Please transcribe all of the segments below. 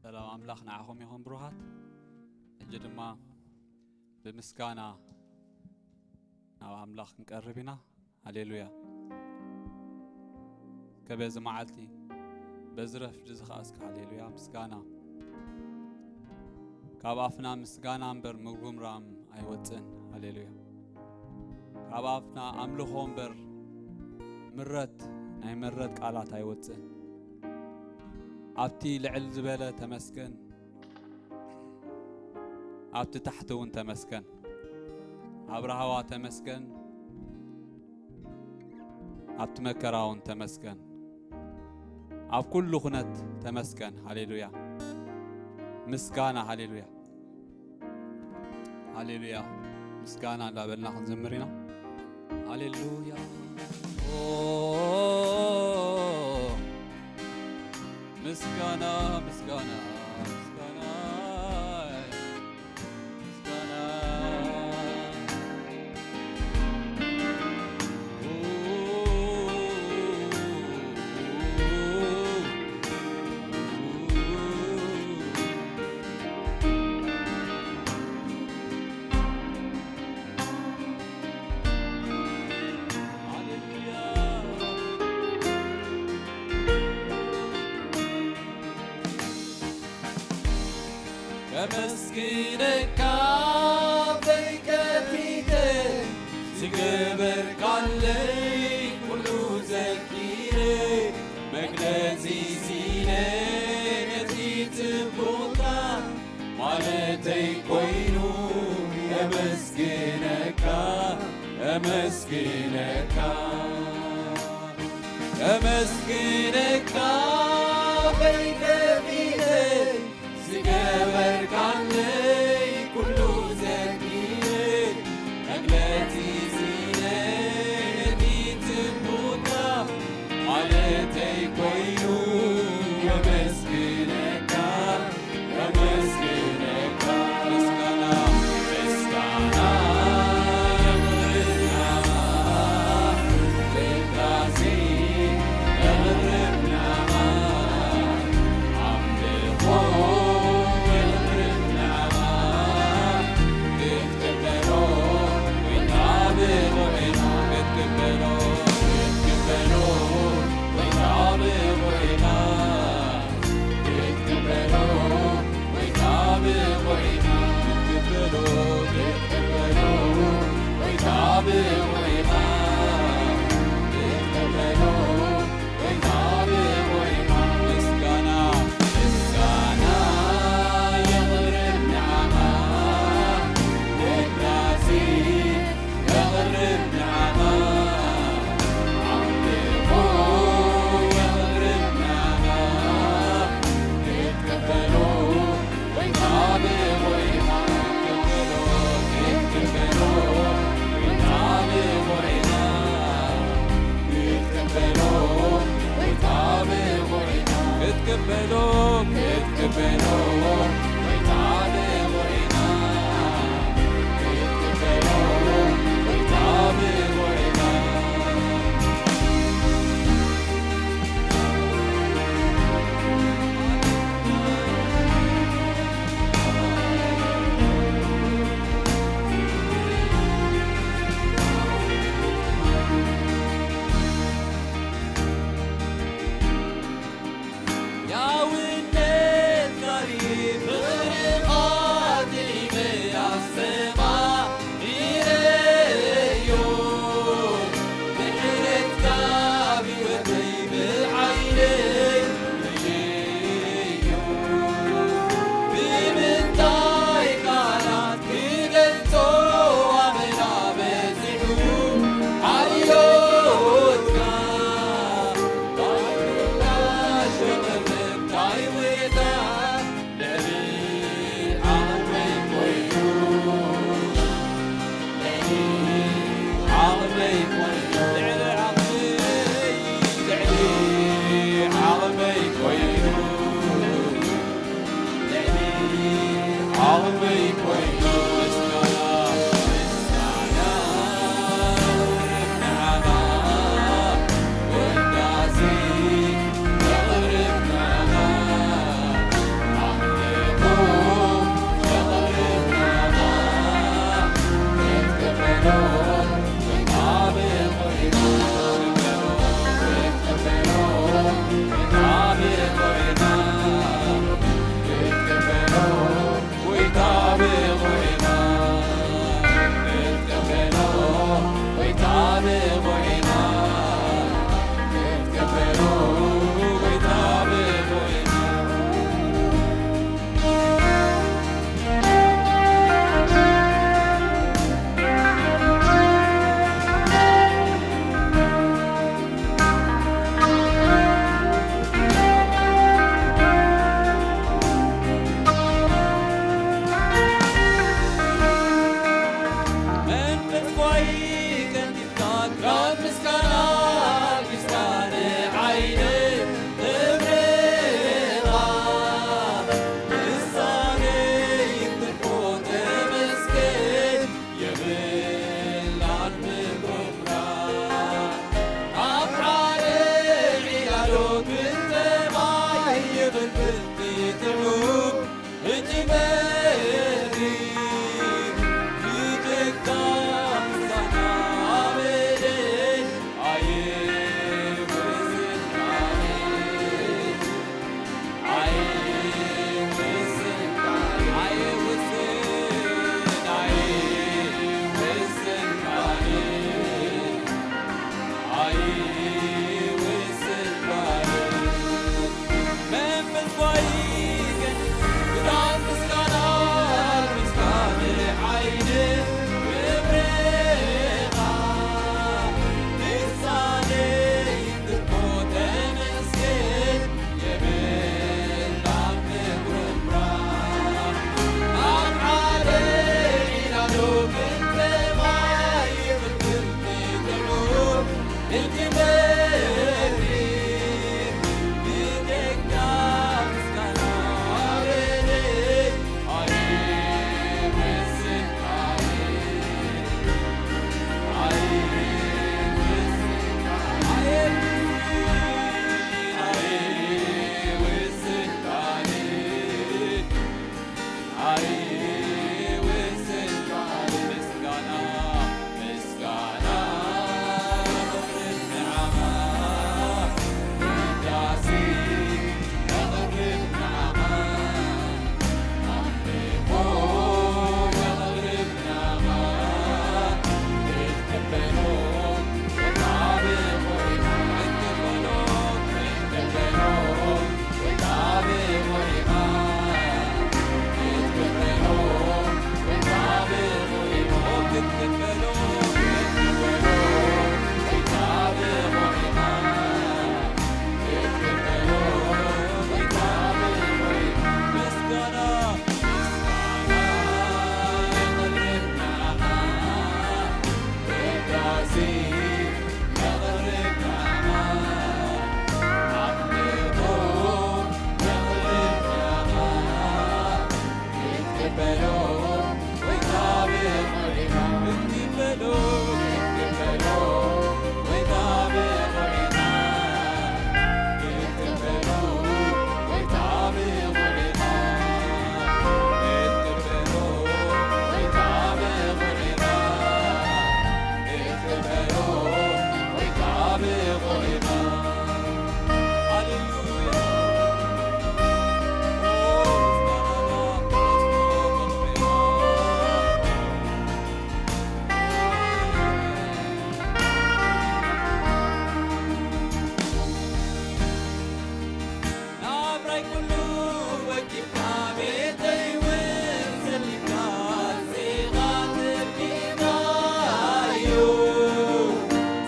ሰላም ኣምላኽ ንዓኹም ይኹን ብሩኻት። ሕጂ ድማ ብምስጋና ናብ ኣምላኽ ክንቀርብ ኢና። ሃሌሉያ። ከበዚ መዓልቲ በዚ ረፍዲ ዝኸኣስካ፣ ሃሌሉያ፣ ምስጋና ካብ ኣፍና ምስጋና እምበር ምጉርምራም ኣይወፅእን። ሃሌሉያ። ካብ ኣፍና ኣምልኾ እምበር ምረት፣ ናይ ምረት ቃላት ኣይወፅእን። ኣብቲ ልዕል ዝበለ ተመስገን፣ ኣብቲ ታሕቲ እውን ተመስገን። ኣብ ራህዋ ተመስገን፣ ኣብቲ መከራ እውን ተመስገን፣ ኣብ ኩሉ ኩነት ተመስገን። ሃሌሉያ። ምስጋና፣ ሃሌሉያ፣ ሃሌሉያ። ምስጋና እንዳበልና ክንዝምር ኢና። ሃሌሉያ። ኦ፣ ምስጋና፣ ምስጋና፣ ምስጋና፣ ምስጋና። ከመስግነካ ዘይከፊተ ዝገበርካለይ ኩሉ ዘኪረ መግለጺ ሲነ ነቲ ጽቡቕካ ማለተይ ኮይኑ ከመስግነካ፣ ከመስግነካ፣ ከመስግነካ በይተ ፊተ ዝገበርካለይ ኩሉ ዘኪረ መግለጺ ሲነ ነቲ ጽቡቕካ ማለተይ ኮይኑ ከመስግነካ፣ ከመስግነካ። ምስጋና፣ ምስጋና የቕርብና፣ ውዳሴ የቕርብና፣ ኣምልኾ የቕርብና። ክትቅበሎ ወይ ታብቑ ኢኻ፣ ክትቅበሎ፣ ክትቅበሎ ወይ ታብቑ ኢኻ፣ ክትቅበሎ ወይ ታብቑ ኢኻ፣ ክትቅበሎ፣ ክትቅበሎ ወይ ታብቑ ኢኻ፣ ክትቅበሎ ወይ ታብቑ ኢኻ። ምስጋና፣ ምስጋና የቕርብ ንዓኻ፣ ውዳሴ የቕርብ ንዓኻ፣ ኣምልኾ የቕርብ ንዓኻ፣ ክትቅበሎ ወይ ታብቑ ኢኻ፣ ክትቅበሎ፣ ክትቅበሎ ወይ ታብቑ ኢኻ፣ ክትቅበሎ ወይ ታብቑ ኢኻ፣ ክትቅበሎ፣ ክትቅበሎ ወይ ታብቑ ኢኻ፣ ክትቅበሎ ወይ ታብቑ ኢኻ። ያውነትካ ፍቕርኻ ጥዒመ ኣስተማቒረዮ፣ ምሕረትካ ብህይወተይ ብዓይነይ ርእየዮ። ብምንታይ ቃላት ክገልጾ ኣመና በዚሑ ሓልዮትካ፣ እንታይ ምላሽ ክቕርብ፣ እንታይ ውዕታ ልዕሊ ዓቕመይ ኮይኑ፣ ልዕሊ ዓቕመይ ኮይኑ፣ ልዕሊ ዓቕመይ፣ ልዕሊ ዓቕመይ ኮይኑ፣ ልዕሊ ዓቕመይ ኮይኑ፣ ምስጋና፣ ምስጋና ንዓኻ፣ ውዳሴ የቕርብ ንዓኻ። ኩሉ ወኪልካ ቤተይ እውን ዘሊካ ዜጋ ተቢናዮ።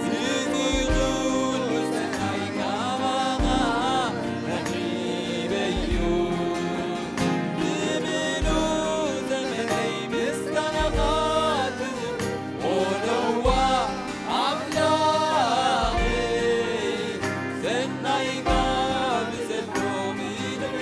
እዚ ኩሉ ሰናይ ካባኻ ረኺበዮ። ብምሉእ ዘመነይ ምስጋናኻ ክዝክር ኦነዋ ኣምላኸይ፣ ሰናይካ ብዘሎ ምድሪ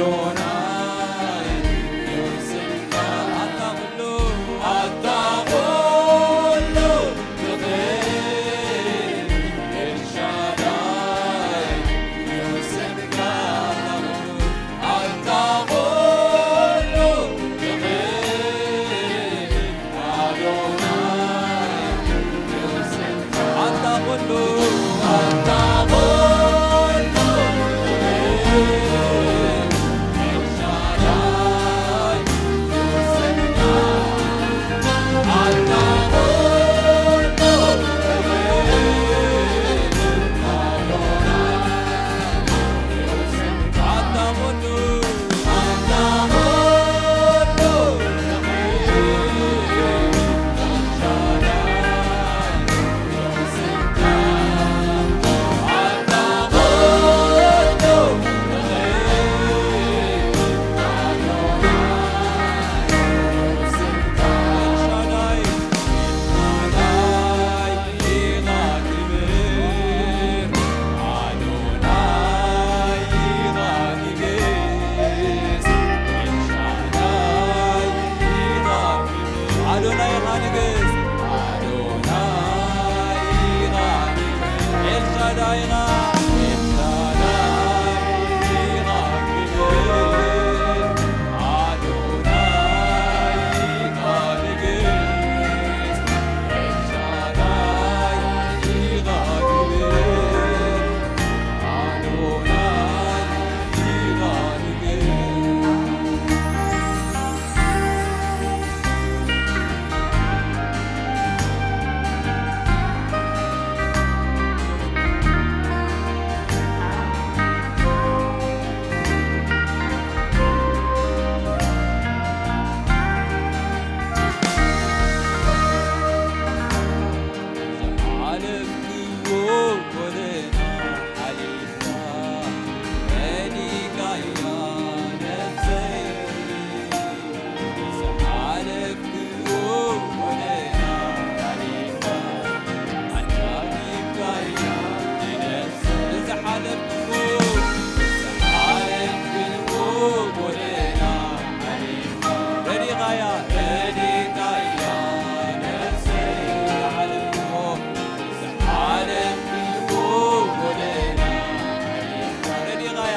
ኣዶናይ እዩ ስምካ። ኣታ ኩሉ፣ ኣታ ኩሉ ትኽእል ኤልሻዳይ እዩ ስምካ። ኣታ ኩሉ ትኽእል ኣዶናይ እዩ ስምካ። ኣታ ኩሉ፣ ኣታ ኩሉ ኤልሻዳይ እዩ ስምካ። ኣታ ኩሉ ኣዶናይ ኣዶናይ ኢኻ ንግስ። ኣዶናይ ኢኻ ንግስ። ኤልሻዳይ ኢኻ። ኤልሻዳይ ኢኻ ንግስ። ኣዶናይ ኢኻ ንግስ። ኤልሻዳይ ኢኻ ንግስ። ኣዶናይ ኢኻ ንግስ። ዝሓለፍክዎ ጎደና ሓሊፍካ፣ ረዲእካያ ነፍሰይ። ዝሓለፍክዎ ጎደና ሓሊፍካ፣ ኣንጃቢብካያ ንነፍሰይ። ዝሓለፍክዎ፣ ዝሓለፍክዎ ጎደና ሓሊፍካ፣ ረዲእካያ፣ ረዲእካያ ነፍሰይ። ዝሓለፍክዎ፣ ዝሓለፍክዎ ጎደና ረዲኻያ፣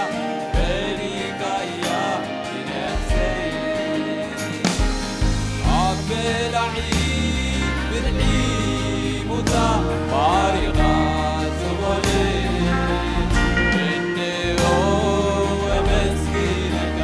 ረዲኻያ ንነፍሰይ። ኣብ በላዒ ብልዒ ሙታ ባሪኻ ዝኾነ፣ እንሆ ኣመስግነካ።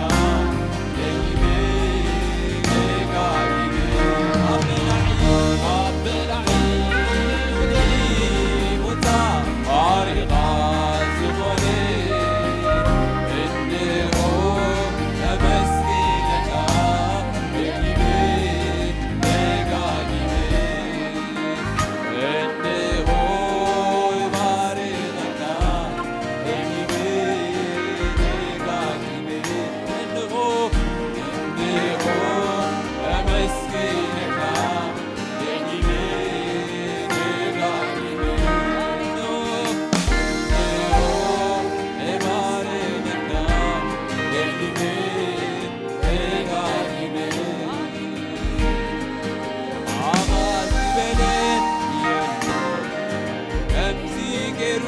ከምዚ ገይሩ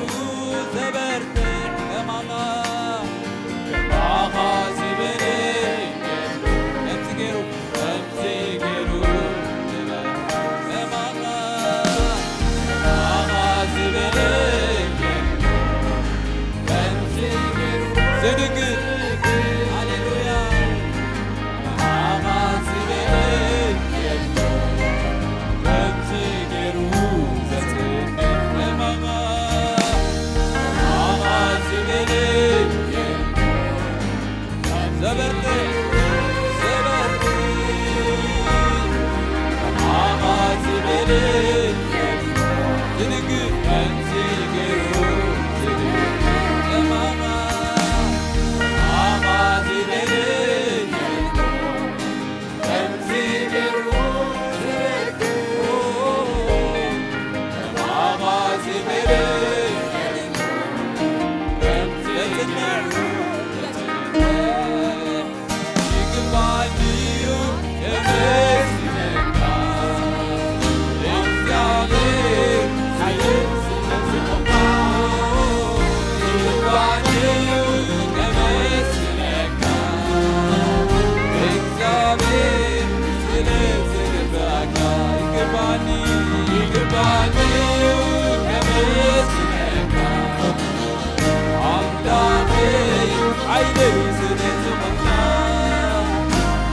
ዘበርትዕ ከማኻ፣ ከማኻ ዝበለ የለን። ከምዚ ገይሩ፣ ከምዚ ገይሩ ዘበርትዕ ከማኻ፣ ከማኻ ዝበለ የለን። ከምዚ ገይሩ ዝድግፍ፣ ሃሌሉያ።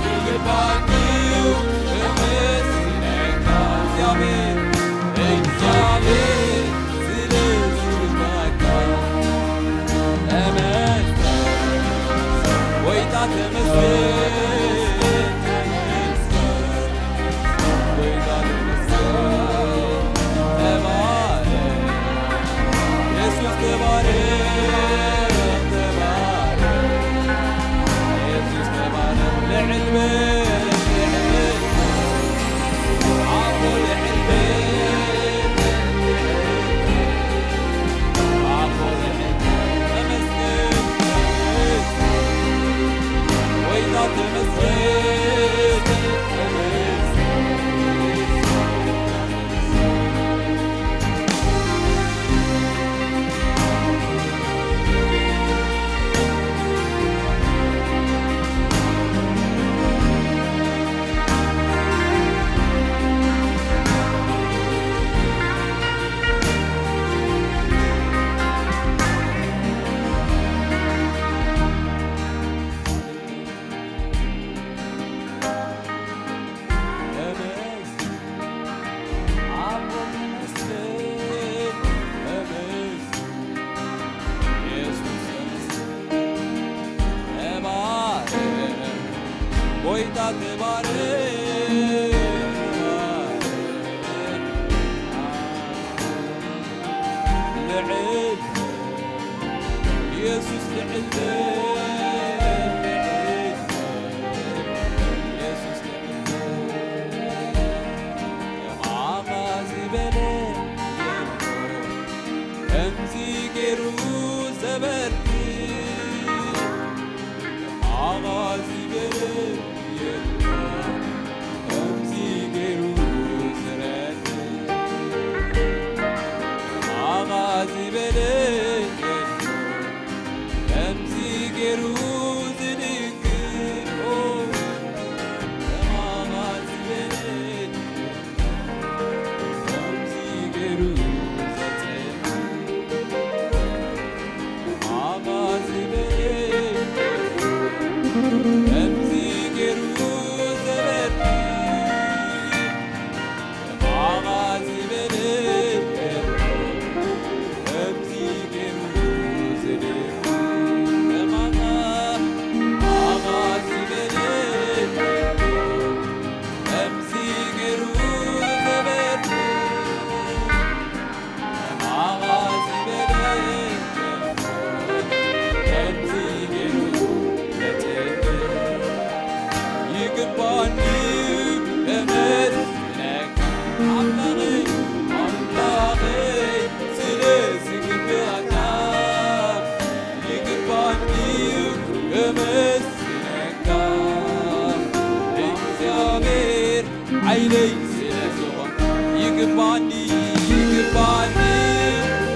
ይግባኒ እዩ ክመስለካ። እግዚኣብሔር፣ እግዚኣብሔር ስለ ዝግባካ ተመስገን፣ ጎይታ ተመስገን፣ ተመስገን። ጎይታ ተመስገን። ተባረክ፣ ኢየሱስ ተባረክ፣ ተባረክ። ኢየሱስ ተባረክ። ልዕል በል፣ ልዕል በል። ኣቦ ልዕል በል፣ ልዕል በል። ኣቦ ልዕል በል። ተመስገን፣ ተመስገን። ጎይታ ተመስገን፣ ተመስገን። ተባረክ፣ ጎይታ ተባረክ። ልዕል ኢየሱስ ልዕል በል፣ ልዕል በል፣ ኢየሱስ ልዕል በል። ከማኻ ዝበለ የሎ፣ ከምዚ ገይሩ ዘበርክ። ከማኻ ዝበለ የሎ፣ ከምዚ ገይሩ ዝረድ። ከማኻ ዝበለ የሎ፣ ከምዚ ገይሩ ዝድግፍ። ከማኻ ዝበለ የሎ፣ ከምዚ ገይሩ ዘጽንዕ። ከማኻ ዝበለ የሎ፣ ከምዚ ገይሩ ዘበርክ። ከማኻ ዝበለ የሎ፣ ከምዚ ገይሩ ዝድግፍ። ከማኻ፣ ከማኻ ዝበለ የሎ፣ ከምዚ ገይሩ ዘበርክ። ከማኻ ዝበለ የሎ፣ ከምዚ ገይሩ ዘጽንዕ። ይግባኒ ከመስግነካ ኣምላኸይ፣ ኣምላኸይ ስለ ዝግብኣካ። ይግባኒ ከመስግነካ እግዚኣብሔር ሓይለይ ስለ ዝኾንካ። ይግባኒ፣ ይግባኒ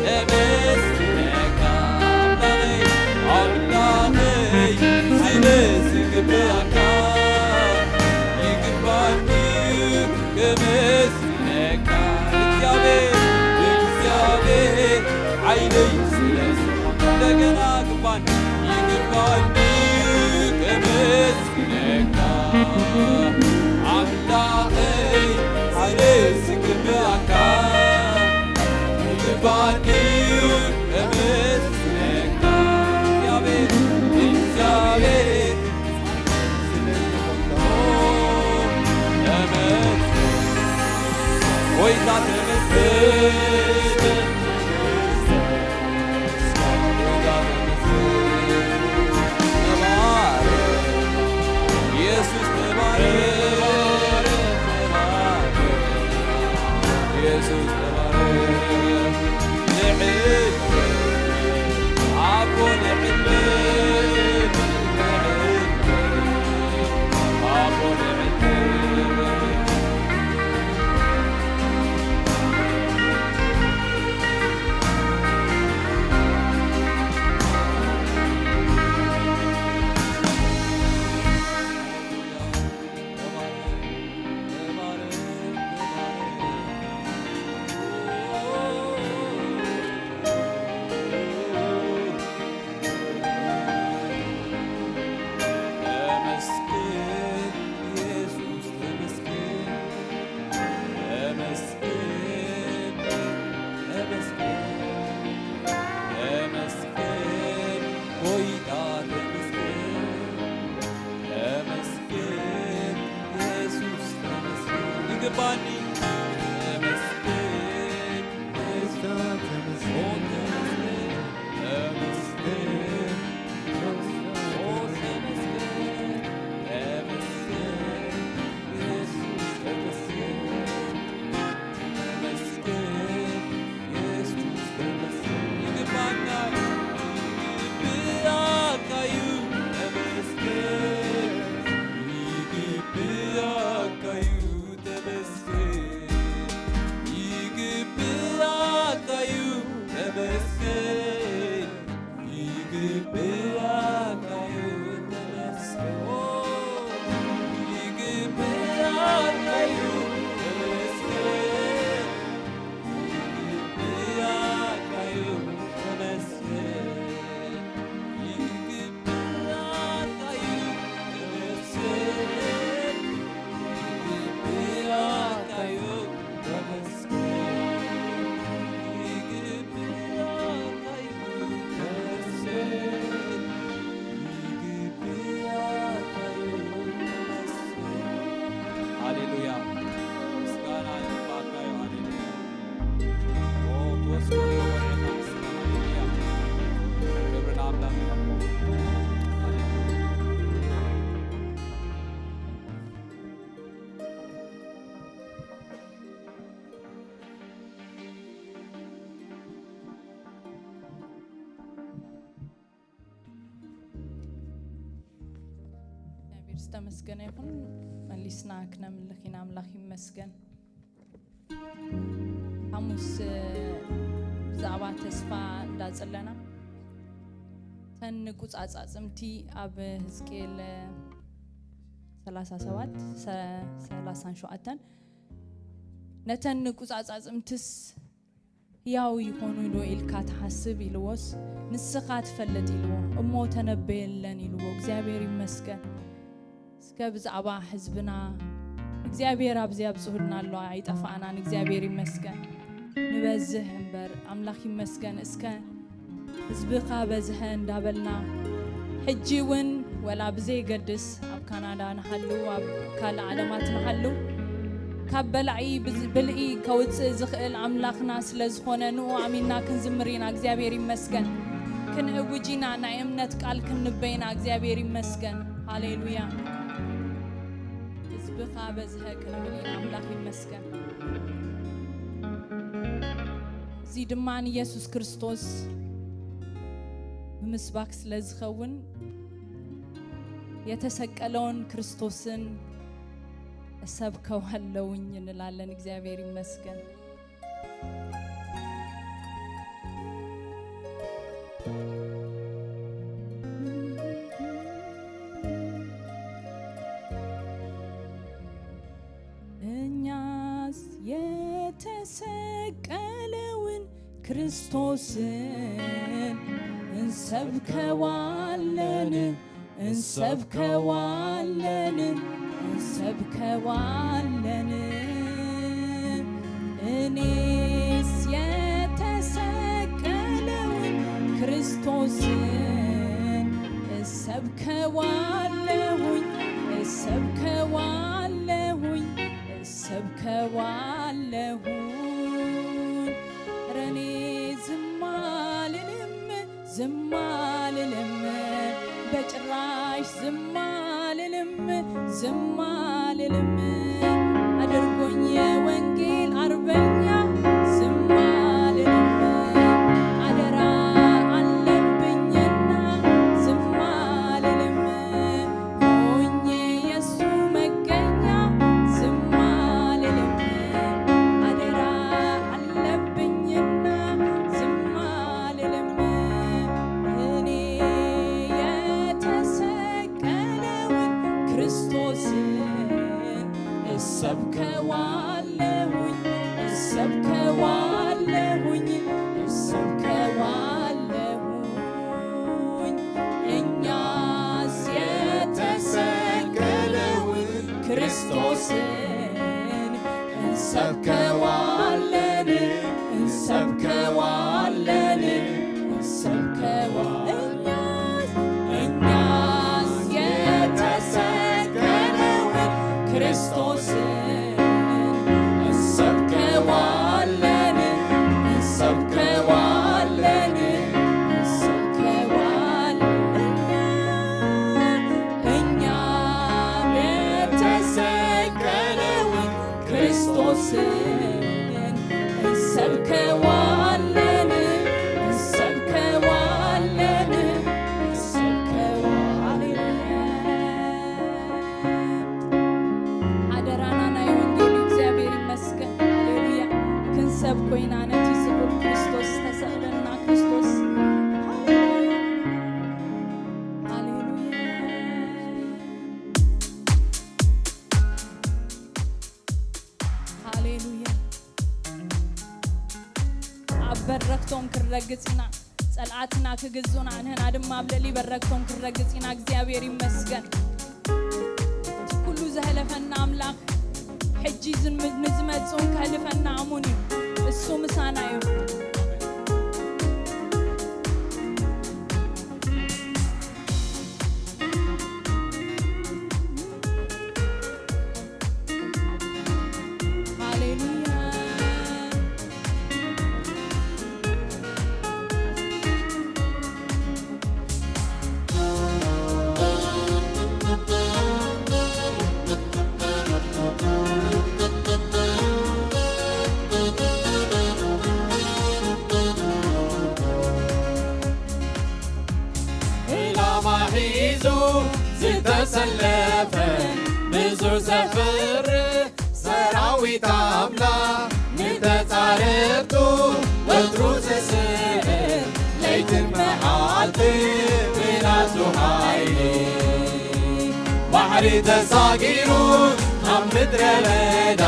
ከመስግነካ ኣምላኸይ፣ ኣምላኸይ ስለ ዝግብኣካ። ይግባኒ ከመስግነካ እግዚኣብሔር፣ እግዚኣብሔር ሓይለይ ስለ ዝኾንካ። እንደገና ይግባኒ፣ ይግባኒ ከመስ ነካ ኣምላኸይ፣ ስለ ዝግብኣካ ይግባኒ ከመስግነካ። እግዚኣብሔር፣ እግዚኣብሔር፣ ኦ፣ ተመስገን፣ ጎይታ ተመስገን። ኢየሱስ ተባረክ፣ ባኒ ተመስገን፣ ተመስገን፣ ተመስገን፣ ተመስገን፣ ተመስገን፣ ኢየሱስ ተመስገን። ተመስገን፣ ኢየሱስ ተመስገን። ይግባካ፣ ይግባካ እዩ፣ ተመስገን። ይግባካ እዩ፣ ተመስገን። ይግባካ እዩ፣ ተመስገን። ይግባካ እዩ፣ ተመስገን። ይግባካ እዩ፣ ተመስገን። ይግባካ እዩ፣ ተመስገን። ይግባካ እዩ፣ ተመስገን። ይግባካ እዩ፣ ተመስገን። ይግባካ እዩ፣ ተመስገን። ይግባካ እዩ፣ ተመስገን። ሃሌሉያ። ምስጋና ይግባካ እዩ። ሃሌሉያ። ኦ፣ ትወስዶ ተወረታ ምስጋና። ሃሌሉያ። ክብሪ ንኣምላኽ ይኹን። ሃሌሉያ። እግዚኣብሔር ዝተመስገነ ይኹን። መሊስና ክነምልኽ ኢና። ኣምላኽ ይመስገን። ሓሙስ፣ እ፣ ብዛዕባ ተስፋ እንዳጸለና፣ እተን ንቁጻጻጽምቲ ኣብ ህዝቅኤል ሰላሳ ሰባት፣ ሰ-፣ ሰላሳን ሸውዓተን፣ ነተን ንቁጻጻጽምትስ ህያው ይኾኑ ዶ ኢልካ ትሓስብ ኢልዎስ፣ ንስኻ ትፈልጥ ኢልዎ፣ እሞ ተነበየለን ኢልዎ። እግዚኣብሔር ይመስገን። እስከ ብዛዕባ ህዝብና እግዚኣብሔር ኣብዚ ኣብጽሁልና ኣሎ፣ ኣይጠፋእናን። እግዚኣብሔር ይመስገን። ንበዝህ እምበር ኣምላኽ ይመስገን። እስከ ህዝብኻ በዝሐ እንዳበልና፣ ሕጂ እውን ወላ ብዘይገድስ ኣብ ካናዳ ንሃሉ፣ ኣብ ካልእ ዓለማት ንሃሉ፣ ካብ በላዒ ብዝ-፣ ብልዒ ከውጽእ ዝኽእል ኣምላኽና ስለ ዝኾነ፣ ንኡ ኣሚንና ክንዝምር ኢና። እግዚኣብሔር ይመስገን። ክንእውጅ ኢና፣ ናይ እምነት ቃል ክንበይና። እግዚኣብሔር ይመስገን። ሃሌሉያ። ህዝብኻ በዝሐ ክንብል ኢና። ኣምላኽ ይመስገን። እዚ ድማ ንኢየሱስ ክርስቶስ ብምስባክ ስለ ዝኸውን፣ የተሰቀለውን ክርስቶስን እሰብከዋለውኝ እንላለን። እግዚኣብሔር ይመስገን። እኛስ የተሰቀለውን ክርስቶስን እንሰብከዋለን፣ እንሰብከዋለን፣ እንሰብከዋለን። እኔስ የተሰቀለውን ክርስቶስን እሰብከዋለሁኝ፣ እሰብከዋለሁኝ፣ እሰብከዋለሁኝ። ኧረ እኔ ዝም አልልም፣ ዝም አልልም፣ በጭራሽ ዝም አልልም፣ ዝም አልልም። አድርጎኝ የወንጌል አርበኛ ዝም አልልም። አደራ አለብኝና ዝም አልልም። ሆኜ የሱ መገኛ ዝም አልልም። አደራ አለብኝና ዝም አልልም። እኔ የተሰቀለውን ክርስቶስን እሰብከዋለሁኝ፣ እሰብከዋለሁኝ፣ እሰብከዋለሁኝ። እኛስ የተሰቀለውን ክርስቶስን እንሰብከዋለን፣ እንሰብከዋለን፣ እንሰብከዋ-፣ እኛስ፣ እኛስ የተሰቀለውን ክርስቶስን እንሰብከዋለን፣ እንሰብከዋለን፣ እንሰብከዋለን። ኣደራና ናይ ወንጌል እዩ። እግዚኣብሔር ይመስገን። ሃሌሉያ። ክንሰብኮ ኢና ነቲ ስቡር ክርስቶስ ዝተሰቕለልና ክርስቶስ። ሃሌሉያ። ሃሌሉያ። ሃሌሉያ። ኣብ በረኽቶም ክንረግጽ ኢና። ጸልኣትና ክግዙና፣ ንሕና ድማ ኣብ ልዕሊ በረኽቶም ክንረግጽ ኢና። እግዚኣብሔር ይመስገን። እቲ ኩሉ ዘሕለፈና ኣምላኽ፣ ሕጂ ዝን-፣ ንዝመጽኡን ከሕልፈና ኣሙን እዩ። እሱ ምሳና እዩ። ሃሌሉያ። ዕላማ ሒዙ ዝተሰለፈ ብዙሕ ዘፍርህ ሰራዊት ኣምላኽ ንተጻረርቱ ወትሩ ዝስዕር ለይትን መዓልትን ብናቱ ሓይሊ ባሕሪ ተሳጊሩ ኣብ ምድረ በዳ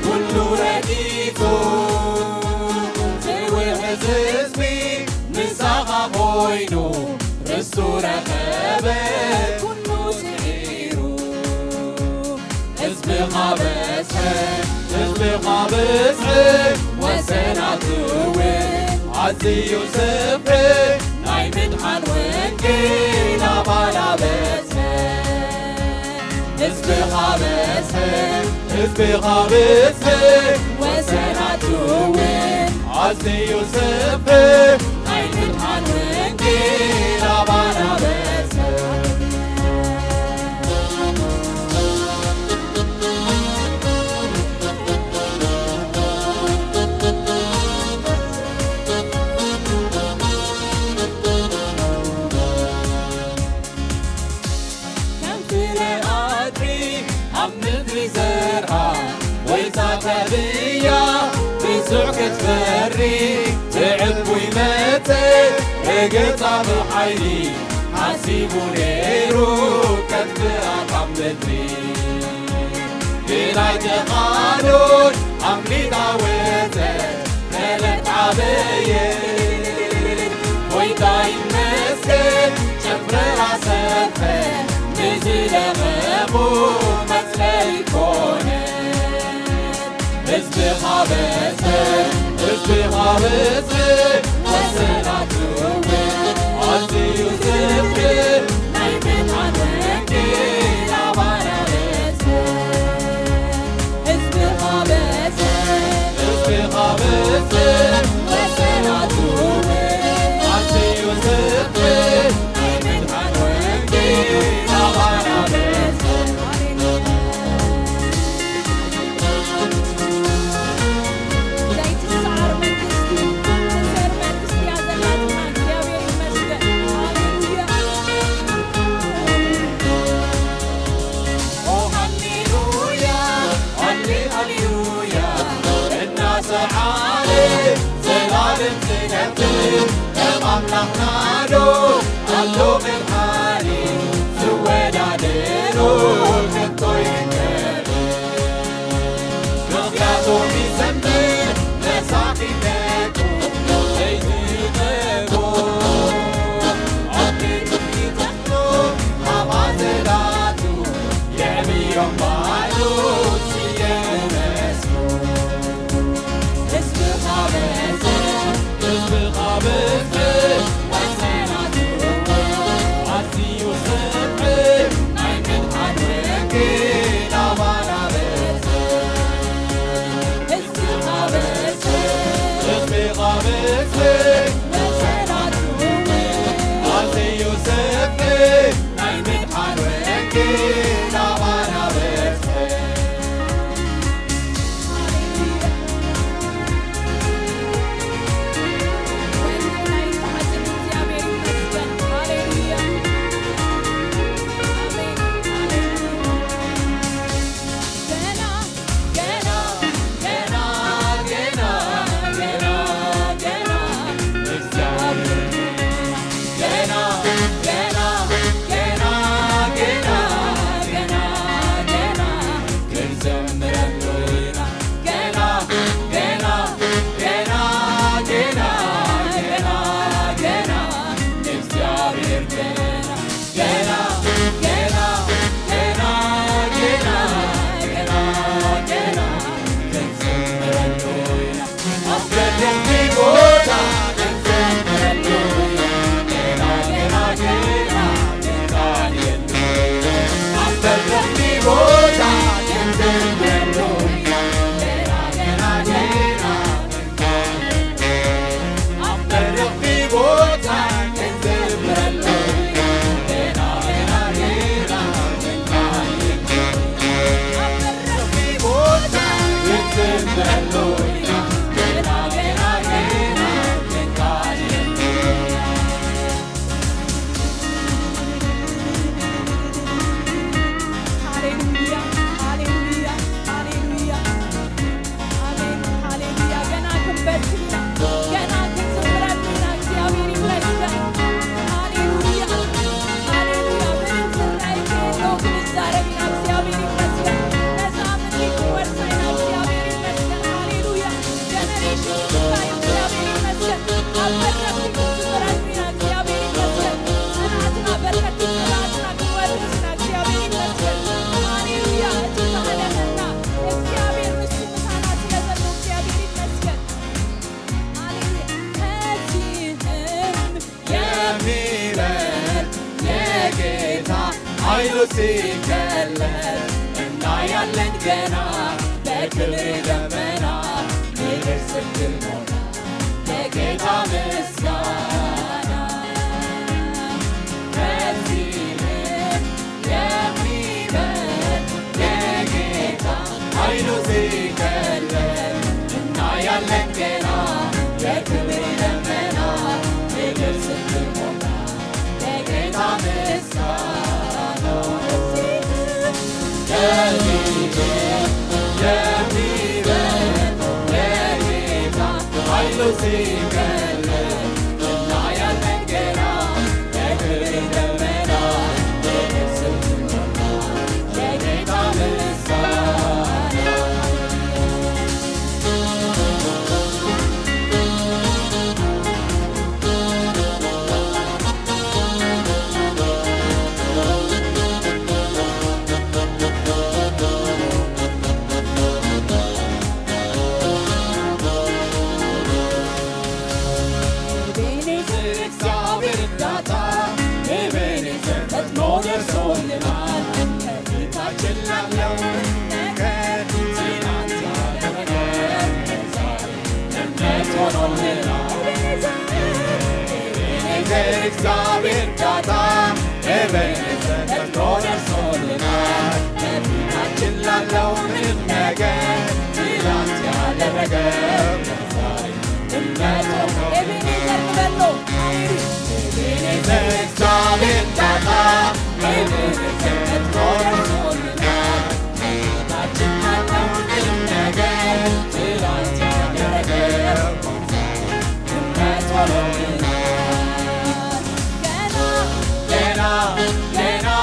ኩሉ ረጊጹ ዝውሕዝ ህዝቢ ምሳኻ ኮይኑ ርስቱ ረኸበ ኩሉ ስዒሩ። ህዝብኻ በዝሐ፣ ህዝብኻ በዝሐ፣ ወሰናቱ እውን ኣዝዩ ሰፍሐ፣ ናይ ምድሓን ወንጌል ኣባላ በዝሐ። ህዝብኻ በዝሐ፣ ህዝብኻ በዝሐ፣ ወሰናቱ እውን ኣዝዩ ሰፍሐ፣ ናይ ምድሓን ወንጌል ኣባላ በዝሐ። ከም ፍረ ኣድሪ ኣብ ምድሪ ዘርኣ፣ ወይ ዛተብያ ብዙሕ ክትፈሪ፣ ትዕቡ ይመጸ ረገጻ ብሓይሊ፣ ሓሲቡ ነይሩ ከጥፍኣ ካብ ምድሪ። ግና ጀኻኖች ኣምሊጣ ወጸት፣ መለት ዓበየ። ጎይታ ይመስገን፣ ጨፍረራ ሰፈ፣ ንዝለቐሙ መጽለሊ ኮነ። ህዝብኻ በዝሐ፣ ህዝብኻ በዝሐ፣ ወሰናቱ እውን ኣዝዩ ሰፍሐ፣ ናይ ምድሓን ወንጌል ኣባላ በዝሐ። ህዝብኻ በዝሐ፣ ህዝብኻ በዝሐ፣ ወሰናቱ እውን ኣዝዩ ሰፍሐ፣ ናይ ምድሓን ወንጌል ኣባላ በዝሐ። ዘይትሰዓር መንግስቲ፣ ትሰር መንግስቲ እያ ዘላትና። እግዚኣብሔር ይመስገን። ሃሌሉያ። ኦ ሃሌሉያ፣ ሃሌ-፣ ሃሌሉያ፣ እናሰዓረ ዘላለም ዝነብር ከም ኣምላኽና ዶ ኣሎ መድሓኒ ዝወዳደሮ ከቶ ይርከብ። ምኽንያቶም ይሰምዕ መሳኺነቱ ዘይትጠቦ ኣብ ቤቱ ይጠ- ኣብ ኣዘላቱ የዕብዮም ባሉ ስየሙ መስሉ። ህዝብኻ በዝሕ፣ ህዝብኻ በዝሕ፣ ወሰናቱ ኣዝዩ ሰፍሕ፣ ናይ ምድሓን ወንጌል ኣባና በዝሕ። ዛረቢና እግዚኣብሔር ይመስገን። ነዛ ምድሪ ክንወርሳ ኢና እግዚኣብሔር ይመስገን። ሃሌሉያ። ጀነሬሽን ክስታይ እግዚኣብሔር ይመስገን። ኣብ መድረኽ ክንዝምረሉ ኢና እግዚኣብሔር ይመስገን። ጽንዓትና በርከት ጽንዓትና ክንወርስ ኢና እግዚኣብሔር ይመስገን። ሃሌሉያ። እቲ ዘዕለመና እግዚኣብሔር ንሱ ምሳና ስለ ዘሎ እግዚኣብሔር ይመስገን። ሃሌሉያ። ከዚህም የሚበልጥ የጌታ ኃይሉ ሲገለጥ እናያለን ገና በክብር ደመና ምድር ስትሞላ ለጌታ ምስጋና። ከዚህም የሚበልጥ የጌታ ኃይሉ ሲገለጥ እናያለን ገና የክብር ደመና ምድር ስትሞላ ለጌታ ምስጋና። ከዚህም የሚበልጥ የጌታ ኃይሉ ሲገለጥ እናያለን ገና የክብር ደመና ምድር ስትሞላ ለጌታ ምስጋና። ኤቤኔዘር፣ እግዚአብሔር እርዳታ፣ ኤቤኔዘር ፈጥኖ ደርሶልናል። ከፊታችን ላለው ነገር ትናንት ያደረገ ዛሬ እምነት ሆኖልናል። ኤቤኔዘር፣ እግዚአብሔር እርዳታ፣ ኤቤኔዘር ፈጥኖ ደርሶልናል። ከፊታችን ላለው ምንም ነገር ትናንት ያደረገ ዛሬ እምነት ሆኖ ኤቤኔዘር ንበሎ። ኤቤኔዘር እግዚአብሔር ዳታ፣ ኤቤኔዘር ፈጥኖ ደርሶልናል። ታችን ያለው ምንም ነገር ትናንት ያደረገ እምነት ሆኖልናል። ገና፣ ገና፣ ገና፣ ገና፣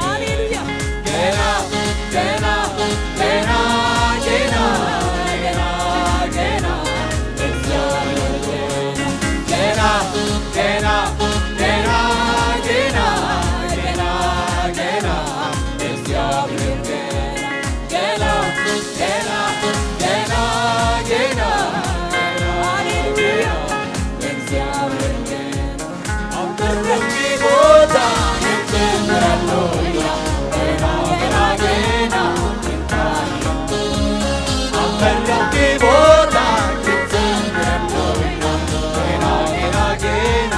ሃሌሉያ። ገና፣ ገና፣ ገና፣ ገና፣ ገና፣ እግዚአብሔር ገና፣ ገና፣ ገና፣ ገና፣ ገና፣ ገና፣ እግዚአብሔር ገና፣ ገና፣ ገና፣ ገና፣ ገና፣ ሃሌሉያ፣ እግዚአብሔር ገና። በደስቲ ቦታ እንዘምራለን። ገና፣ ገና፣ ገና፣ ገና። በደስቲ ቦታ እንዘምራለን። ገና፣ ገና፣ ገና፣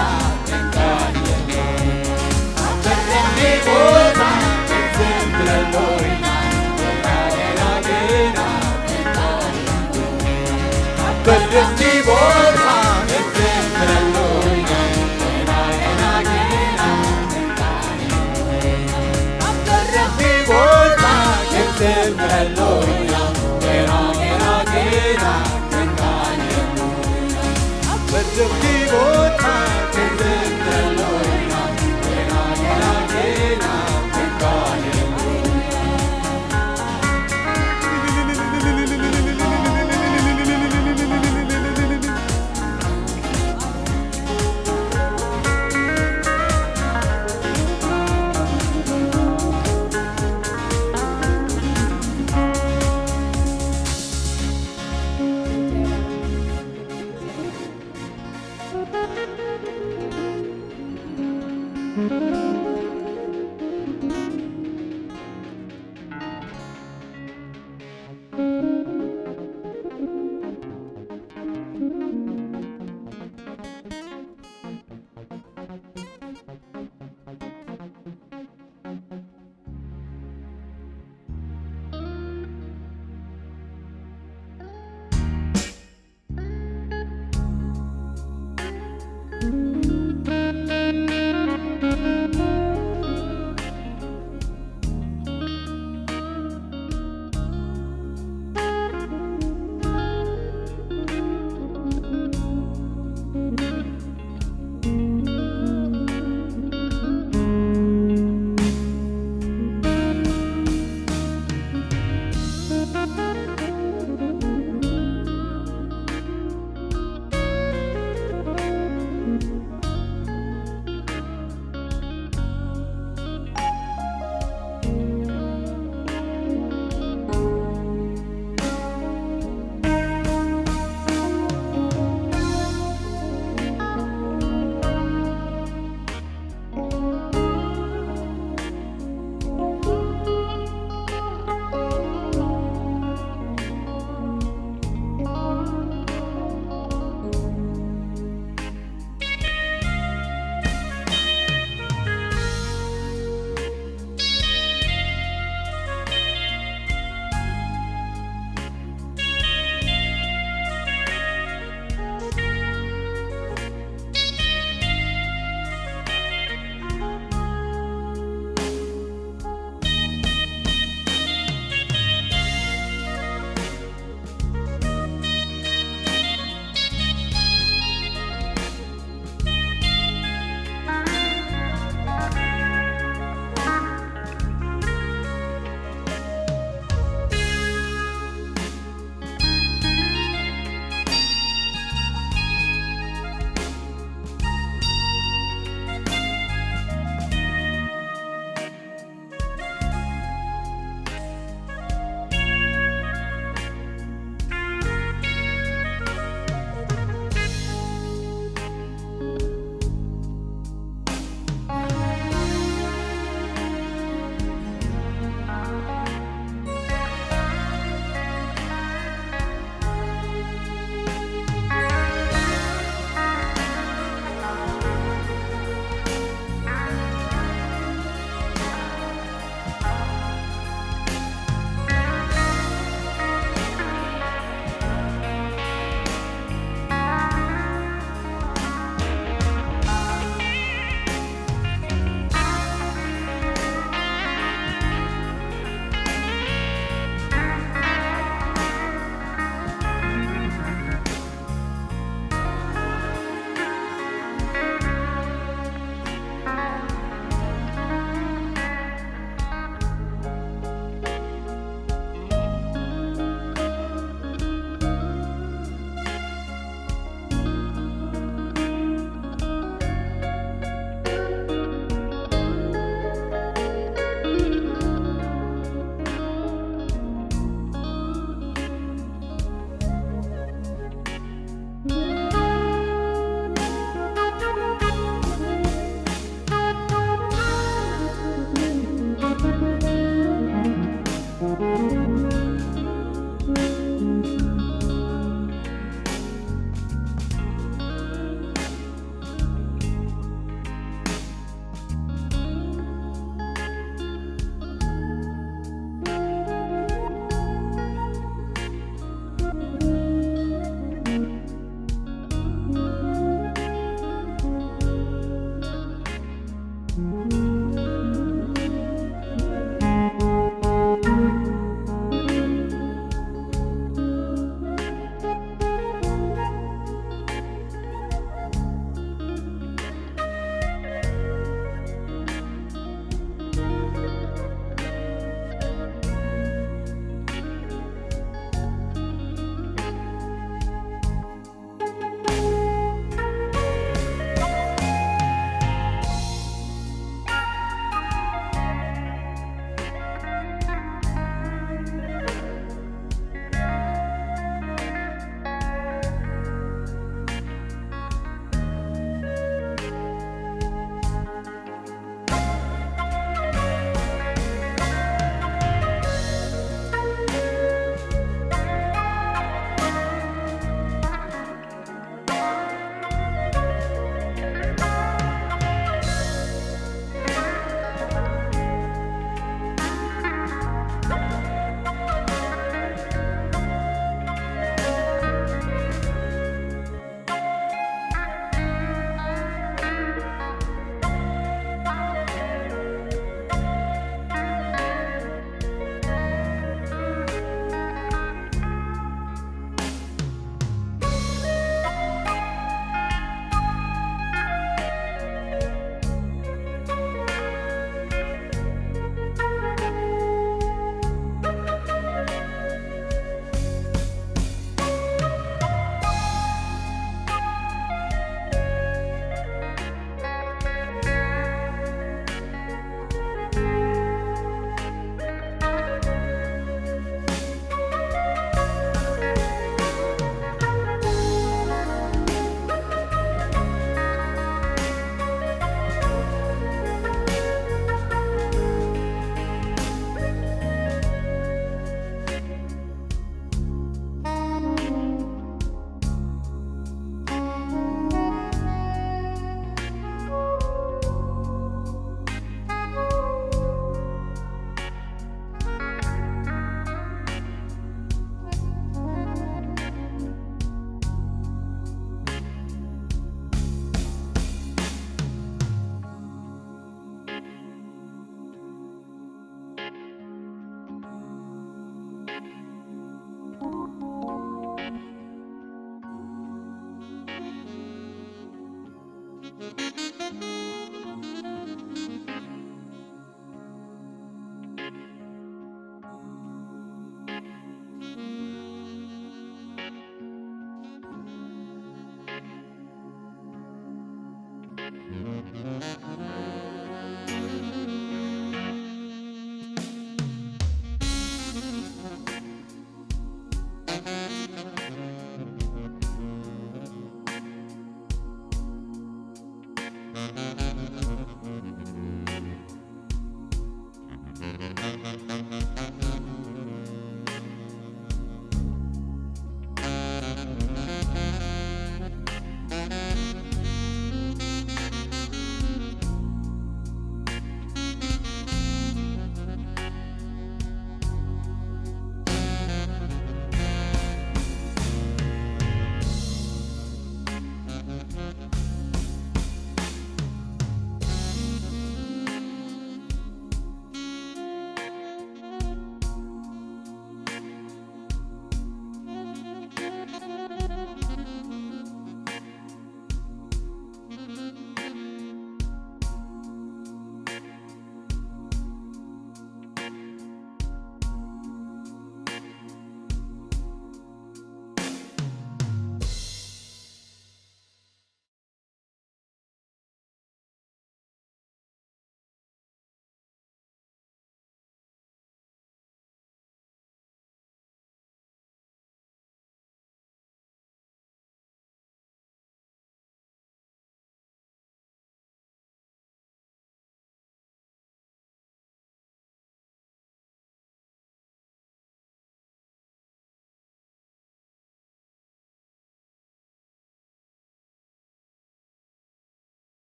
ገና። በደስቲ ቦታ እንዘምራለን። ገና፣ ገና፣ ገና፣ ገና።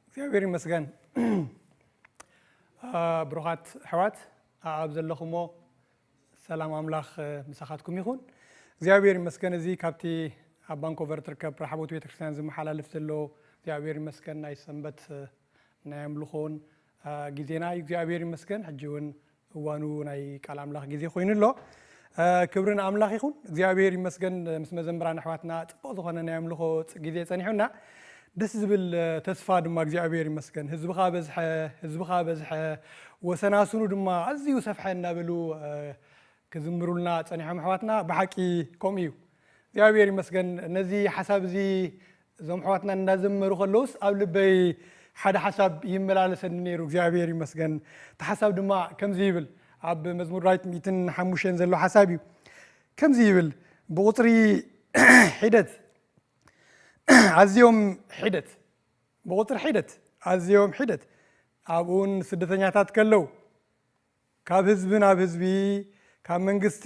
እግዚኣብሔር ይመስገን። አ፣ ብሩኻት ኣሕዋት፣ ኣብ ዘለኹሞ ሰላም ኣምላኽ፣ እ፣ ምሳኻትኩም ይኹን። እግዚኣብሔር ይመስገን፣ እዚ ካብቲ ኣብ ቫንኮቨር ትርከብ ራሕቦት ቤተክርስትያን ዝመሓላለፍ ዘሎ እግዚኣብሔር ይመስገን ናይ ሰንበት፣ እ፣ ናይ ኣምልኾን፣ እ፣ ግዜና እዩ። እግዚኣብሔር ይመስገን፣ ሕጂ እውን እዋኑ ናይ ቃል ኣምላኽ ግዜ ኮይኑ ኣሎ። እ፣ ክብሪ ንኣምላኽ ይኹን። እግዚኣብሔር ይመስገን፣ ምስ መዘምራን ኣሕዋትና ጽቡቕ ዝኾነ ናይ ኣምልኾ ጽ-፣ ግዜ ጸኒሑና። ደስ ዝብል፣ እ፣ ተስፋ ድማ እግዚኣብሔር ይመስገን። ህዝብኻ በዝሐ፣ ህዝብኻ በዝሐ፣ ወሰናስኑ ድማ ኣዝዩ ሰፍሐ እናበሉ፣ እ፣ ክዝምሩልና ጸኒሖም ኣሕዋትና። ብሓቂ ከምኡ እዩ። እግዚኣብሔር ይመስገን። ነዚ ሓሳብ እዚ እዞም ኣሕዋትና እንዳዘመሩ ከለውስ ኣብ ልበይ ሓደ ሓሳብ ይመላለሰኒ ነይሩ። እግዚኣብሔር ይመስገን። እቲ ሓሳብ ድማ ከምዚ ይብል፣ ኣብ መዝሙር ዳዊት ሚእትን ሓሙሽተን ዘሎ ሓሳብ እዩ። ከምዚ ይብል፣ ብቁጽሪ ሒደት ኣዝዮም ሒደት፣ ብቁጽሪ ሒደት ኣዝዮም ሒደት ኣብኡን ስደተኛታት ከለዉ፣ ካብ ህዝቢ ናብ ህዝቢ፣ ካብ መንግስቲ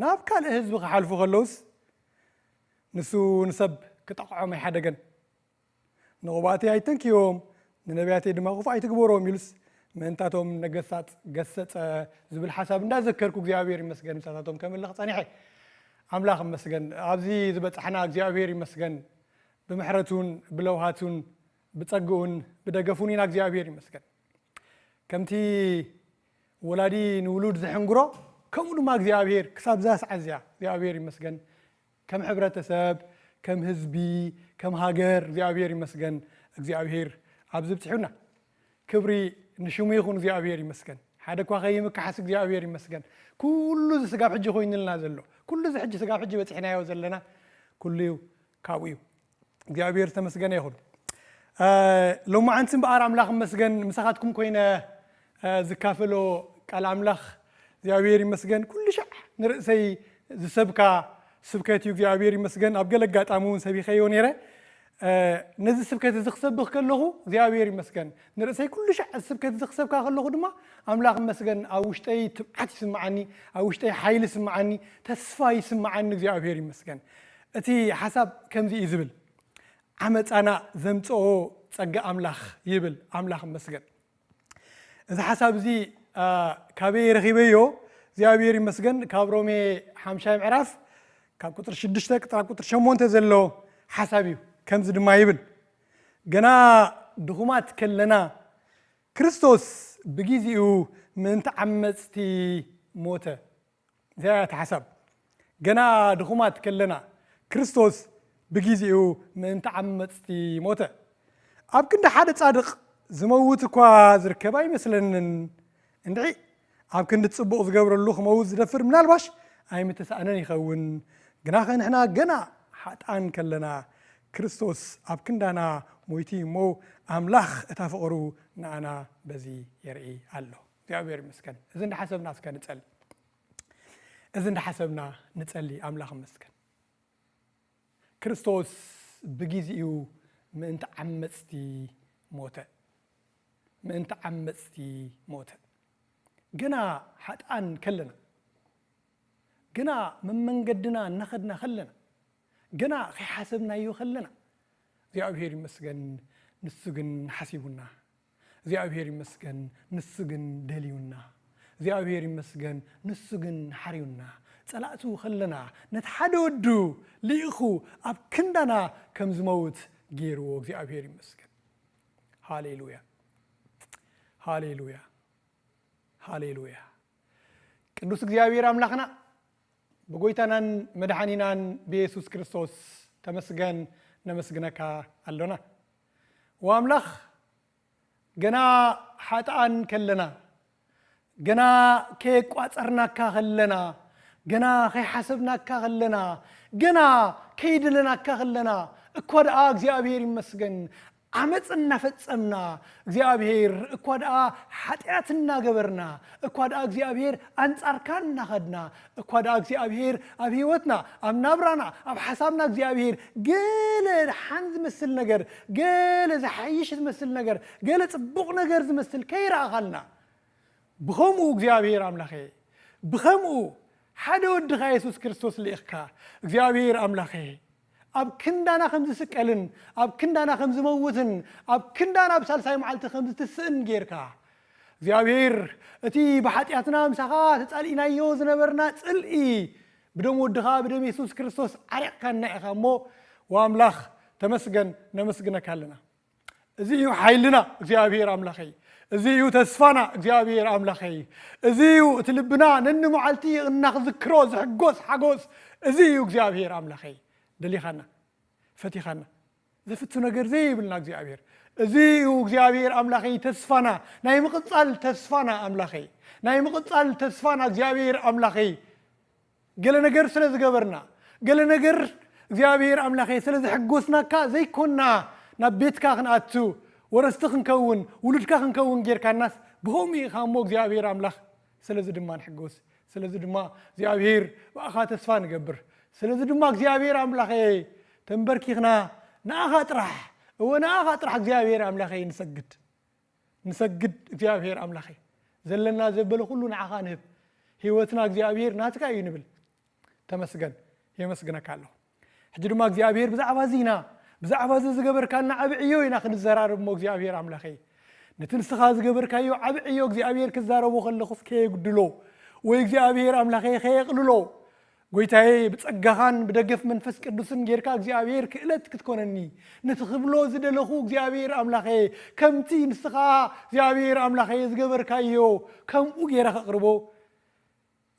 ናብ ካልእ ህዝቢ ክሓልፉ ከለውስ፣ ንሱ ንሰብ ክጠቕዖም ኣይሓደገን። ንቕባእተይ ኣይተንክዮም፣ ንነቢያተይ ድማ ክፉእ ኣይትግበሮም ኢሉስ፣ ምእንታቶም ነገስታት ገሰጸ ዝብል ሓሳብ እንዳዘከርኩ እግዚኣብሔር ይመስገን ምሳታቶም ከምልኽ ጸኒሐ። ኣምላኽ ይመስገን፣ ኣብዚ ዝበጻሕና እግዚኣብሔር ይመስገን። ብምሕረቱን ብለውሃቱን ብጸግኡን ብደገፉን ኢና እግዚኣብሔር ይመስገን። ከምቲ ወላዲ ንውሉድ ዝሕንግሮ፣ ከምኡ ድማ እግዚኣብሔር ክሳብ እዛ ሰዓት እዚኣ እግዚኣብሔር ይመስገን፣ ከም ሕብረተሰብ፣ ከም ህዝቢ፣ ከም ሃገር እግዚኣብሔር ይመስገን፣ እግዚኣብሔር ኣብዚ ብጽሑና። ክብሪ ንሽሙ ይኹን፣ እግዚኣብሔር ይመስገን። ሓደ እኳ ከይምክሓስ እግዚኣብሔር ይመስገን። ኩሉ እዚ ስጋብ ሕጂ ኮይኑልና ዘሎ፣ ኩሉ እዚ ሕጂ ስጋብ ሕጂ በጺሕናዮ ዘለና፣ ኩሉ እዩ፣ ካብኡ እዩ። እግዚኣብሔር ዝተመስገነ ይኹን። እ፣ ሎማዓንቲ እምበኣር ኣምላኽ ይመስገን ምሳኻትኩም ኮይነ፣ እ፣ ዝካፈሎ ቃል ኣምላኽ እግዚኣብሔር ይመስገን። ኩሉ ሻዕ ንርእሰይ ዝሰብካ ስብከት እዩ። እግዚኣብሔር ይመስገን። ኣብ ገለ ኣጋጣሚ እውን ሰቢኸዮ ነይረ። እ፣ ነዚ ስብከት እዚ ክሰብኽ ከለኹ እግዚኣብሔር ይመስገን። ንርእሰይ ኩሉ ሻዕ እዚ ስብከት እዚ ክሰብካ ከለኹ ድማ ኣምላኽ ይመስገን። ኣብ ውሽጠይ ትብዓት ይስምዓኒ፣ ኣብ ውሽጠይ ሓይሊ ይስምዓኒ፣ ተስፋ ይስምዓኒ። እግዚኣብሔር ይመስገን። እቲ ሓሳብ ከምዚ እዩ ዝብል፣ ዓመፃና ዘምፅኦ ፀጋ ኣምላኽ ይብል። ኣምላኽ ይመስገን። እዚ ሓሳብ እዚ፣ አ፣ ካበይ ረኺበዮ? እግዚኣብሔር ይመስገን። ካብ ሮሜ ሓምሻይ ምዕራፍ ካብ ቁፅሪ ሽዱሽተ ቅጥራ ቁፅሪ ሸሞንተ ዘሎ ሓሳብ እዩ። ከምዚ ድማ ይብል፣ ገና ድኹማት ከለና ክርስቶስ ብግዜኡ ምእንቲ ዓመፅቲ ሞተ። እዚኣ እያ እታ ሓሳብ። ገና ድኹማት ከለና ክርስቶስ ብግዜኡ ምእንቲ ዓመፅቲ ሞተ። ኣብ ክንዲ ሓደ ጻድቕ ዝመውት እኳ ዝርከብ ኣይመስለንን። እንድዒ ኣብ ክንዲ ጽቡቕ ዝገብረሉ ክመውት ዝደፍር ምናልባሽ ኣይምተሳእነን ይኸውን። ግናኸ ንሕና ገና ሓጥኣን ከለና ክርስቶስ ኣብ ክንዳና ሞይቱ እሞ ኣምላኽ እታ ፍቕሩ ንኣና በዚ የርኢ ኣሎ። እግዚኣብሔር ይመስገን። እዚ እንዳሓሰብና እስከ ንጸሊ። እዚ እንዳሓሰብና ንጸሊ። ኣምላኽ ይመስገን። ክርስቶስ ብግዜኡ ምእንቲ ዓመጽቲ ሞተ። ምእንቲ ዓመጽቲ ሞተ። ግና ሓጥኣን ከለና፣ ግና መመንገድና እናኸድና ከለና፣ ግና ከይሓሰብናዮ ከለና፣ እግዚኣብሔር ይመስገን፣ ንሱ ግን ሓሲቡና። እግዚኣብሔር ይመስገን፣ ንሱ ግን ደልዩና። እግዚኣብሔር ይመስገን፣ ንሱ ግን ሓርዩና። ጸላእቱ ከለና፣ ነቲ ሓደ ወዱ ልኢኹ ኣብ ክንዳና ከም ዝመውት ገይርዎ። እግዚኣብሔር ይመስገን። ሃሌሉያ፣ ሃሌሉያ፣ ሃሌሉያ። ቅዱስ እግዚኣብሔር ኣምላኽና፣ ብጎይታናን መድሓኒናን ብየሱስ ክርስቶስ ተመስገን፣ ነመስግነካ ኣሎና። ወኣምላኽ፣ ገና ሓጥኣን ከለና፣ ገና ከየቋጸርናካ ከለና፣ ገና ከይሓሰብናካ ከለና፣ ገና ከይደለናካ ከለና፣ እኳ ደኣ እግዚኣብሔር ይመስገን፣ ዓመፅ እናፈጸምና፣ እግዚኣብሔር እኳ ደኣ ሓጢኣት እናገበርና፣ እኳ ደኣ እግዚኣብሔር ኣንጻርካ እናኸድና፣ እኳ ደኣ እግዚኣብሔር ኣብ ህይወትና፣ ኣብ ናብራና፣ ኣብ ሓሳብና እግዚኣብሔር ገለ ደሓን ዝመስል ነገር፣ ገለ ዝሓይሽ ዝመስል ነገር፣ ገለ ጽቡቕ ነገር ዝመስል ከይረኣኻልና፣ ብኸምኡ እግዚኣብሔር ኣምላኸ፣ ብኸምኡ ሓደ ወድኻ የሱስ ክርስቶስ ልኢኽካ፣ እግዚኣብሔር ኣምላኸ፣ ኣብ ክንዳና ከም ዝስቀልን ኣብ ክንዳና ከም ዝመውትን ኣብ ክንዳና ኣብ ሳልሳይ መዓልቲ ከም ዝትስእን ጌርካ እግዚኣብሔር፣ እቲ ብሓጢኣትና ምሳኻ ተጻሊእናዮ ዝነበርና ጽልኢ ብደም ወድኻ ብደም የሱስ ክርስቶስ ዓሪቕካና ኢኻ እሞ፣ ወኣምላኽ ተመስገን፣ ነመስግነካ ኣለና። እዚ እዩ ሓይልና እግዚኣብሔር ኣምላኸይ። እዚ እዩ ተስፋና እግዚኣብሔር ኣምላኸይ። እዚ እዩ እቲ ልብና ነንመዓልቲ እናኽዝክሮ ዝሕጎስ ሓጎስ። እዚ እዩ እግዚኣብሔር ኣምላኸይ። ደሊኻና፣ ፈቲኻና፣ ዘፍቱ ነገር ዘይብልና እግዚኣብሔር። እዚ እዩ እግዚኣብሔር ኣምላኸይ ተስፋና፣ ናይ ምቕጻል ተስፋና ኣምላኸይ። ናይ ምቕጻል ተስፋና እግዚኣብሔር ኣምላኸይ። ገለ ነገር ስለ ዝገበርና፣ ገለ ነገር እግዚኣብሔር ኣምላኸይ ስለ ዘሐጎስናካ ዘይኮና ናብ ቤትካ ክንኣቱ፣ ወረስቲ ክንከውን፣ ውሉድካ ክንከውን ጌርካናስ ብኸምኡ ኢኻ እሞ እግዚኣብሔር ኣምላኽ። ስለዚ ድማ ንሕጎስ። ስለዚ ድማ እግዚኣብሔር ብኣኻ ተስፋ ንገብር። ስለዚ ድማ እግዚኣብሔር ኣምላኸይ ተንበርኪኽና ንኣኻ ጥራሕ፣ እወ ንኣኻ ጥራሕ እግዚኣብሔር ኣምላኸይ ንሰግድ። ንሰግድ እግዚኣብሔር ኣምላኸይ። ዘለና ዘበለ ኩሉ ንዓኻ ንህብ። ህይወትና እግዚኣብሔር ናትካ እዩ ንብል። ተመስገን። የመስግነካ ኣለኹ። ሕጂ ድማ እግዚኣብሔር ብዛዕባ እዚ ኢና፣ ብዛዕባ እዚ ዝገበርካልና ዓቢ ዕዮ ኢና ክንዘራረብ እሞ እግዚኣብሔር ኣምላኸይ። ነቲ ንስኻ ዝገበርካዮ ዓቢ ዕዮ እግዚኣብሔር ክዛረቦ ከለኹስ ከየጉድሎ ወይ እግዚኣብሔር ኣምላኸይ ከየቕልሎ፣ ጎይታዬ ብጸጋኻን ብደገፍ መንፈስ ቅዱስን ጌርካ እግዚኣብሔር ክእለት ክትኮነኒ፣ ነቲ ክብሎ ዝደለኹ እግዚኣብሔር ኣምላኸይ ከምቲ ንስኻ እግዚኣብሔር ኣምላኸይ ዝገበርካዮ ከምኡ ጌረ ከቕርቦ፣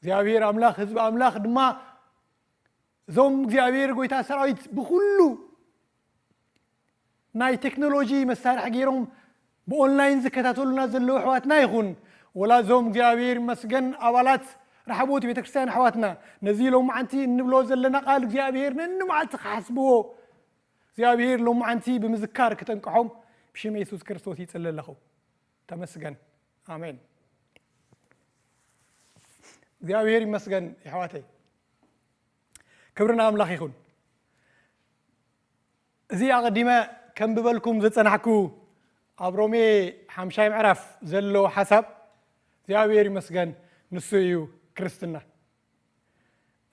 እግዚኣብሔር ኣምላኽ ህዝቢ ኣምላኽ ድማ እዞም እግዚኣብሔር ጎይታ ሰራዊት ብኹሉ ናይ ቴክኖሎጂ መሳርሒ ገይሮም ብኦንላይን ዝከታተሉና ዘለዉ ኣሕዋትና ይኹን፣ ወላ እዞም እግዚኣብሔር ይመስገን ኣባላት ረሓቦት ቤተክርስትያን ኣሕዋትና፣ ነዚ ሎማዓንቲ እንብሎ ዘለና ቃል እግዚኣብሔር ነንመዓልቲ ክሓስብዎ እግዚኣብሔር ሎማዓንቲ ብምዝካር ክጠንቅሖም ብሽም የሱስ ክርስቶስ ይጽሊ ኣለኹ። ተመስገን። ኣሜን። እግዚኣብሔር ይመስገን። የሕዋተይ፣ ክብሪ ንኣምላኽ ይኹን። እዚ ኣቐዲመ ከንብበልኩም ዝጸናሕኩ ኣብ ሮሜ ሓምሻይ ምዕራፍ ዘሎ ሓሳብ እግዚኣብሔር ይመስገን፣ ንሱ እዩ ክርስትና።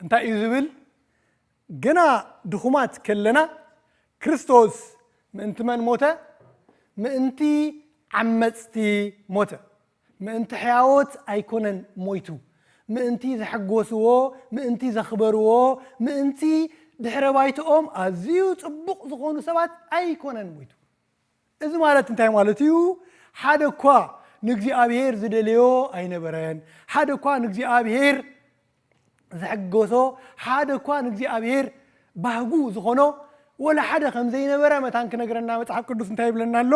እንታይ እዩ ዝብል? ገና ድኹማት ከለና ክርስቶስ ምእንቲ መን ሞተ? ምእንቲ ዓመጽቲ ሞተ። ምእንቲ ሕያዎት ኣይኮነን ሞይቱ፣ ምእንቲ ዘሐጎስዎ፣ ምእንቲ ዘኽበርዎ፣ ምእንቲ ድሕረ ባይትኦም ኣዝዩ ጽቡቕ ዝኾኑ ሰባት ኣይኮነን ሞይቱ። እዚ ማለት እንታይ ማለት እዩ? ሓደ እኳ ንእግዚኣብሔር ዝደለዮ ኣይነበረን። ሓደ እኳ ንእግዚኣብሔር ዘሐጎሶ፣ ሓደ እኳ ንእግዚኣብሔር ባህጉ ዝኾኖ ወላ ሓደ ከም ዘይነበረ መታን ክነግረና መጽሓፍ ቅዱስ እንታይ ይብለና ኣሎ?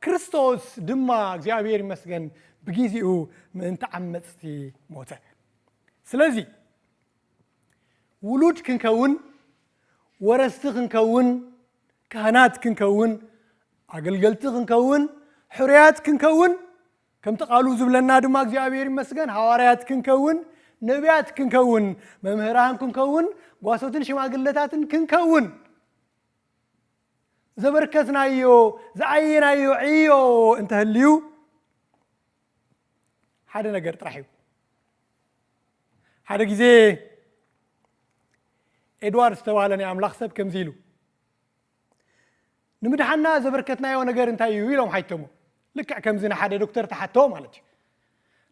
ክርስቶስ ድማ እግዚኣብሔር ይመስገን ብጊዜኡ ምእንቲ ዓመጽቲ ሞተ። ስለዚ ውሉድ ክንከውን፣ ወረስቲ ክንከውን፣ ካህናት ክንከውን፣ ኣገልገልቲ ክንከውን፣ ሕሩያት ክንከውን፣ ከምቲ ቃሉ ዝብለና ድማ እግዚኣብሔር ይመስገን፣ ሃዋርያት ክንከውን፣ ነቢያት ክንከውን፣ መምህራን ክንከውን፣ ጓሶትን ሽማግለታትን ክንከውን፣ ዘበርከትናዮ፣ ዝዓየናዮ ዕዮ እንተህልዩ፣ ሓደ ነገር ጥራሕ እዩ። ሓደ ግዜ ኤድዋርድ ዝተባህለ ናይ ኣምላኽ ሰብ ከምዚ ኢሉ፣ "ንምድሓና ዘበርከትናዮ ነገር እንታይ እዩ?" ኢሎም ሓይተሞ። ልክዕ ከምዚ ንሓደ ዶክተር ተሓቶ ማለት እዩ።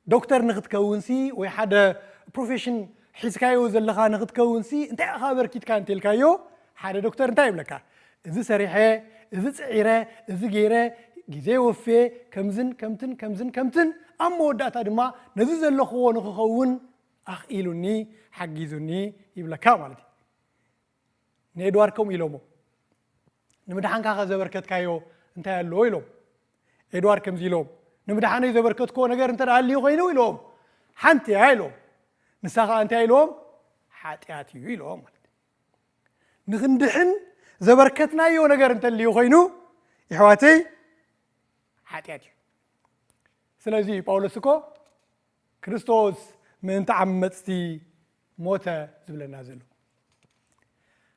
ዶክተር ንኽትከውንሲ ወይ ሓደ ፕሮፌሽን ሒዝካዮ ዘለኻ ንኽትከውንሲ እንታይ ኢኻ ኣበርኪትካ እንተልካዮ፣ ሓደ ዶክተር እንታይ ይብለካ? "እዚ ሰሪሐ፣ እዚ ጽዒረ፣ እዚ ገይረ፣ ግዜ ወፌ፣ ከምዝን ከምትን ከምዝን ከምትን፣ ኣብ መወዳእታ ድማ ነዚ ዘለኽዎ ንኽኸውን ኣኽኢሉኒ፣ ሓጊዙኒ" ይብለካ ማለት እዩ። ንኤድዋርድ ከምኡ ኢሎሞ፣ "ንምድሓንካ ከ ዘበርከትካዮ እንታይ ኣሎ?" ኢሎም። ኤድዋርድ ከምዚ ኢሎም፣ "ንምድሓነይ ዘበርከትክዎ ነገር እንተ ደኣ ኣልዩ ኮይኑ" ኢሎም፣ "ሓንቲ እያ" ኢሎም። ንሳ ኸኣ እንታይ ኢሎም? "ሓጢኣት እዩ" ኢሎም ማለት እዩ። ንኽንድሕን ዘበርከትናዮ ነገር እንተልዩ ኮይኑ፣ የሕዋተይ፣ ሓጢኣት እዩ። ስለዚ እዩ ጳውሎስ እኮ ክርስቶስ ምእንቲ ዓመጽቲ ሞተ ዝብለና ዘሎ።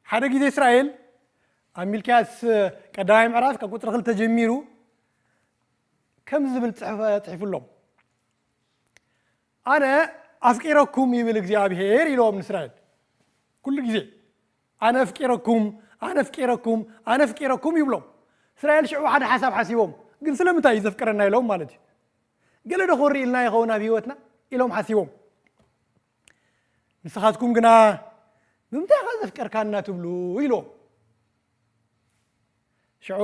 ሓደ ግዜ እስራኤል ኣብ ሚልክያስ ቀዳማይ ምዕራፍ ካብ ቁጽሪ ክልተ ጀሚሩ ከምዚ ዝብል ጽሑፍ ጽሒፉሎም፣ "ኣነ ኣፍቂረኩም ይብል እግዚኣብሔር" ኢሎም ንእስራኤል። ኩሉ ግዜ "ኣነ ኣፍቂረኩም፣ ኣነ ኣፍቂረኩም፣ ኣነ ኣፍቂረኩም ይብሎም። እስራኤል ሽዑ ሓደ ሓሳብ ሓሲቦም፣ ግን ስለምንታይ እዩ ዘፍቅረና ኢሎም ማለት እዩ። ገለ ዶ ክወሪ ኢልና ይኸውን ኣብ ህይወትና ኢሎም ሓሲቦም። ንስኻትኩም ግና ብምንታይ ኢኻ ዘፍቀርካና ትብሉ ኢሎም። ሽዑ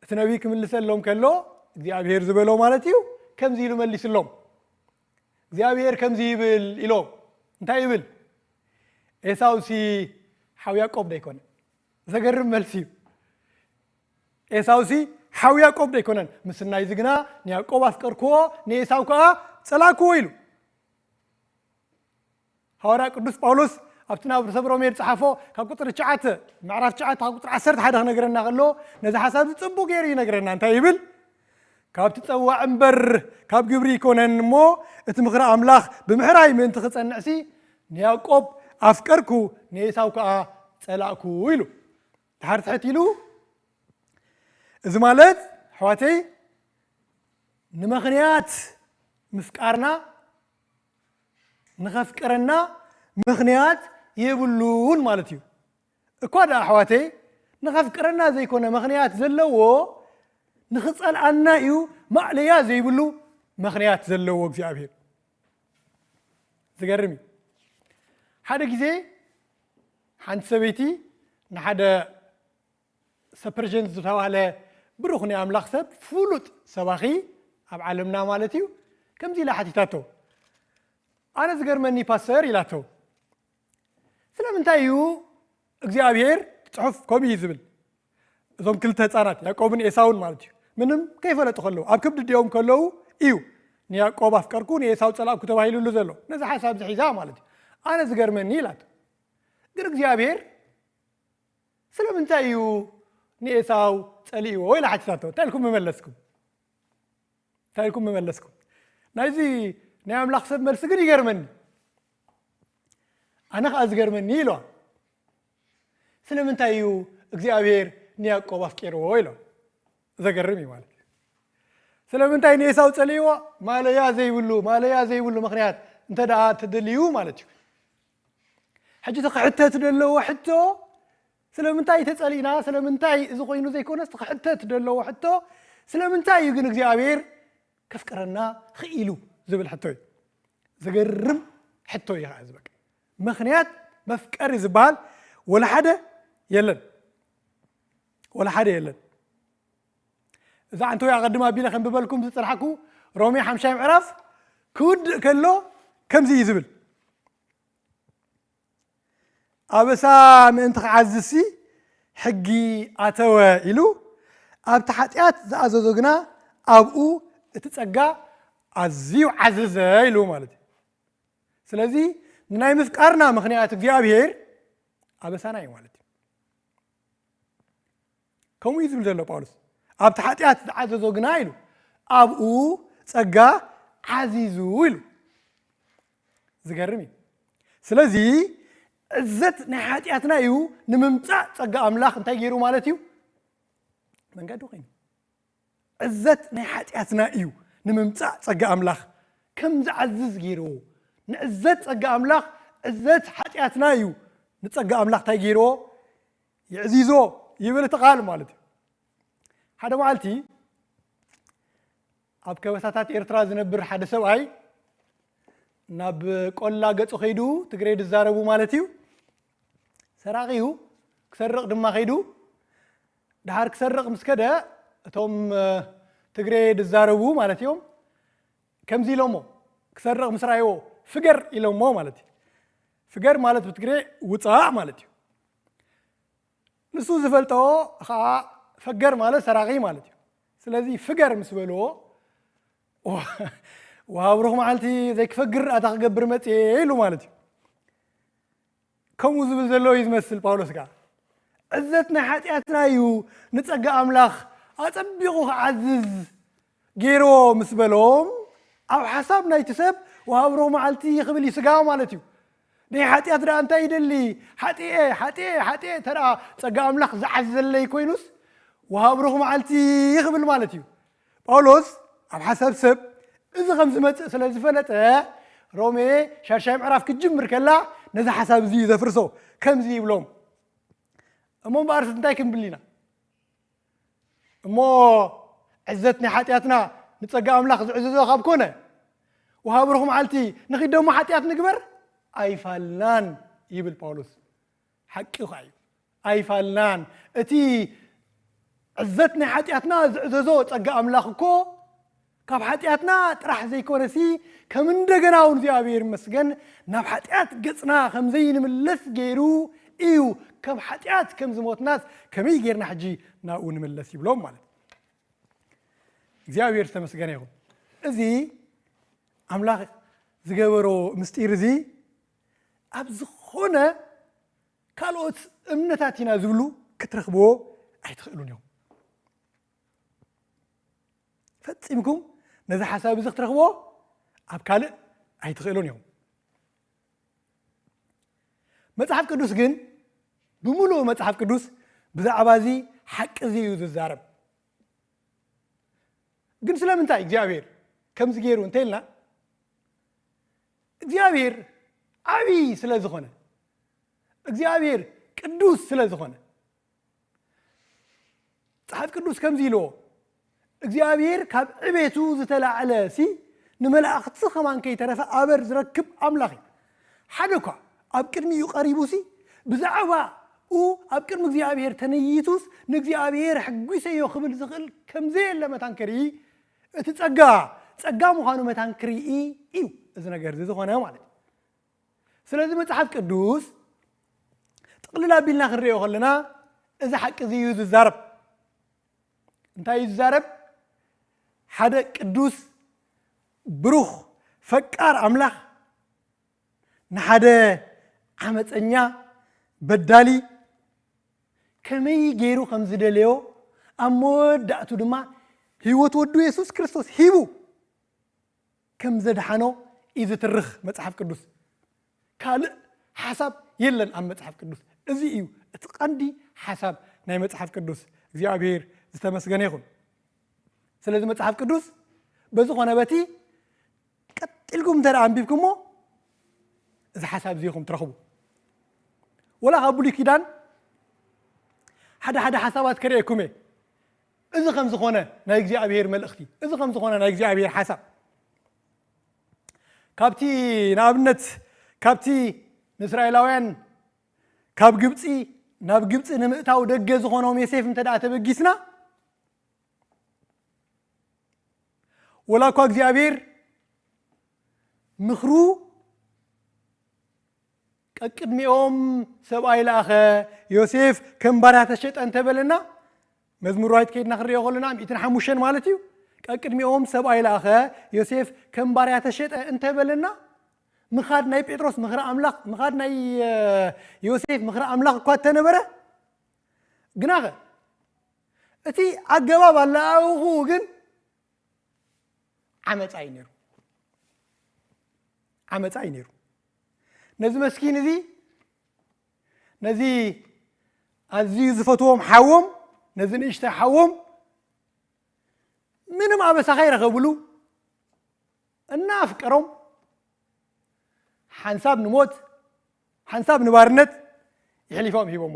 እቲ ነቢይ ክምልሰሎም ከሎ እግዚኣብሔር ዝበሎ ማለት እዩ። ከምዚ ኢሉ መሊስሎም። እግዚኣብሔር ከምዚ ይብል ኢሎም። እንታይ ይብል? ኤሳውሲ ሓው ያዕቆብ ዶ ኣይኮነን? ዘገርም መልሲ እዩ። ኤሳውሲ ሓው ያዕቆብ ዶ ኣይኮነን? ምስናይዚ ግና ንያዕቆብ ኣፍቀርክዎ፣ ንኤሳው ከዓ ጸላእክዎ ኢሉ። ሃዋርያ ቅዱስ ጳውሎስ ኣብቲ ናብ ሰብ ሮሜ ዝጸሓፎ ካብ ቁጽሪ ትሽዓተ፣ ምዕራፍ ትሽዓተ ካብ ቁጽሪ ዓሰርተ ሓደ ክነግረና ከሎ ነዚ ሓሳብ እዚ ጽቡቕ ገይሩ ይነግረና። እንታይ ይብል? "ካብ ትጸዋዕ እምበር ካብ ግብሪ ይኮነን እሞ እቲ ምኽሪ ኣምላኽ ብምሕራይ ምእንቲ ክጸንዕሲ ንያዕቆብ ኣፍቀርኩ ንኤሳው ከኣ ጸላእኩ" ኢሉ። ድሓር ትሕት ኢሉ፣ እዚ ማለት ኣሕዋተይ ንምኽንያት ምፍቃርና ንኸፍቅረና ምኽንያት የብሉን ማለት እዩ። እኳ ደኣ ኣሕዋተይ ንኸፍቅረና ዘይኮነ ምኽንያት ዘለዎ፣ ንኽጸልኣና እዩ ማእለያ ዘይብሉ ምኽንያት ዘለዎ እግዚኣብሔር። ዝገርም እዩ። ሓደ ግዜ ሓንቲ ሰበይቲ ንሓደ ሰፐርጀንስ ዝተባህለ ብሩኽ ናይ ኣምላኽ ሰብ፣ ፍሉጥ ሰባኺ ኣብ ዓለምና ማለት እዩ፣ ከምዚ ኢላ ሓቲታቶ። "ኣነ ዝገርመኒ ፓስተር" ኢላቶ። ስለምንታይ እዩ እግዚኣብሔር ጽሑፍ ከምኡ እዩ ዝብል? እዞም ክልተ ህፃናት ያዕቆብን ኤሳውን ማለት እዩ ምንም ከይፈለጡ ከለዉ፣ ኣብ ከብዲ ኣዲኦም ከለዉ እዩ ንያዕቆብ ኣፍቀርኩ ንኤሳው ጸላእኩ ተባሂሉሉ ዘሎ። ነዚ ሓሳብ ዝሒዛ ማለት እዩ። "ኣነ ዝገርመኒ" ኢላቶ። ግን እግዚኣብሔር ስለምንታይ እዩ ንኤሳው ጸሊእዎ ኢላ ሓቲታቶ። እንታይ ኢልኩም ምመለስኩም? እንታይ ኢልኩም ምመለስኩም? ናይዚ ናይ ኣምላኽ ሰብ መልሲ ግን ይገርመኒ። ኣነ ኸኣ ዝገርመኒ ኢልዋ። ስለምንታይ እዩ እግዚኣብሔር ንያዕቆብ ኣፍቂርዎ ኢልዋ። ዘገርም እዩ ማለት እዩ። ስለምንታይ ንኤሳው ጸሊእዎ? ማለያ ዘይብሉ፣ ማለያ ዘይብሉ ምኽንያት እንተ ደኣ ተደልዩ ማለት እዩ። ሕጂ እቲ ክሕተት ዘለዎ ሕቶ፣ ስለምንታይ ተጸሊእና፣ ስለምንታይ እዚ ኮይኑ ዘይኮነስ፣ እቲ ክሕተት ዘለዎ ሕቶ፣ ስለምንታይ እዩ ግን እግዚኣብሔር ከፍቅረና ኽኢሉ ዝብል ሕቶ እዩ። ዘገርም ሕቶ እዩ ኸዓ እዚ። በቃ ምኽንያት መፍቀሪ ዝበሃል ወላ ሓደ የለን፣ ወላ ሓደ የለን። እዛ ዓንተወይ ኣቐድም ኣቢለ ከንብበልኩም ዝጸናሕኩ ሮሜ ሓምሻይ ምዕራፍ ክውድእ ከሎ ከምዚ እዩ ዝብል። "ኣበሳ ምእንቲ ክዓዝሲ ሕጊ ኣተወ" ኢሉ፣ "ኣብቲ ሓጢኣት ዝኣዘዞ ግና ኣብኡ እቲ ጸጋ ኣዝዩ ዓዘዘ" ኢሉ ማለት እዩ። ስለዚ ንናይ ምፍቃርና ምኽንያት እግዚኣብሔር ኣበሳና እዩ ማለት እዩ። ከምኡ እዩ ዝብል ዘሎ ጳውሎስ። "ኣብቲ ሓጢኣት ዝዓዘዞ ግና" ኢሉ፣ "ኣብኡ ጸጋ ዓዚዙ" ኢሉ። ዝገርም እዩ። ስለዚ ዕዘት ናይ ሓጢኣትና እዩ ንምምጻእ ጸጋ ኣምላኽ እንታይ ገይሩ ማለት እዩ? መንገዲ ኮይኑ። ዕዘት ናይ ሓጢኣትና እዩ ንምምጻእ ጸጋ ኣምላኽ ከም ዝዓዝዝ ገይርዎ። ንዕዘት ጸጋ ኣምላኽ፣ ዕዘት ሓጢኣትና እዩ ንጸጋ ኣምላኽ እንታይ ገይርዎ? የዕዚዞ ይብል እቲ ቃል ማለት እዩ። ሓደ መዓልቲ ኣብ ከበሳታት ኤርትራ ዝነብር ሓደ ሰብኣይ ናብ ቆላ ገጹ ከይዱ፣ ትግሬ ዝዛረቡ ማለት እዩ፣ ሰራቒ እዩ፣ ክሰርቕ ድማ ከይዱ። ድሓር ክሰርቕ ምስ ከደ፣ እቶም፣ እ፣ ትግሬ ዝዛረቡ ማለት እዮም፣ ከምዚ ኢሎሞ፣ ክሰርቕ ምስ ረኣይዎ፣ "ፍገር" ኢሎሞ ማለት እዩ። ፍገር ማለት ብትግሬ ውጻእ ማለት እዩ። ንሱ ዝፈልጦ ኸዓ ፈገር ማለት ሰራቒ ማለት እዩ። ስለዚ ፍገር ምስ በልዎ፣ "ወሃብሩኽ መዓልቲ ዘይክፈግር ኣታ ክገብር መጽየ" ኢሉ ማለት እዩ። ከምኡ ዝብል ዘሎ እዩ ዝመስል ጳውሎስ ከኣ። ዕዘት ናይ ሓጢኣትና እዩ ንጸጋ ኣምላኽ ኣጸቢቑ ክዓዝዝ ገይርዎ ምስ በሎም፣ ኣብ ሓሳብ ናይቲ ሰብ ወሃብሮ መዓልቲ ይኽብል ይስጋ ማለት እዩ። ናይ ሓጢኣት ደኣ እንታይ ይደሊ? ሓጢኤ፣ ሓጢኤ፣ ሓጢኤ፣ ተደኣ ጸጋ ኣምላኽ ዝዓዘለይ ኮይኑስ፣ ወሃብሩኽ መዓልቲ ይኽብል ማለት እዩ። ጳውሎስ ኣብ ሓሳብ ሰብ እዚ ከም ዝመጽእ ስለ ዝፈለጠ፣ ሮሜ ሻድሻይ ምዕራፍ ክትጅምር ከላ ነዚ ሓሳብ እዚ እዩ ዘፍርሶ። ከምዚ ይብሎም፣ እሞ እምበኣርስ እንታይ ክንብል ኢና? እሞ ዕዘት ናይ ሓጢኣትና ንጸጋ ኣምላኽ ዝዕዘዞ ካብ ኮነ፣ ወሃብርኹ መዓልቲ ንኺድ ደሞ ሓጢኣት ንግበር ኣይፋልናን ይብል ጳውሎስ። ሓቂ ኸዓ እዩ። ኣይፋልናን። እቲ ዕዘት ናይ ሓጢኣትና ዝዕዘዞ ጸጋ ኣምላኽ እኮ ካብ ሓጢኣትና ጥራሕ ዘይኮነሲ፣ ከም እንደገና እውን እግዚኣብሔር ይመስገን ናብ ሓጢኣት ገጽና ከም ዘይንምለስ ገይሩ እዩ። ከም ሓጢኣት ከም ዝሞትናስ ከመይ ጌርና ሕጂ ናብኡ ንምለስ ይብሎም ማለት እዩ። እግዚኣብሔር ዝተመስገነ ይኹን። እዚ ኣምላኽ ዝገበሮ ምስጢር እዚ ኣብ ዝኾነ ካልኦት እምነታት ኢና ዝብሉ ክትረኽብዎ ኣይትኽእሉን እዮም። ፈጺምኩም ነዚ ሓሳብ እዚ ክትረኽብዎ ኣብ ካልእ ኣይትኽእሉን እዮም። መጽሓፍ ቅዱስ ግን፣ ብምሉእ መጽሓፍ ቅዱስ ብዛዕባ እዚ ሓቂ እዚ እዩ ዝዛረብ። ግን ስለምንታይ እግዚኣብሔር ከምዚ ገይሩ እንተኢልና፣ እግዚኣብሔር ዓብዪ ስለ ዝኾነ፣ እግዚኣብሔር ቅዱስ ስለ ዝኾነ፣ መጽሓፍ ቅዱስ ከምዚ ኢልዎ፣ እግዚኣብሔር ካብ ዕቤቱ ዝተላዕለ ሲ ንመላእኽቲ ከማን ከይተረፈ ኣበር ዝረክብ ኣምላኽ እዩ። ሓደ እኳ ኣብ ቅድሚኡ ቀሪቡ ሲ ብዛዕባኡ ኣብ ቅድሚ እግዚኣብሔር ተነይቱስ ንእግዚኣብሔር ሕጒሰዮ ክብል ዝኽእል ከምዘየለ መታን ክርኢ፣ እቲ ጸጋ ጸጋ ምዃኑ መታን ክርኢ እዩ እዚ ነገር እዚ ዝኾነ ማለት እዩ። ስለዚ መጽሓፍ ቅዱስ ጥቕልል ኣቢልና ክንሪኦ ከለና እዚ ሓቂ እዚ እዩ ዝዛረብ። እንታይ እዩ ዝዛረብ? ሓደ ቅዱስ፣ ብሩኽ፣ ፈቃር ኣምላኽ ንሓደ ዓመፀኛ፣ በዳሊ ከመይ ገይሩ ከም ዝደለዮ፣ ኣብ መወዳእቱ ድማ ህይወት ወዱ የሱስ ክርስቶስ ሂቡ ከም ዘድሓኖ እዩ ዝትርኽ መጽሓፍ ቅዱስ። ካልእ ሓሳብ የለን ኣብ መጽሓፍ ቅዱስ። እዚ እዩ እቲ ቀንዲ ሓሳብ ናይ መጽሓፍ ቅዱስ። እግዚኣብሔር ዝተመስገነ ይኹን። ስለዚ መጽሓፍ ቅዱስ በዝኾነ በቲ ቀጢልኩም እንተ ደኣ ኣንቢብኩሞ፣ እዚ ሓሳብ እዚ ኢኹም ትረኽቡ። ወላ ካብ ብሉይ ኪዳን ሓደ ሓደ ሓሳባት ከርእየኩም እየ። እዚ ከም ዝኾነ ናይ እግዚኣብሔር መልእኽቲ፣ እዚ ከም ዝኾነ ናይ እግዚኣብሔር ሓሳብ፣ ካብቲ፣ ንኣብነት፣ ካብቲ ንእስራኤላውያን ካብ ግብፂ ናብ ግብፂ ንምእታው ደገ ዝኾኖም ዮሴፍ እንተ ደኣ ተበጊስና፣ ወላ እኳ እግዚኣብሔር ምኽሩ ቀቅድሚኦም ሰብኣይ ለኣኸ፣ ዮሴፍ ከም ባርያ ተሸጠ እንተበለና፣ መዝሙራዊት ከይድና ክንሪኦ ከለና፣ ሚእትን ሓሙሽተን ማለት እዩ። ቀቅድሚኦም ሰብኣይ ለኣኸ፣ ዮሴፍ ከም ባርያ ተሸጠ እንተበለና፣ ምኻድ ናይ ጴጥሮስ ምኽሪ ኣምላኽ፣ ምኻድ ናይ፣ እ፣ ዮሴፍ ምኽሪ ኣምላኽ እኳ እተነበረ፣ ግናኸ እቲ ኣገባብ ኣለኣእኹ ግን ዓመፃ እዩ ነይሩ። ዓመፃ እዩ ነይሩ። ነዚ መስኪን እዚ፣ ነዚ ኣዝዩ ዝፈትዎም ሓዎም፣ ነዚ ንእሽተይ ሓዎም፣ ምንም ኣበሳ ከይረኸብሉ፣ እናፍቀሮም፣ ሓንሳብ ንሞት፣ ሓንሳብ ንባርነት የሕሊፎም ሂቦሞ።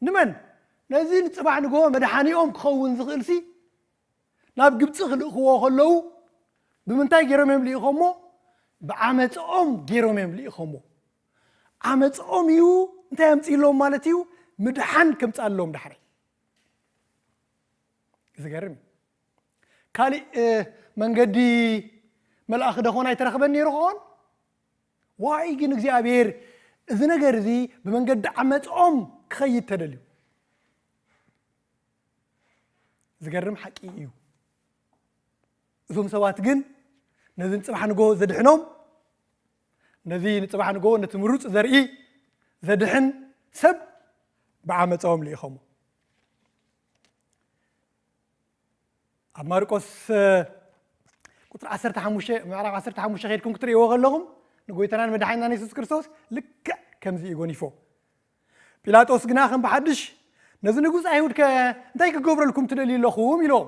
ንመን? ነዚ ንጽባሕ ንግሆ መድሓኒኦም ክኸውን ዝኽእልሲ፣ ናብ ግብጺ ክልእኽዎ ከለዉ፣ ብምንታይ ገይሮም እዮም ልኢኾሞ? ብዓመጽኦም ገይሮም እዮም ልኢኾሞ። ዓመጽኦም እዩ እንታይ ኣምጽእሎም ማለት እዩ? ምድሓን ከምጽኣሎም ዳሕረይ። ዝገርም እዩ። ካሊእ፣ እ፣ መንገዲ መልኣኽ ደኾን ኣይተረኽበን ነይሩ ክኾን? ዋይ ግን እግዚኣብሔር እዚ ነገር እዚ ብመንገዲ ዓመፅኦም ክኸይድ ተደልዩ። ዝገርም ሓቂ እዩ። እዞም ሰባት ግን ነዚ ንጽባሕ ንጎ ዘድሕኖም፣ ነዚ ንጽባሕ ንጎ ነቲ ምሩፅ ዘርኢ ዘድሕን ሰብ ብዓመፅኦም ልኢኾሞ። ኣብ ማርቆስ፣ እ፣ ቁፅሪ ዓሰርተ ሓሙሽተ፣ ምዕራፍ ዓሰርተ ሓሙሽተ ከይድኩም ክትርእይዎ ከለኹም፣ ንጎይታናን መድሓኒናን የሱስ ክርስቶስ ልክዕ ከምዚ እዩ ጎኒፎ። ጲላጦስ ግና ከም ብሓድሽ፣ "ነዚ ንጉስ ኣይሁድ ከ እንታይ ክገብረልኩም ትደልዩ ኣለኹም?" ኢሎም።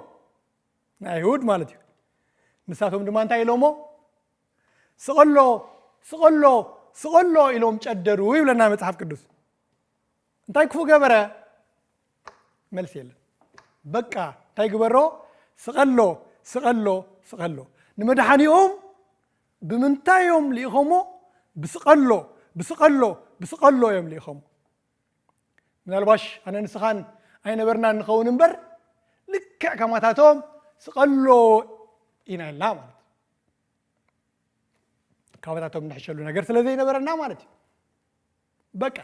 ንኣይሁድ ማለት እዩ። ንሳቶም ድማ እንታይ ኢሎሞ? "ስቐሎ፣ ስቐሎ፣ ስቐሎ" ኢሎም ጨደሩ ይብለና መጽሓፍ ቅዱስ። እንታይ ክፉእ ገበረ? መልሲ የለን። በቃ እንታይ ግበሮ? ስቐሎ፣ ስቐሎ፣ ስቐሎ። ንመድሓኒኦም ብምንታይ እዮም ልኢኾሞ? ብስቐሎ፣ ብስቐሎ፣ ብስቐሎ እዮም ልኢኾሞ። ምናልባሽ ኣነ ንስኻን ኣይነበርናን ንኸውን እምበር፣ ልክዕ ከማታቶም ስቐሎ ኢና ኢልና ማለት እዩ። ካባታቶም ንሕሸሉ ነገር ስለ ዘይነበረና ማለት እዩ። በቃ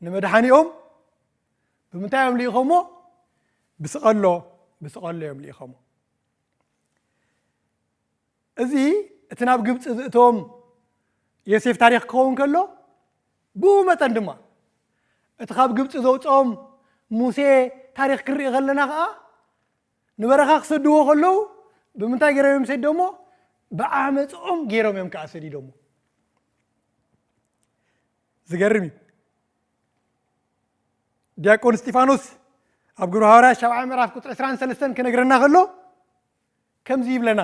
ንመድሓኒኦም ብምንታይ እዮም ልኢኾሞ? ብስቐሎ፣ ብስቐሎ እዮም ልኢኾሞ። እዚ እቲ ናብ ግብፂ ዝእቶም ዮሴፍ ታሪኽ ክኸውን ከሎ፣ ብኡ መጠን ድማ እቲ ካብ ግብፂ ዘውፅኦም ሙሴ ታሪኽ ክንርኢ ከለና ከዓ፣ ንበረኻ ክሰድዎ ከለዉ ብምንታይ ገይሮም እዮም ሰዲዶሞ? ብዓመፅኦም ገይሮም እዮም ከዓ ሰዲዶሞ። ዝገርም እዩ። ዲያቆን እስጢፋኖስ ኣብ ግብረ ሃዋርያ ሻብዓይ ምዕራፍ ቁፅሪ ዕስራን ሰለስተን ክነግረና ከሎ ከምዚ ይብለና፣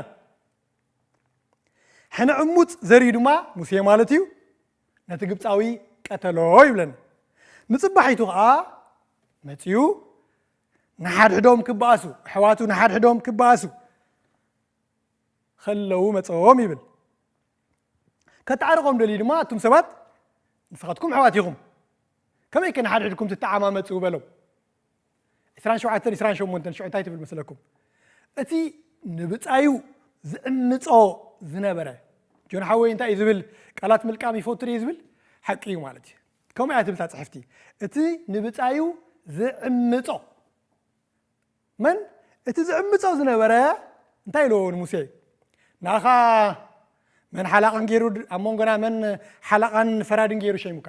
ሕነ ዕሙፅ ዘርዩ ድማ ሙሴ ማለት እዩ፣ ነቲ ግብፃዊ ቀተሎ ይብለና። ንፅባሒቱ ከዓ መፅዩ፣ ንሓድሕዶም ክበኣሱ፣ ኣሕዋቱ ንሓድሕዶም ክበኣሱ ከለዉ መፀዎም ይብል። ከተዓርቆም ደልዩ ድማ፣ ኣቱም ሰባት ንስኻትኩም ኣሕዋት ኢኹም፣ ከመይ ከ ንሓድሕድኩም ትተዓማመፁ በሎም። ዕስራን ሸውዓተን ዕስራን ሸሞንተን ሽዑ እንታይ ትብል መስለኩም? እቲ ንብፃዩ ዝዕምፆ ዝነበረ፣ ጆን ሓወይ እንታይ እዩ ዝብል? ቃላት ምልቃም ይፈቱ ድዩ ዝብል? ሓቂ እዩ ማለት እዩ። ከምኡ እያ ትብል እታ ፅሕፍቲ። እቲ ንብፃዩ ዝዕምፆ፣ መን? እቲ ዝዕምፆ ዝነበረ እንታይ ኢልዎ ንሙሴ? ንኣኻ መን ሓላቕን ገይሩ፣ ኣብ መንጎና መን ሓላቓን ፈራድን ገይሩ ሸይሙካ?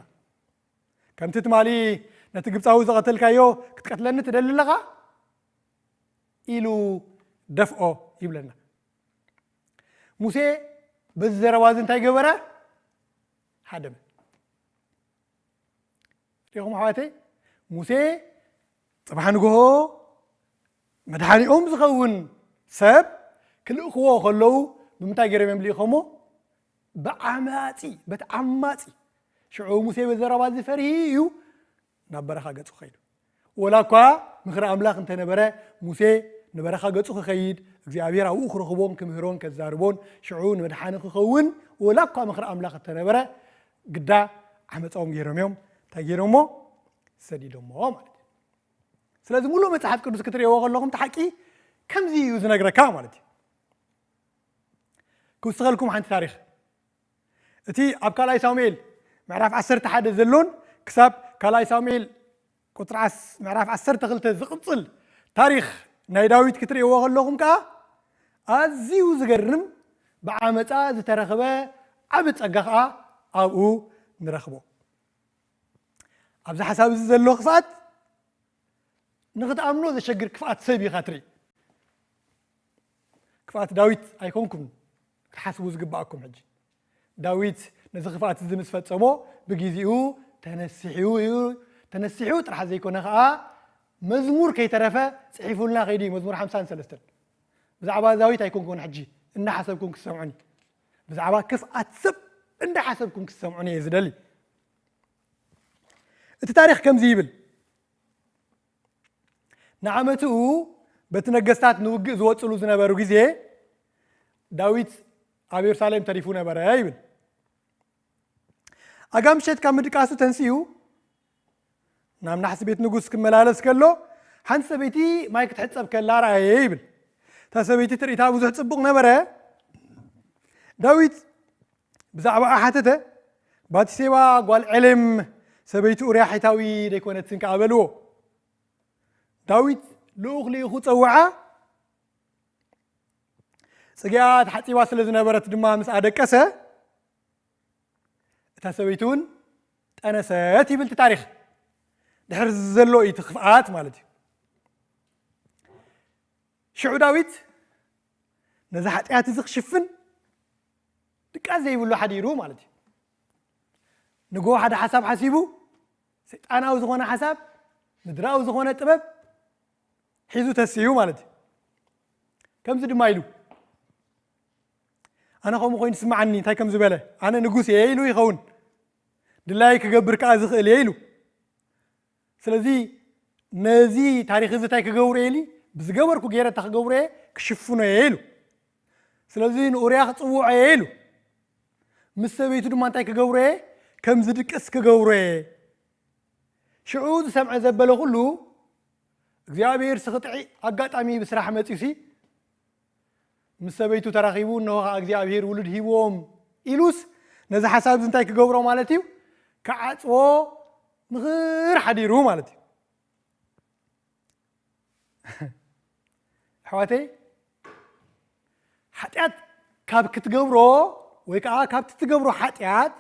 ከምቲ ትማሊ ነቲ ግብፃዊ ዝቐተልካዮ ክትቀትለኒ ትደሊ ኣለኻ? ኢሉ ደፍኦ ይብለና። ሙሴ በዚ ዘረባ እዚ እንታይ ገበረ? ሃደመ። ሪኹም ኣሕዋተይ፣ ሙሴ ፅባሕ ንግሆ መድሓኒኦም ዝኸውን ሰብ ክልእኽዎ ከለዉ ብምንታይ ገይሮም እዮም ልኢኾሞ? ብዓማፂ፣ በቲ ዓማፂ። ሽዑ ሙሴ በዚ ዘረባ እዚ ፈሪሂ እዩ ናብ በረኻ ገፁ ከይዱ። ወላ እኳ ምኽሪ ኣምላኽ እንተነበረ፣ ሙሴ ንበረኻ ገፁ ክኸይድ፣ እግዚኣብሔር ኣብኡ ክረኽቦን ክምህሮን ከዛርቦን፣ ሽዑ ንመድሓኒ ክኸውን፣ ወላ እኳ ምኽሪ ኣምላኽ እንተነበረ፣ ግዳ ዓመፃኦም ገይሮም እዮም፣ እንታይ ገይሮሞ? ሰዲዶሞ ማለት እዩ። ስለዚ ሙሉእ መጽሓፍ ቅዱስ ክትርእይዎ ከለኹም፣ እቲ ሓቂ ከምዚ እዩ ዝነግረካ ማለት እዩ። ክውስኸልኩም ሓንቲ ታሪኽ። እቲ ኣብ ካልኣይ ሳሙኤል ምዕራፍ ዓሰርተ ሓደ ዘሎን ክሳብ ካልኣይ ሳሙኤል ቁጽሪ ዓስ-፣ ምዕራፍ ዓሰርተ ክልተ ዝቕጽል ታሪኽ ናይ ዳዊት ክትርእይዎ ከለኹም ከኣ፣ ኣዝዩ ዝገርም ብዓመጻ ዝተረኽበ ዓቢ ጸጋ ከኣ ኣብኡ ንረኽቦ። ኣብዚ ሓሳብ እዚ ዘሎ ክፍኣት ንኽትኣምኖ ዘሸግር ክፍኣት ሰብ ኢኻ ትርኢ። ክፍኣት ዳዊት ኣይኮንኩም ክትሓስቡ ዝግብኣኩም። ሕጂ ዳዊት ነዚ ክፍኣት እዚ ምስ ፈጸሞ፣ ብግዜኡ ተነሲሑ እዩ። ተነሲሑ ጥራሕ ዘይኮነ ኸኣ፣ መዝሙር ከይተረፈ ጽሒፉልና ከይዱ እዩ። መዝሙር ሓምሳን ሰለስተን። ብዛዕባ ዳዊት ኣይኮንኩን ሕጂ እናሓሰብኩም ክሰምዑኒ። ብዛዕባ ክፍኣት ሰብ እንዳሓሰብኩም ክሰምዑኒ እየ ዝደሊ። እቲ ታሪኽ ከምዚ ይብል። ንዓመትኡ በቲ ነገስታት ንውግእ ዝወጽሉ ዝነበሩ ግዜ፣ ዳዊት ኣብ የሩሳሌም ተሪፉ ነበረ ይብል። ኣጋ ምሸት ካብ ምድቃሱ ተንሲኡ ናብ ናሕሲ ቤት ንጉስ ክመላለስ ከሎ፣ ሓንቲ ሰበይቲ ማይ ክትሕጸብ ከላ ረኣየ ይብል። እታ ሰበይቲ ትርኢታ ብዙሕ ጽቡቕ ነበረ። ዳዊት ብዛዕባኣ ሓተተ። ባቲሴባ ጓል ኤሌም ሰበይቲ ኡርያ ሒታዊ ደይኮነትን ከኣ በልዎ። ዳዊት ልኡኽ ልኢኹ ጸውዓ። ጽጊኣ ተሓጺባ ስለ ዝነበረት ድማ ምስኣ ደቀሰ። እታ ሰበይቲ እውን ጠነሰት ይብል እቲ ታሪኽ። ድሕሪ ዘሎ እዩ እቲ ክፍኣት ማለት እዩ። ሽዑ ዳዊት ነዚ ሓጢኣት እዚ ክሽፍን ድቃስ ዘይብሉ ሓዲሩ ማለት እዩ። ንግሆ ሓደ ሓሳብ ሓሲቡ፣ ሰይጣናዊ ዝኾነ ሓሳብ፣ ምድራዊ ዝኾነ ጥበብ ሒዙ ተሲኡ ማለት እዩ። ከምዚ ድማ ኢሉ፣ ኣነ ከምኡ ኮይኑ ይስምዓኒ፣ እንታይ ከም ዝበለ፣ ኣነ ንጉስ እየ ኢሉ ይኸውን፣ ድላየይ ክገብር ከኣ ዝኽእል እየ ኢሉ። ስለዚ ነዚ ታሪኽ እዚ እንታይ ክገብሮ እየ ኢሉ? ብዝገበርኩ ገይረ እንታይ ክገብሮ እየ? ክሽፍኖ እየ ኢሉ። ስለዚ ንኡርያ ክጽውዖ እየ ኢሉ። ምስ ሰበይቱ ድማ እንታይ ክገብሮ እየ? ከም ዝድቅስ ክገብሮ እየ። ሽዑ ዝሰምዐ ዘበለ ኩሉ እግዚኣብሔር ስኽጥዒ ኣጋጣሚ ብስራሕ መጺኡሲ ምስ ሰበይቱ ተራኺቡ፣ እነሆ ኸዓ እግዚኣብሔር ውሉድ ሂብዎም ኢሉስ፣ ነዚ ሓሳብ እዚ እንታይ ክገብሮ ማለት እዩ? ክዓጽዎ ምኽር ሓዲሩ ማለት እዩ። ኣሕዋተይ፣ ሓጢኣት ካብ ክትገብሮ ወይ ከዓ ካብቲ ትገብሮ ሓጢኣት፣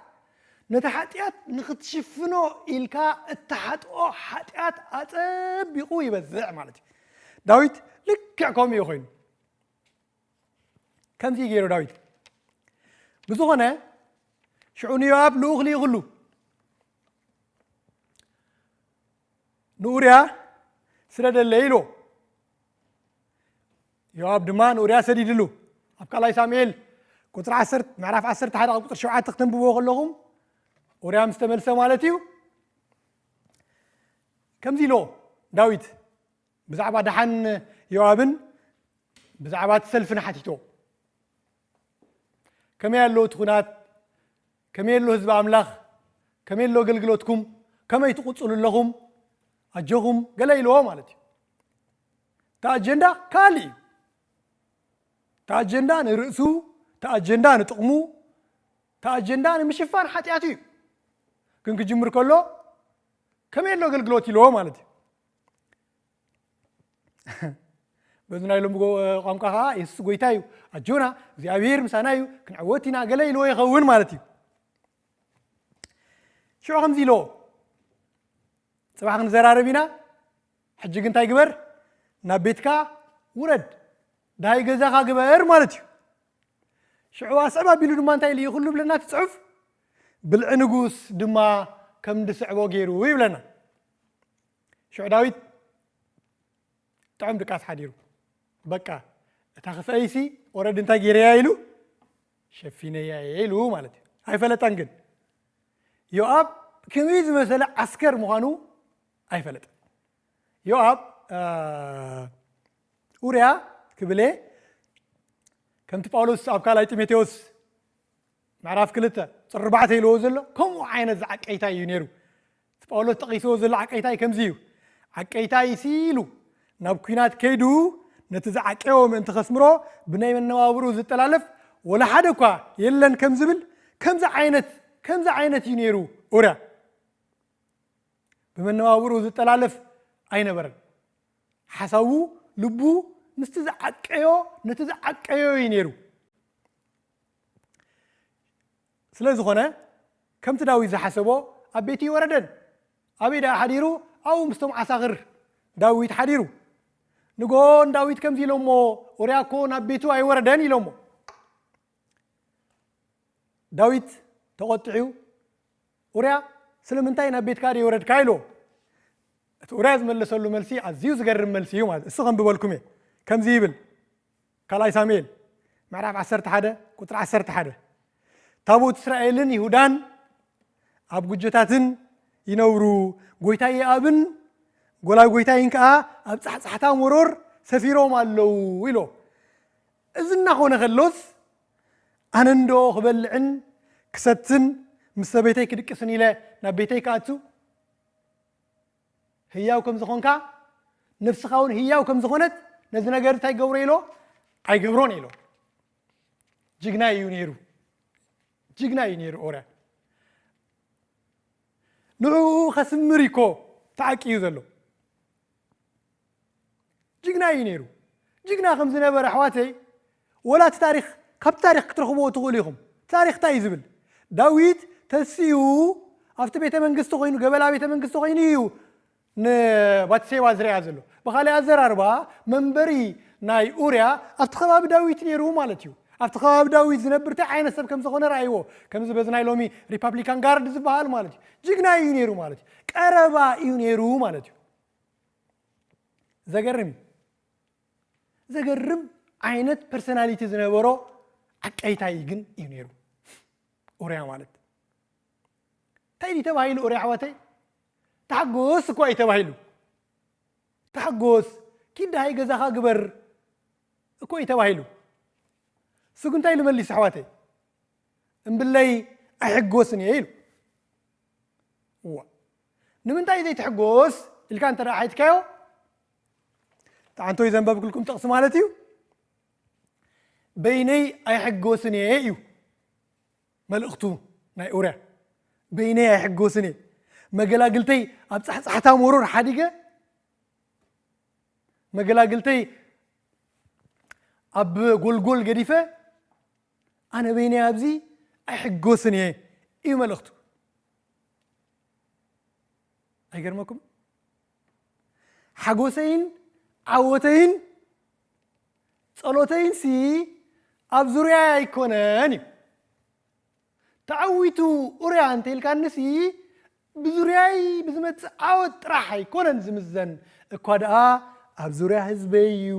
ነቲ ሓጢኣት ንኽትሽፍኖ ኢልካ እትሓጥኦ ሓጢኣት ኣጸቢቑ ይበዝሕ ማለት እዩ። ዳዊት ልክዕ ከምኡ እዩ ኮይኑ። ከምዚ ገይሩ ዳዊት። ብዝኾነ ሽዑ ንዮኣብ ልኡኽ ልኢኽሉ፣ ንኡርያ ስደደለይ ኢልዎ። ዮኣብ ድማ ንኡርያ ሰዲድሉ። ኣብ ካልኣይ ሳሙኤል ቁጽሪ ዓሰርተ፣ ምዕራፍ ዓሰርተ ሓደ ካብ ቁጽሪ ሸውዓተ ክትንብብዎ ከለኹም፣ ኡርያ ምስ ተመልሰ ማለት እዩ። ከምዚ ኢልዎ ዳዊት ብዛዕባ ደሓን ዮኣብን ብዛዕባ እቲ ሰልፍን ሓቲቶ። ከመይ ኣሎ እቲ ኹናት? ከመይ ኣሎ ህዝቢ ኣምላኽ? ከመይ ኣሎ ኣገልግሎትኩም? ከመይ ትቕጽሉ ኣለኹም? ኣጆኹም ገለ ኢልዎ ማለት እዩ። እቲ ኣጀንዳ ካልእ እዩ። እቲ ኣጀንዳ ንርእሱ፣ እቲ ኣጀንዳ ንጥቕሙ፣ እቲ ኣጀንዳ ንምሽፋን ሓጢኣቱ እዩ። ግን ክጅምር ከሎ ከመይ ኣሎ ኣገልግሎት ኢልዎ ማለት እዩ። በዚ ናይ ሎሚ ጎ-፣ ቋንቋ ከዓ የሱስ ጎይታ እዩ፣ ኣጆና እግዚኣብሔር ምሳና እዩ፣ ክንዕወት ኢና ገለ ኢልዎ ይኸውን ማለት እዩ። ሽዑ ከምዚ ኢልዎ፣ ጽባሕ ክንዘራረብ ኢና፣ ሕጂ ግን እንታይ ግበር? ናብ ቤትካ ውረድ፣ ደሃይ ገዛኻ ግበር ማለት እዩ። ሽዑ ኣስዕብ ኣቢሉ ድማ እንታይ ኢሉ ይኽሉ ብለና እቲ ጽሑፍ? ብልዒ ንጉስ ድማ ከም ዝስዕቦ ገይሩ ይብለና። ሽዑ ዳዊት ጥዑም ድቃስ ሓዲሩ፣ በቃ እታ ክፍኣይሲ ኦረዲ እንታይ ገይረያ ኢሉ፣ ሸፊነያ እየ ኢሉ ማለት እዩ። ኣይፈለጠን ግን ዮኣብ ክንደይ ዝመሰለ ዓስከር ምዃኑ ኣይፈለጠን። ዮኣብ፣ እ፣ ኡርያ ክብል እየ፣ ከምቲ ጳውሎስ ኣብ ካልኣይ ጢሞቴዎስ ምዕራፍ ክልተ ቁጽሪ ኣርባዕተ ኢልዎ ዘሎ ከምኡ ዓይነት ዝዓቀይታይ እዩ ነይሩ። እቲ ጳውሎስ ጠቒስዎ ዘሎ ዓቀይታይ ከምዚ እዩ። ዓቀይታይ ሲ ኢሉ ናብ ኲናት ከይዱ ነቲ ዝዓቀዮ ምእንቲ ከስምሮ ብናይ መነባብርኡ ዝጠላለፍ ወላ ሓደ እኳ የለን ከም ዝብል ከምዚ ዓይነት፣ ከምዚ ዓይነት እዩ ነይሩ ኡርያ። ብመነባብርኡ ዝጠላለፍ ኣይነበረን። ሓሳቡ፣ ልቡ ምስቲ ዝዓቀዮ፣ ነቲ ዝዓቀዮ እዩ ነይሩ። ስለ ዝኾነ ከምቲ ዳዊት ዝሓሰቦ ኣብ ቤቱ ኣይወረደን። ኣበይ ደኣ ሓዲሩ? ኣብኡ ምስቶም ዓሳኽር ዳዊት ሓዲሩ። ንግሆ ንዳዊት ከምዚ ኢሎሞ፣ ኡርያ እኮ ናብ ቤቱ ኣይወረደን ኢሎሞ። ዳዊት ተቖጢዑ፣ ኡርያ ስለምንታይ ናብ ቤትካ ደይወረድካ? ኢልዎ። እቲ ኡርያ ዝመለሰሉ መልሲ ኣዝዩ ዝገርም መልሲ እዩ ማለት። እሱ ከንብበልኩም እየ። ከምዚ ይብል፣ ካልኣይ ሳሙኤል ምዕራፍ ዓሰርተ ሓደ ቁጽሪ ዓሰርተ ሓደ፣ ታቦት እስራኤልን ይሁዳን ኣብ ጉጆታትን ይነብሩ፣ ጎይታይ የኣብን ጎላይ ጎይታይን ከኣ ኣብ ጻሕጻሕታ መሮር ሰፊሮም ኣለዉ ኢሎ። እዚ እናኾነ ከሎስ ኣነ እንዶ ክበልዕን ክሰትን ምስ ሰበይተይ ክድቅስን ኢለ ናብ ቤተይ ክኣቱ? ህያው ከም ዝኾንካ፣ ነፍስኻ እውን ህያው ከም ዝኾነት ነዚ ነገር እንታይ ገብሮ ኢሎ? ኣይገብሮን ኢሎ። ጅግና እዩ ነይሩ። ጅግና እዩ ነይሩ ኦርያ። ንዕኡ ከስምር እኮ ተዓቂዩ ዘሎ። ጅግና እዩ ነይሩ። ጅግና ከም ዝነበረ ኣሕዋተይ፣ ወላ እቲ ታሪኽ፣ ካብቲ ታሪኽ ክትረኽብዎ ትኽእሉ ኢኹም። ታሪኽ እንታይ እዩ ዝብል? ዳዊት ተሲኡ ኣብቲ ቤተ መንግስቲ ኮይኑ፣ ገበላ ቤተ መንግስቲ ኮይኑ እዩ ንባትሴባ ዝርያ ዘሎ። ብኻልእ ኣዘራርባ፣ መንበሪ ናይ ኡርያ ኣብቲ ከባቢ ዳዊት ነይሩ ማለት እዩ። ኣብቲ ከባቢ ዳዊት ዝነብር እንታይ ዓይነት ሰብ ከም ዝኾነ ረኣይዎ። ከምዚ በዚ ናይ ሎሚ ሪፓብሊካን ጋርድ ዝበሃል ማለት እዩ። ጅግና እዩ ነይሩ ማለት እዩ። ቀረባ እዩ ነይሩ ማለት እዩ። ዘገርም እዩ። ዘገርም ዓይነት ፐርሶናሊቲ ዝነበሮ ዓቀይታይ ግን እዩ ነይሩ ኡርያ ማለት። እንታይ ድዩ ተባሂሉ ኡርያ ኣሕዋተይ? ተሓጎስ እኳ እዩ ተባሂሉ። ተሓጎስ፣ ኪድ ደሃይ ገዛኻ ግበር እኮ እዩ ተባሂሉ። እሱ ግን እንታይ ኢሉ መሊሱ ኣሕዋተይ? እምብለይ ኣይሕጎስን እየ ኢሉ። እዋ፣ ንምንታይ ዘይትሕጎስ ኢልካ እንተ ደኣ ሓቲትካዮ፣ ጠዓንቶይ ዘንበብክልኩም ጥቕሲ ማለት እዩ። በይነይ ኣይሕጎስን እየ እዩ መልእኽቱ ናይ ኡርያ። በይነይ ኣይሕጎስን እየ፣ መገላግልተይ ኣብ ጻሕጻሕታ መሮር ሓዲገ፣ መገላግልተይ ኣብ ጎልጎል ገዲፈ፣ ኣነ በይነይ ኣብዚ ኣይሕጎስን እየ እዩ መልእኽቱ። ኣይገርመኩም? ሓጎሰይን ዓወተይን ጸሎተይን ሲ ኣብ ዙርያ ኣይኮነን እዩ። ተዓዊቱ ኡርያ እንተ ኢልካንሲ፣ ብዙርያይ ብዝመጽእ ዓወት ጥራሕ ኣይኮነን ዝምዘን፣ እኳ ደኣ ኣብ ዙርያ ህዝበይ እዩ።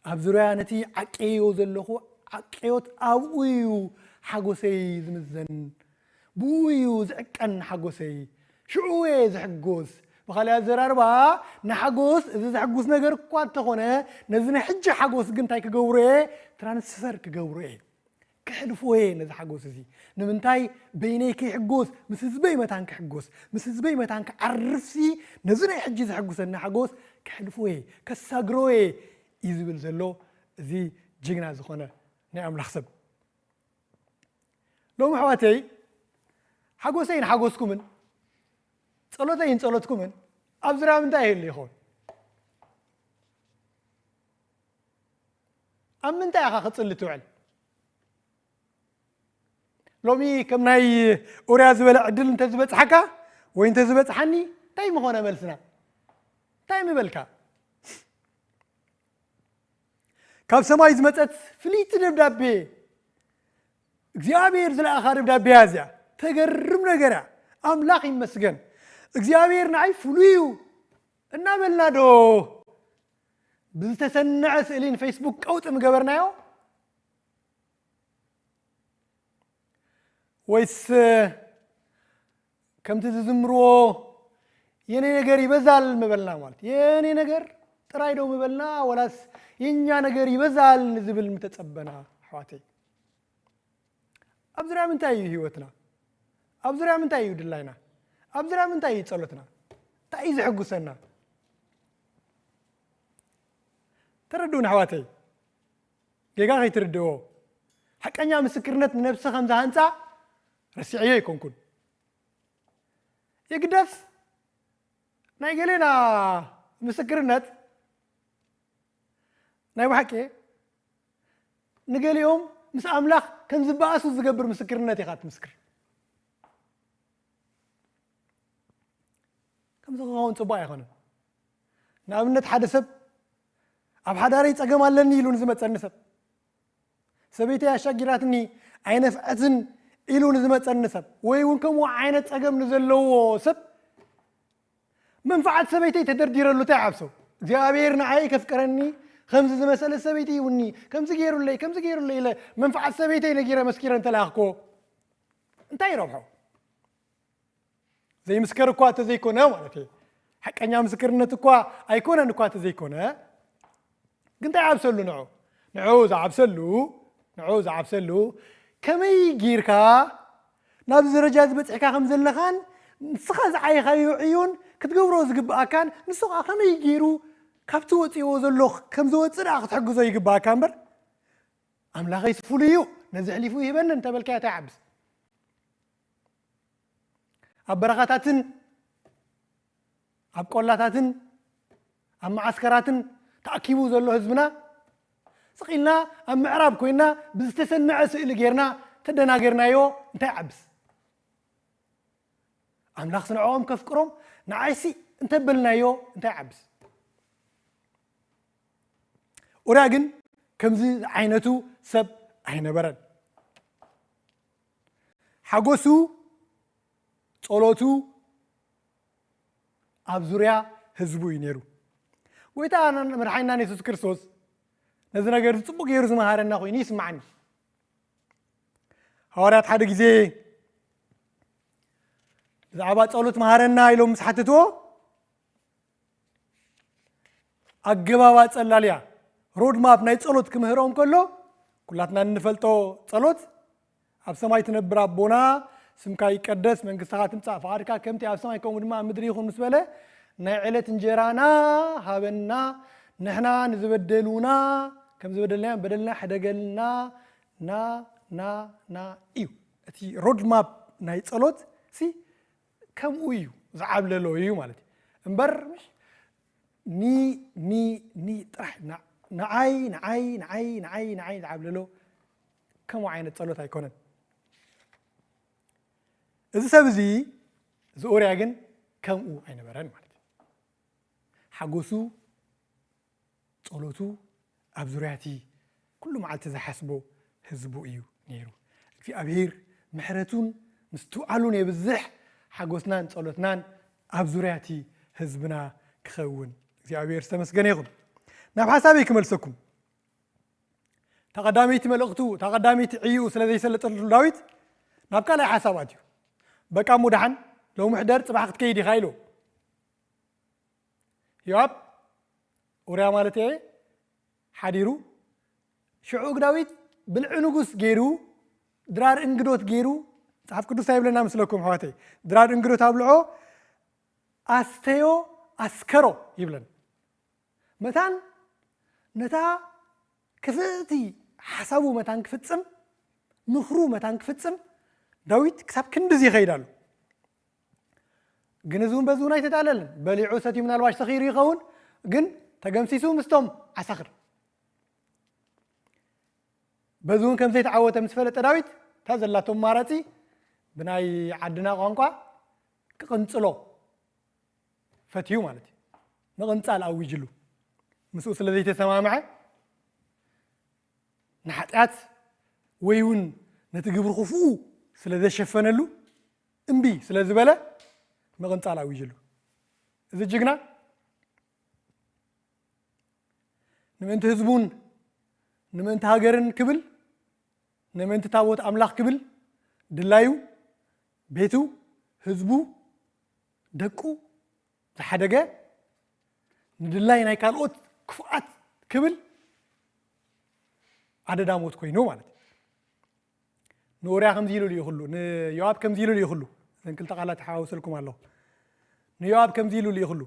ኣብ ዙርያ ነቲ ዓቀዮ ዘለኹ ዓቀዮት ኣብኡ እዩ ሓጎሰይ ዝምዘን። ብኡ እዩ ዝዕቀን ሓጎሰይ። ሽዑ እየ ዝሕጎስ። ብኻልእ ኣዘራርባ፣ ንሓጎስ እዚ ዘሕጉስ ነገር እኳ እንተኾነ፣ ነዚ ናይ ሕጂ ሓጎስ ግን እንታይ ክገብሮ እየ? ትራንስፈር ክገብሮ እየ። ከሕልፎ እየ ነዚ ሓጎስ እዚ። ንምንታይ? በይነይ ከይሕጎስ፣ ምስ ህዝበይ መታን ክሕጎስ። ምስ ህዝበይ መታን ክዓርፍሲ፣ ነዚ ናይ ሕጂ ዘሕጉሰኒ ሓጎስ ከሕልፎ እየ፣ ከሳግሮ እየ እዩ ዝብል ዘሎ እዚ ጅግና ዝኾነ ናይ ኣምላኽ ሰብ። ሎሚ ኣሕዋተይ፣ ሓጎሰይን ሓጎስኩምን፣ ጸሎተይን ጸሎትኩምን ኣብ ዙርያ ምንታይ ይህሉ ይኸውን? ኣብ ምንታይ ኢኻ ክጽሊ ትውዕል? ሎሚ ከም ናይ ኡርያ ዝበለ ዕድል እንተዝበጽሓካ ወይ እንተዝበጽሓኒ፣ እንታይ ምኾነ መልስና? እንታይ ምበልካ? ካብ ሰማይ ዝመጸት ፍልይቲ ደብዳቤ፣ እግዚኣብሔር ዝለኣኻ ደብዳቤ እያ እዚኣ። ተገርም ነገር እያ። ኣምላኽ ይመስገን፣ እግዚኣብሔር ንዓይ ፍሉይ እዩ እናበልና ዶ ብዝተሰነዐ ስእሊ ንፌስቡክ ቀውጢ ምገበርናዮ? ወይስ ከምቲ ዝዝምርዎ የኔ ነገር ይበዛል ምበልና? ማለት የኔ ነገር ጥራይ ዶ ምበልና፣ ወላስ የኛ ነገር ይበዛል ንዝብል ምተጸበና? ኣሕዋተይ፣ ኣብ ዙርያ ምንታይ እዩ ህይወትና? ኣብ ዙርያ ምንታይ እዩ ድላይና? ኣብ ዙርያ ምንታይ እዩ ጸሎትና? እንታይ እዩ ዘሐጉሰና? ተረድኡኒ ኣሕዋተይ፣ ጌጋ ከይትርድእዎ። ሓቀኛ ምስክርነት ንነብሲ ከም ዝሃንጻ ረሲዐዮ ኣይኮንኩን። የግዳስ ናይ ገሌና ምስክርነት ናይ ብሓቂ ንገሊኦም ምስ ኣምላኽ ከም ዝበኣሱ ዝገብር ምስክርነት ኢኻ ትምስክር። ከምዚ ክኸውን ጽቡቕ ኣይኮነን። ንኣብነት፣ ሓደ ሰብ ኣብ ሓዳረይ ጸገም ኣለኒ ኢሉ ንዝመጸኒ ሰብ፣ ሰበይተይ ኣሻጊራትኒ ኣይነፍዐትን ኢሉ ንዝመጸኒ ሰብ፣ ወይ እውን ከምኡ ዓይነት ጸገም ንዘለዎ ሰብ፣ መንፍዓት ሰበይተይ ተደርዲረሉ እንታይ ይዓብሶ? እግዚኣብሔር ንዓይ ከፍቅረኒ፣ ከምዚ ዝመሰለ ሰበይቲ ይውኒ፣ ከምዚ ገይሩለይ፣ ከምዚ ገይሩለይ ኢለ መንፍዓት ሰበይተይ ነጊረ መስኪረ እንተለኣኽኮ እንታይ ይረብሖ? ዘይምስከር እኳ እንተዘይኮነ ማለት እየ። ሓቀኛ ምስክርነት እኳ ኣይኮነን እኳ እንተዘይኮነ፣ ግን እንታይ ይዓብሰሉ ንዑ? ንዑ ዝዓብሰሉ፣ ንዑ ዝዓብሰሉ፣ ከመይ ጌርካ ናብዚ ደረጃ እዚ በጺሕካ ከም ዘለኻን ንስኻ ዝዓየኻዮ ዕዮን ክትገብሮ ዝግብኣካን፣ ንሱ ኸኣ ከመይ ገይሩ ካብቲ ወጺእዎ ዘሎ ከም ዝወጽእ ደኣ ክትሕግዞ ይግብኣካ እምበር፣ ኣምላኸይስ ፍሉይ እዩ፣ ነዚ ኣሕሊፉ ይህበኒ እንተበልካዮ እንታይ ይዓብስ? ኣብ በረኻታትን ኣብ ቆላታትን ኣብ መዓስከራትን ተኣኪቡ ዘሎ ህዝብና፣ ስቕ ኢልና ኣብ ምዕራብ ኮይና ብዝተሰነዐ ስእሊ ጌርና ተደናገርናዮ እንታይ ይዓብስ? ኣምላኽስ ንዕኦም ከፍቅሮም ንዓይሲ እንተበልናዮ እንታይ ይዓብስ? ኡርያ ግን ከምዚ ዓይነቱ ሰብ ኣይነበረን። ሓጎሱ፣ ጸሎቱ ኣብ ዙርያ ህዝቡ እዩ ነይሩ። ጎይታናን መድሓኒናን የሱስ ክርስቶስ ነዚ ነገር እዚ ጽቡቕ ገይሩ ዝመሃረና ኮይኑ ይስምዓኒ። ሃዋርያት ሓደ ግዜ ብዛዕባ ጸሎት መሃረና ኢሎም ምስ ሓተትዎ፣ ኣገባብ ኣጸላልያ፣ ሮድማፕ ናይ ጸሎት ክምህሮም ከሎ፣ ኩላትና እንፈልጦ ጸሎት፣ ኣብ ሰማይ ትነብር ኣቦና፣ ስምካ ይቀደስ፣ መንግስትኻ ትምጻእ፣ ፍቓድካ ከምቲ ኣብ ሰማይ ከምኡ ድማ ኣብ ምድሪ ይኹን ምስ በለ፣ ናይ ዕለት እንጀራና ሃበና፣ ንሕና ንዝበደሉና ከም ዝበደልናዮም በደልና ሕደገልና፣ ና፣ ና፣ ና እዩ። እቲ ሮድማፕ ናይ ጸሎት ሲ ከምኡ እዩ፣ ዝዓብለሎ እዩ ማለት እዩ። እምበር ምሽ ኒ፣ ኒ፣ ኒ ጥራሕ ና-፣ ንዓይ፣ ንዓይ፣ ንዓይ፣ ንዓይ፣ ንዓይ ዝዓብለሎ ከምኡ ዓይነት ጸሎት ኣይኮነን። እዚ ሰብ እዚ፣ እዚ ኡርያ ግን ከምኡ ኣይነበረን ማለት እዩ። ሓጎሱ፣ ጸሎቱ ኣብ ዙርያ እቲ ኩሉ መዓልቲ ዝሓስቦ ህዝቡ እዩ ነይሩ። እግዚኣብሔር ምሕረቱን ምስትውዓሉን የብዝሕ፣ ሓጎስናን ጸሎትናን ኣብ ዙርያ እቲ ህዝብና ክኸውን። እግዚኣብሔር ዝተመስገነ ይኹን። ናብ ሓሳበይ ክመልሰኩም። እታ ቀዳመይቲ መልእኽቱ፣ እታ ቀዳመይቲ ዕይኡ ስለ ዘይሰለጠሉ ዳዊት ናብ ካልኣይ ሓሳብ ኣትዩ። በቃ እሞ ደሓን ሎሚ ሕደር ጽባሕ ክትከይድ ኢኻ ኢሉ። ዮኣብ ኡርያ ማለት እየ ሓዲሩ። ሽዑ ዳዊት ብልዒ ንጉስ ገይሩ፣ ድራር እንግዶት ገይሩ፣ መጽሓፍ ቅዱስ እንታይ ይብለና ምስለኩም ኣሕዋተይ? ድራር እንግዶት ኣብልዖ፣ ኣስተዮ፣ ኣስከሮ ይብለና። መታን ነታ ክፍእቲ ሓሳቡ መታን ክፍጽም፣ ምኽሩ መታን ክፍጽም ዳዊት ክሳብ ክንድዚ ይኸይድ ኣሎ። ግን እዚ እውን በዚ እውን ኣይተታለልን። በሊዑ ሰትዩ ምናልባሽ ሰኺሩ ይኸውን፣ ግን ተገምሲሱ ምስቶም ዓሳኽር። በዚ እውን ከም ዘይተዓወተ ምስ ፈለጠ ዳዊት እታ ዘላቶ ኣማራጺ ብናይ ዓድና ቋንቋ ክቕንጽሎ ፈትዩ ማለት እዩ። ምቕንጻል ኣዊጅሉ። ምስኡ ስለ ዘይተሰማምዐ ንሓጢኣት ወይ እውን ነቲ ግብሪ ክፉኡ ስለ ዘሸፈነሉ እምቢ ስለ ዝበለ ምቕንጻል ኣዊጅሉ። እዚ ጅግና ንምእንቲ ህዝቡን ንምእንቲ ሃገርን ክብል፣ ንምእንቲ ታቦት ኣምላኽ ክብል ድላዩ፣ ቤቱ፣ ህዝቡ፣ ደቁ ዝሓደገ፣ ንድላይ ናይ ካልኦት ክፉኣት ክብል ኣደዳ ሞት ኮይኑ ማለት እዩ። ንኡርያ ከምዚ ኢሉ ልኢኽሉ፣ ንዮኣብ ከምዚ ኢሉ ልኢኽሉ። እዘን ክልተ ቃላት ይሓዋውሰልኩም ኣለኹ። ንዮኣብ ከምዚ ኢሉ ልኢኽሉ።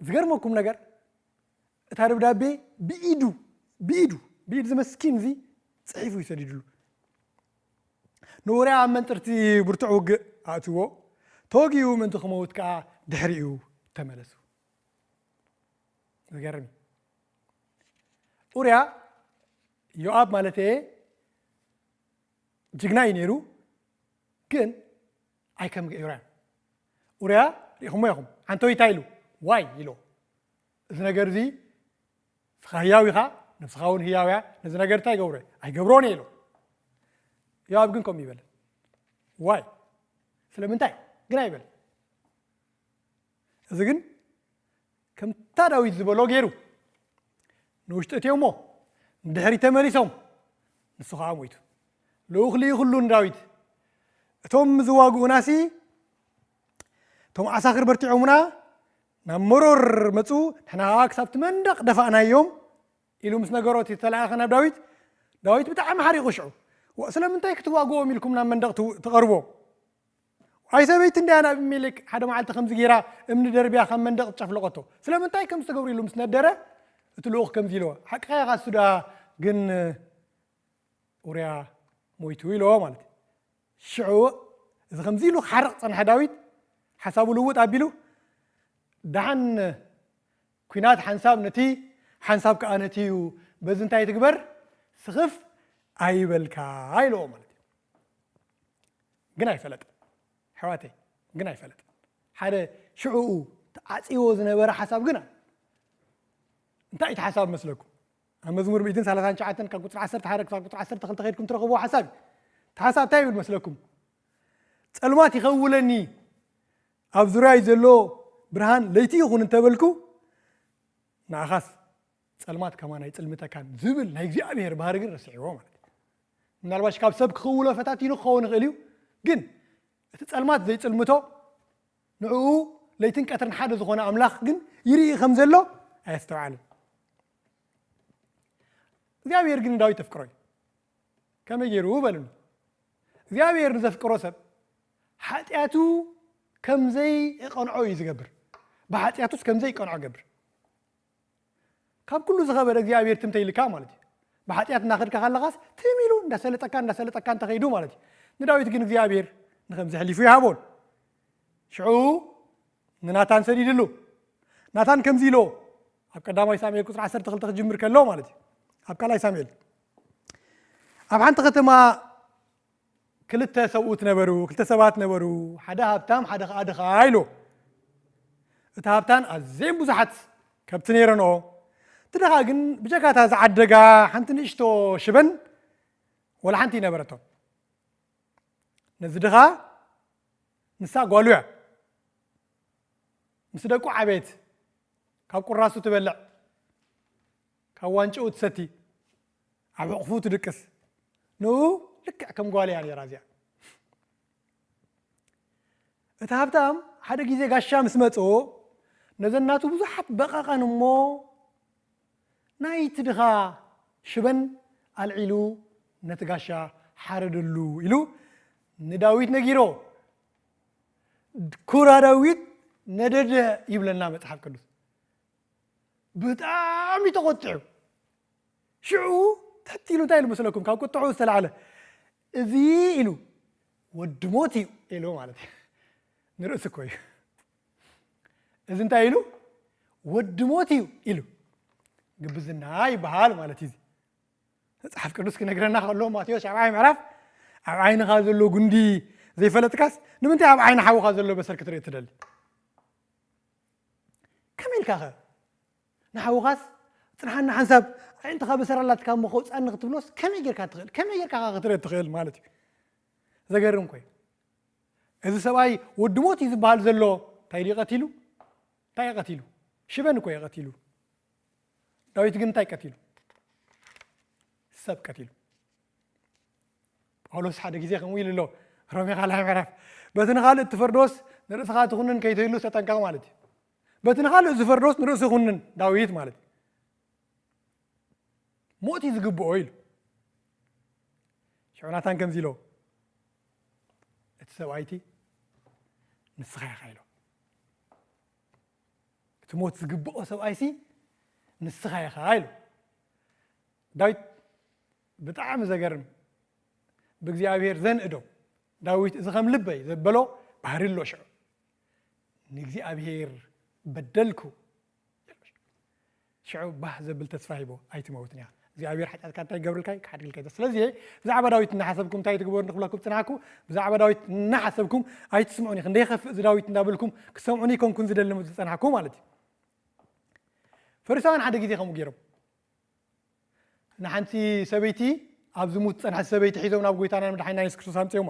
ዝገርመኩም ነገር፣ እታ ደብዳቤ ብኢዱ፣ ብኢዱ፣ ብኢድ እዚ መስኪን እዚ ጽሒፉ እዩ ሰዲድሉ። ንኡርያ ኣብ መንጥርቲ ብርቱዕ ውግእ ኣእትዎ፣ ተወጊኡ ምእንቲ ክመውት ከኣ ድሕሪኡ ተመለሱ። ዝገርም እዩ። ኡርያ፣ ዮኣብ ማለት እየ፣ ጅግና እዩ ነይሩ፣ ግን ኣይከም ኡርያ። ኡርያ ሪኢኹሞ ኢኹም። ዓንተው እንታይ ኢሉ? ዋይ ኢሉ። እዚ ነገር እዚ፣ ንስኻ ህያው ኢኻ፣ ነብስኻ እውን ህያው እያ፣ ነዚ ነገር እንታይ ይገብሮ? ኣይገብሮን እየ ኢሉ። ዮኣብ ግን ከምኡ ይበለ። ዋይ? ስለምንታይ? ግን ኣይበለ። እዚ ግን ከምታ ዳዊት ዝበሎ ገይሩ። ንውሽጢ እትዮ እሞ ንድሕሪት ተመሊሶም፣ ንሱ ኸዓ ሞይቱ። ልኡኽ ልኢኹሉ ንዳዊት፣ እቶም ዝዋግኡናሲ፣ እቶም ዓሳኽር በርቲዖምና፣ ናብ መሮር መጹ፣ ንሕና ኸዓ ክሳብቲ መንደቕ ደፋእናዮም ኢሉ ምስ ነገሮ እቲ ዝተላእኸ ናብ ዳዊት፣ ዳዊት ብጣዕሚ ሓሪቑ ሽዑ። ዋ፣ ስለምንታይ ክትዋግኦም ኢልኩም ናብ መንደቕ ትው-፣ ትቐርቦ? ኣይ ሰበይቲ እንድያ ንኣቢሜሌክ ሓደ መዓልቲ ከምዚ ገይራ እምኒ ደርብያ ካብ መንደቕ ጨፍለቐቶ። ስለምንታይ ከምዚ ትገብሩ ኢሉ ምስ ነደረ፣ እቲ ልኡኽ ከምዚ ኢልዎ፣ ሓቅኻ ኢኻ እሱ ደኣ ግን ኡርያ ሞይቱ ኢልዎ ማለት እዩ። ሽዑ እዚ ከምዚ ኢሉ ክሓርቕ ጸንሐ ዳዊት ሓሳቡ ልውጥ ኣቢሉ፣ ደሓን ኲናት ሓንሳብ ነቲ ሓንሳብ ከኣ ነቲ እዩ፣ በዚ እንታይ ትግበር ስኽፍ ኣይበልካ ኢልዎ ማለት እዩ። ግን ኣይፈለጠን። ኣሕዋተይ፣ ግን ኣይፈለጠን። ሓደ ሽዑኡ ተዓጽይዎ ዝነበረ ሓሳብ ግን ኣሎ። እንታይ እቲ ሓሳብ መስለኩም? ኣብ መዝሙር ሚእትን ሰላሳን ትሽዓተን ካብ ቁጽሪ ዓሰርተ ሓደ ክሳብ ቁጽሪ ዓሰርተ ክልተ ከይድኩም ትረኽብዎ ሓሳብ እዩ። እቲ ሓሳብ እንታይ ይብል መስለኩም? ጸልማት ይኸውለኒ፣ ኣብ ዙርያይ ዘሎ ብርሃን ለይቲ ይኹን እንተበልኩ፣ ንኣኻስ ጸልማት ከማን ኣይጽልምተካን ዝብል ናይ እግዚኣብሔር ባህሪ ግን ረሲዕዎ ማለት እዩ። ምናልባሽ ካብ ሰብ ክኽውሎ ፈታቲኑ ክኸውን ይኽእል እዩ፣ ግን እቲ ጸልማት ዘይጽልምቶ፣ ንዕኡ ለይትን ቀትርን ሓደ ዝኾነ ኣምላኽ ግን ይርኢ ከም ዘሎ ኣየስተውዓለን። እግዚኣብሔር ግን ንዳዊት የፍቅሮ እዩ። ከመይ ገይሩ በሉኒ? እግዚኣብሔር ንዘፍቅሮ ሰብ ሓጢኣቱ ከም ዘይቀንዖ እዩ ዝገብር። ብሓጢኣቱስ ከም ዘይቀንዖ ገብር። ካብ ኩሉ ዝኸበደ እግዚኣብሔር ትም ተይልካ ማለት እዩ። ብሓጢኣት እናኸድካ ካለኻስ ትም ኢሉ እንዳሰለጠካ እንዳሰለጠካ እንተኸይዱ ማለት እዩ። ንዳዊት ግን እግዚኣብሔር ንኸምዚ ሕሊፉ ይሃቦን። ሽዑ ንናታን ሰዲድሉ። ናታን ከምዚ ኢሎ ኣብ ቀዳማይ ሳሙኤል ቁፅሪ ዓሰርተ ክልተ ክጅምር ከሎ ማለት እዩ። ኣብ ካልኣይ ሳሙኤል ኣብ ሓንቲ ከተማ ክልተ ሰብኡት ነበሩ፣ ክልተ ሰባት ነበሩ፣ ሓደ ሃብታም ሓደ ኸዓ ድኻ ኢሎ። እቲ ሃብታም ኣዘየን ብዙሓት ከብቲ ነይረንኦ። እቲ ድኻ ግን ብጀካታ ዝዓደጋ ሓንቲ ንእሽቶ ሽበን ወላ ሓንቲ ይነበረቶ። ነዚ ድኻ ንሳ ጓሉ እያ። ምስ ደቁ ዓቤት፣ ካብ ቁራሱ ትበልዕ፣ ካብ ዋንጭኡ ትሰቲ፣ ኣብ ሕቑፉ ትድቅስ። ንኡ ልክዕ ከም ጓል እያ ነይራ እዚኣ። እቲ ሃብታም ሓደ ግዜ ጋሻ ምስ መጾ ነዘን ናቱ ብዙሓት በቐቐን እሞ ናይቲ ድኻ ሽበን ኣልዒሉ ነቲ ጋሻ ሓረደሉ ኢሉ ንዳዊት ነጊሮ። ኩራ ዳዊት ነደደ ይብለና መጽሓፍ ቅዱስ። ብጣዕሚ ተቖጢዑ። ሽዑ ተት ኢሉ እንታይ ኢሉ መስለኩም? ካብ ቁጥዑ ዝተላዕለ እዚ ኢሉ ወዲ ሞት እዩ ኢሉ ማለት እዩ። ንርእሲ እኮ እዩ። እዚ እንታይ ኢሉ? ወዲ ሞት እዩ ኢሉ። ግብዝና ይበሃል ማለት እዩ። መጽሓፍ ቅዱስ ክነግረና ከሎ ማቴዎስ ሻብዓይ ምዕራፍ ኣብ ዓይንኻ ዘሎ ጉንዲ ዘይፈለጥካስ ንምንታይ ኣብ ዓይኒ ሓውኻ ዘሎ በሰር ክትርኢ ትደሊ? ከመይ ኢልካ ኸ ንሓውኻስ ጽንሓና ሓንሳብ ኣዒንትኻ በሰር ኣላትካ እሞ ከውጽኣኒ ክትብሎስ ከመይ ጌርካ ትኽእል? ከመይ ጌርካ ኸ ክትርኢ ትኽእል ማለት እዩ። ዘገርም ኮይ። እዚ ሰብኣይ ወዲ ሞት እዩ ዝበሃል ዘሎ እንታይ ድዩ ቀቲሉ? እንታይ እዩ ቀቲሉ? ሽበን እኮ እዩ ቀቲሉ። ዳዊት ግን እንታይ ቀቲሉ? ሰብ ቀቲሉ። ጳውሎስ ሓደ ግዜ ከምኡ ኢሉ ኣሎ። ሮሜ ካልኣይ ምዕራፍ በቲ ንኻልእ እትፈርዶስ ንርእስኻ ትኹንን ከይትህሉ ተጠንቀቕ ማለት እዩ። በቲ ንኻልእ ዝፈርዶስ ንርእሱ ይኹንን ዳዊት ማለት እዩ። ሞት እዩ ዝግብኦ ኢሉ። ሽዑ ናታን ከምዚ ኢሎ እቲ ሰብኣይቲ ንስኻ ኢኻ ኢሎ። እቲ ሞት ዝግብኦ ሰብኣይሲ ንስኻ ኢኻ ኢሉ። ዳዊት ብጣዕሚ ዘገርም ብእግዚኣብሔር ዘንእዶ ዳዊት እዚ ከም ልበይ ዘበሎ ባህሪ ኣሎ። ሽዑ ንእግዚኣብሔር በደልኩ። ሽዑ ባህ ዘብል ተስፋ ሂቦ ኣይትመውትን ኢኻ። እግዚኣብሔር ሓጢኣትካ እንታይ ይገብርልካ እዩ? ክሓድግልካ እዩ። ስለዚ ብዛዕባ ዳዊት እናሓሰብኩም እንታይ ትግበሩ ንክብለኩም ዝጸናሕኩ፣ ብዛዕባ ዳዊት እናሓሰብኩም ኣይትስምዑኒ፣ ክንደይ ይኸፍእ እዚ ዳዊት እንዳበልኩም ክሰምዑኒ ኣይኮንኩን ዝደሊ ዝጸናሕኩ ማለት እዩ። ፈሪሳውያን ሓደ ግዜ ከምኡ ገይሮም ንሓንቲ ሰበይቲ ኣብ ዝሙት ዝጸንሐት ሰበይቲ ሒዞም ናብ ጎይታና መድሓኒና የሱስ ክርስቶስ ኣምጽኦማ።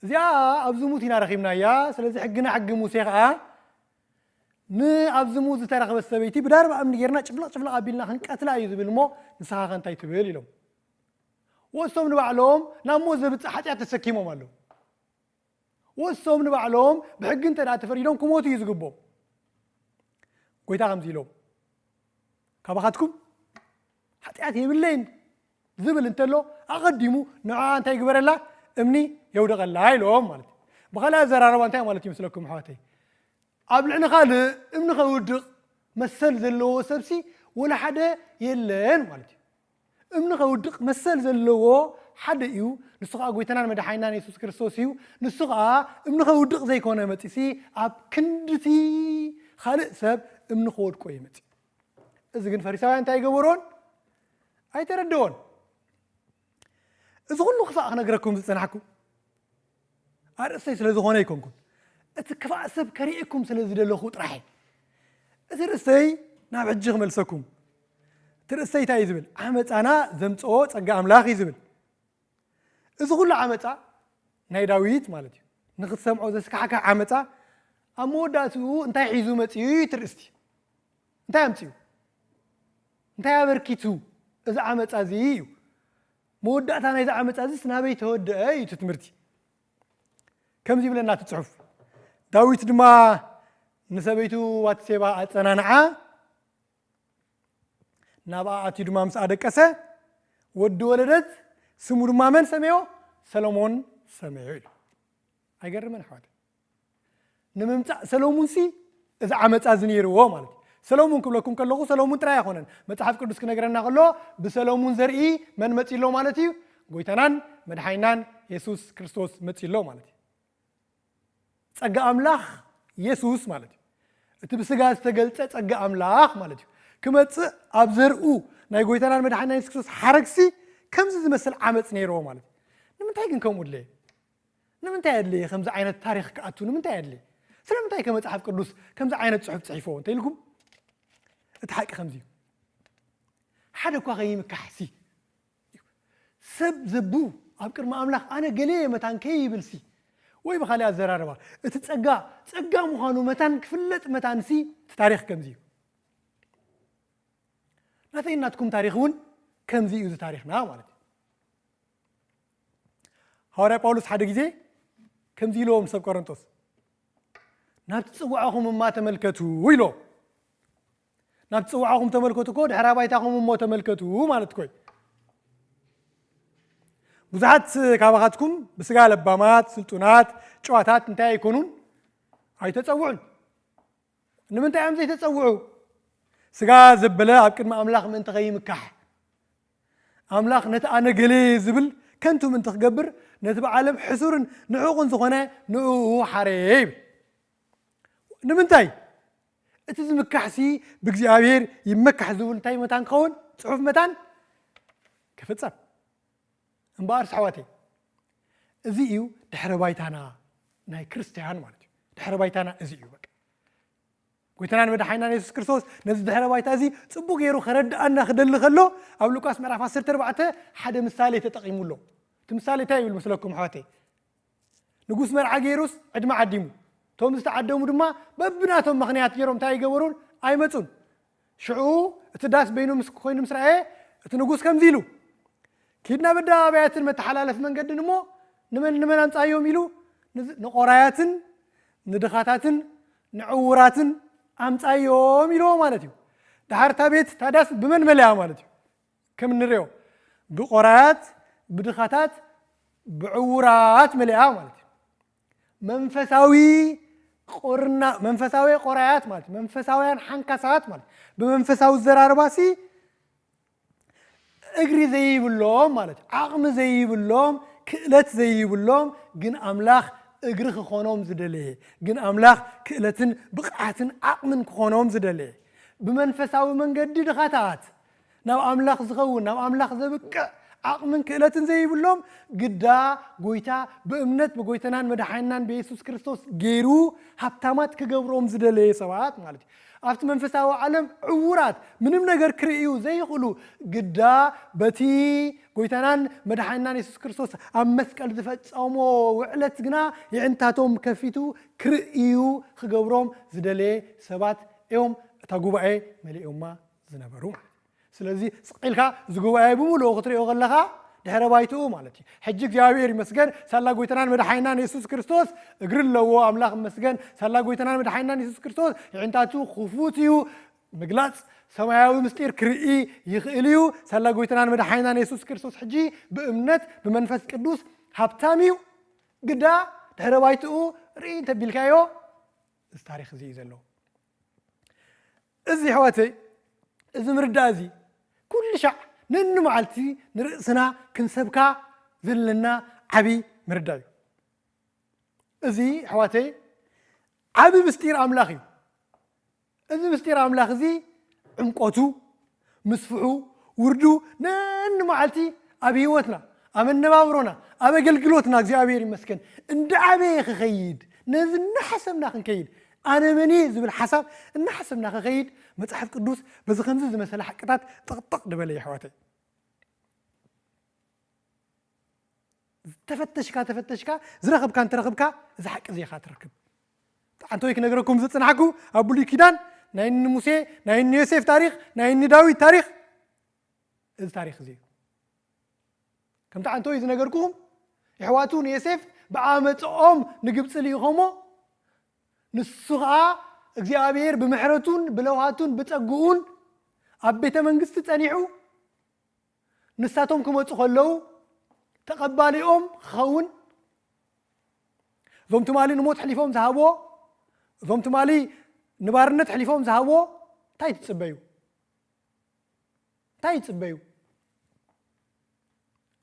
እዚኣ ኣብ ዝሙት ኢና ረኺብናያ፣ ስለዚ ሕግና ሕጊ ሙሴ ኸዓ ንኣብ ዝሙት ዝተረኽበት ሰበይቲ ብዳርባ እምኒ ጌርና ጭፍለቕ ጭፍለቕ ኣቢልና ክንቀትላ እዩ ዝብል እሞ ንስኻ ኸ እንታይ ትብል ኢሎም ወሶም ንባዕሎም ናብ ሞት ዘብጽእ ሓጢኣት ተሰኪሞም ኣለዉ። ወሶም ንባዕሎም ብሕጊ እንተ ደኣ ተፈሪዶም ክሞቱ እዩ ዝግብኦም። ጎይታ ከምዚ ኢሎም ካባኻትኩም ሓጢኣት የብለይን ዝብል እንተሎ ኣቐዲሙ ንዕኣ እንታይ ይግበረላ? እምኒ የውደቐላ ኢሎም ማለት እዩ። ብኻልእ ኣዘራርባ እንታይ ማለት እዩ መስለኩም ኣሕዋተይ? ኣብ ልዕሊ ካልእ እምኒ ከውድቕ መሰል ዘለዎ ሰብሲ ወላ ሓደ የለን ማለት እዩ። እምኒ ከውድቕ መሰል ዘለዎ ሓደ እዩ፣ ንሱ ኸዓ ጎይታናን መድሓኒናን የሱስ ክርስቶስ እዩ። ንሱ ኸዓ እምኒ ከውድቕ ዘይኮነ መጺሲ ኣብ ክንድቲ ካልእ ሰብ እምኒ ከወድቆ እዩ መጺ። እዚ ግን ፈሪሳውያን እንታይ ገበሮን ኣይተረደዎን። እዚ ኩሉ ክፋእ ክነግረኩም ዝጸናሕኩ ኣርእስተይ ስለ ዝኾነ ኣይኮንኩን፣ እቲ ክፋእ ሰብ ከርእየኩም ስለ ዝደለኹ ጥራሕ እየ። እቲ ርእስተይ ናብ ሕጂ ክመልሰኩም። እቲ ርእስተይ እንታይ እዩ ዝብል? ዓመፃና ዘምፅኦ ፀጋ ኣምላኽ እዩ ዝብል። እዚ ኩሉ ዓመፃ ናይ ዳዊት ማለት እዩ። ንክትሰምዖ ዘስካሕክሕ ዓመፃ ኣብ መወዳእትኡ እንታይ ሒዙ መፂኡ እዩ እቲ ርእስቲ። እንታይ ኣምፂኡ? እንታይ ኣበርኪቱ? እዚ ዓመፃ እዚ እዩ። መወዳእታ ናይዚ ዓመፃ እዚስ ናበይ ተወደአ እዩ እቲ ትምህርቲ። ከምዚ ይብለና እቲ ጽሑፍ። ዳዊት ድማ ንሰበይቱ ባትሴባ ኣጸናንዓ፣ ናብኣ ኣትዩ ድማ ምስ ኣደቀሰ፣ ወዲ ወለደት፣ ስሙ ድማ መን ሰመዮ? ሰሎሞን ሰመዮ ኢሉ። ኣይገርምን ኣሕዋት? ንምምጻእ ሰሎሙንሲ እዚ ዓመጻ እዚ ነይርዎ ማለት እዩ። ሰሎሙን ክብለኩም ከለኹ ሰሎሙን ጥራይ ኣይኮነን። መጽሓፍ ቅዱስ ክነግረና ከሎ ብሰሎሙን ዘርኢ መን መጺ ኣሎ ማለት እዩ? ጎይታናን መድሓይናን የሱስ ክርስቶስ መጺ ኣሎ ማለት እዩ። ጸጋ ኣምላኽ የሱስ ማለት እዩ። እቲ ብስጋ ዝተገልጸ ጸጋ ኣምላኽ ማለት እዩ። ክመጽእ ኣብ ዘርኡ ናይ ጎይታናን መድሓይናን የሱስ ክርስቶስ ሓረግሲ ከምዚ ዝመስል ዓመጽ ነይርዎ ማለት እዩ። ንምንታይ ግን ከምኡ ድለየ? ንምንታይ ኣድለየ ከምዚ ዓይነት ታሪኽ ክኣቱ? ንምንታይ ኣድለየ? ስለምንታይ ከ መጽሓፍ ቅዱስ ከምዚ ዓይነት ጽሑፍ ጽሒፍዎ እንተ ኢልኩም፣ እቲ ሓቂ ከምዚ እዩ። ሓደ እኳ ከይምካሕሲ፣ ሰብ ዘቡ ኣብ ቅድሚ ኣምላኽ ኣነ ገሌ እየ መታን ከይብልሲ፣ ወይ ብኻሊእ ኣዘራርባ፣ እቲ ጸጋ፣ ጸጋ ምዃኑ መታን ክፍለጥ መታንሲ፣ እቲ ታሪኽ ከምዚ እዩ። ናተይ ናትኩም ታሪኽ እውን ከምዚ እዩ እዚ ታሪኽና ማለት እዩ። ሃዋርያ ጳውሎስ ሓደ ግዜ ከምዚ ኢልዎም ሰብ ቆሮንቶስ፣ "ናብቲ ጽዋዕኹም እማ ተመልከቱ" ኢሎ። ናብቲ ጽዋዕኹም ተመልከቱ እኮ ድሕረ ባይታኹም እሞ ተመልከቱ ማለት እኮ እዩ። ብዙሓት ካባኻትኩም ብስጋ ለባማት፣ ስልጡናት፣ ጨዋታት እንታይ ኣይኮኑን? ኣይተጸውዑን። ንምንታይ እዮም ዘይተጸውዑ? ስጋ ዘበለ ኣብ ቅድሚ ኣምላኽ ምእንቲ ከይምካሕ፣ ኣምላኽ ነቲ ኣነ ገሌ ዝብል ከንቱ ምእንቲ ክገብር፣ ነቲ ብዓለም ሕሱርን ንዑቕን ዝኾነ ንዕኡ ሓረየ ይብል። ንምንታይ? እቲ ዝምካሕሲ ብእግዚኣብሔር ይመካሕ ዝብል እንታይ መታን ክኸውን? ጽሑፍ መታን ክፍጸም። እምበኣር ኣሕዋተይ፣ እዚ እዩ ድሕረ ባይታና ናይ ክርስትያን ማለት እዩ። ድሕረ ባይታና እዚ እዩ በቃ። ጎይታናን መድሓይናን የሱስ ክርስቶስ ነዚ ድሕረ ባይታ እዚ ጽቡቕ ገይሩ ከረድኣና ክደሊ ከሎ፣ ኣብ ሉቃስ ምዕራፍ ዓሰርተ ኣርባዕተ ሓደ ምሳሌ ተጠቒሙ ኣሎ። እቲ ምሳሌ እንታይ ይብል መስለኩም ኣሕዋተይ? ንጉስ መርዓ ገይሩስ ዕድመ ዓዲሙ። እቶም ዝተዓደሙ ድማ በብናቶም ምኽንያት ገይሮም እንታይ ኣይገበሩን? ኣይመጹን። ሽዑ እቲ ዳስ በይኑ ምስ ኮይኑ ምስ ረኣየ፣ እቲ ንጉስ ከምዚ ኢሉ፣ "ኪድ ናብ ኣደባባያትን መተሓላለፊ መንገድን እሞ ንመን ንመን ኣምጻዮም?" ኢሉ ንዝ-፣ ንቆራያትን ንድኻታትን ንዕውራትን ኣምጻዮም ኢልዎ ማለት እዩ። ድሓር እታ ቤት፣ እታ ዳስ ብመን መሊኣ ማለት እዩ? ከም እንሪኦ ብቆራያት፣ ብድኻታት፣ ብዕውራት መሊኣ ማለት እዩ። መንፈሳዊ ቆርና-፣ መንፈሳዊ ቆራያት ማለት መንፈሳውያን ሓንካሳት ማለት ብመንፈሳዊ ዘራርባሲ እግሪ ዘይብሎም ማለት ዓቕሚ ዘይብሎም ክእለት ዘይብሎም ግን ኣምላኽ እግሪ ክኾኖም ዝደለየ ግን ኣምላኽ ክእለትን ብቕዓትን ዓቕምን ክኾኖም ዝደለየ ብመንፈሳዊ መንገዲ ድኻታት ናብ ኣምላኽ ዝኸውን ናብ ኣምላኽ ዘብቅዕ ዓቕምን ክእለትን ዘይብሎም ግዳ ጎይታ ብእምነት ብጎይታናን መድሓይናን ብየሱስ ክርስቶስ ገይሩ ሃብታማት ክገብሮም ዝደለየ ሰባት ማለት እዩ። ኣብቲ መንፈሳዊ ዓለም ዕውራት ምንም ነገር ክርእዩ ዘይኽእሉ ግዳ በቲ ጎይታናን መድሓይናን የሱስ ክርስቶስ ኣብ መስቀል ዝፈጸሞ ውዕለት ግና የዕንታቶም ከፊቱ ክርእዩ ክገብሮም ዝደለየ ሰባት እዮም እታ ጉባኤ መሊኦማ ዝነበሩ ማለት እዩ። ስለዚ ስቕ ኢልካ እዚ ጉባኤ ብምሉኡ ክትሪኦ ከለኻ ድሕረ ባይትኡ ማለት እዩ። ሕጂ እግዚኣብሔር ይመስገን ሳላ ጎይታናን መድሓይናን የሱስ ክርስቶስ እግሪ ኣለዎ። ኣምላኽ ይመስገን ሳላ ጎይታናን መድሓይናን የሱስ ክርስቶስ የዕንታቱ ክፉት እዩ። ምግላጽ ሰማያዊ ምስጢር ክርኢ ይኽእል እዩ። ሳላ ጎይታናን መድሓይናን የሱስ ክርስቶስ ሕጂ ብእምነት ብመንፈስ ቅዱስ ሃብታም እዩ። ግዳ ድሕረ ባይትኡ ርኢ እንተቢልካዮ እዚ ታሪኽ እዚ እዩ ዘሎ። እዚ ኣሕዋተይ፣ እዚ ምርዳእ እዚ ኩሉ ሻዕ ነኒ መዓልቲ ንርእስና ክንሰብካ ዘለና ዓቢ ምርዳእ እዩ። እዚ ኣሕዋተይ ዓቢ ምስጢር ኣምላኽ እዩ። እዚ ምስጢር ኣምላኽ እዚ ዕምቆቱ፣ ምስፍሑ፣ ውርዱ ነኒ መዓልቲ ኣብ ህይወትና፣ ኣብ ኣነባብሮና፣ ኣብ ኣገልግሎትና እግዚኣብሔር ይመስገን እንዳዓበየ ክኸይድ ነዚ እናሓሰብና ክንከይድ ኣነ መን እየ ዝብል ሓሳብ እናሓሰብና ክኸይድ መጽሓፍ ቅዱስ በዚ ከምዚ ዝመሰለ ሓቅታት ጥቕጥቕ ዝበለ እዩ ኣሕዋተይ። ተፈተሽካ ተፈተሽካ ዝረኸብካ እንተረኽብካ እዚ ሓቂ እዚ ኢኻ ትረክብ። ኣንቶይ ክነግረኩም ዝጽናሕኩ ኣብ ብሉይ ኪዳን ናይ እኒ ሙሴ ናይ እኒ ዮሴፍ ታሪኽ ናይ እኒ ዳዊት ታሪኽ እዚ ታሪኽ እዚ እዩ። ከምቲ ኣንቶይ ዝነገርኩኹም የሕዋቱ ንዮሴፍ ብዓመፅኦም ንግብፂ ልኢኾሞ፣ ንሱ ኸዓ እግዚኣብሔር ብምሕረቱን ብለውሃቱን ብጸግኡን ኣብ ቤተ መንግስቲ ጸኒሑ፣ ንሳቶም ክመፁ ከለዉ ተቐባሊኦም ክኸውን፣ እዞም ትማሊ ንሞት ሕሊፎም ዝሃብዎ፣ እዞም ትማሊ ንባርነት ሕሊፎም ዝሃብዎ እንታይ ትፅበዩ? እንታይ ይፅበዩ?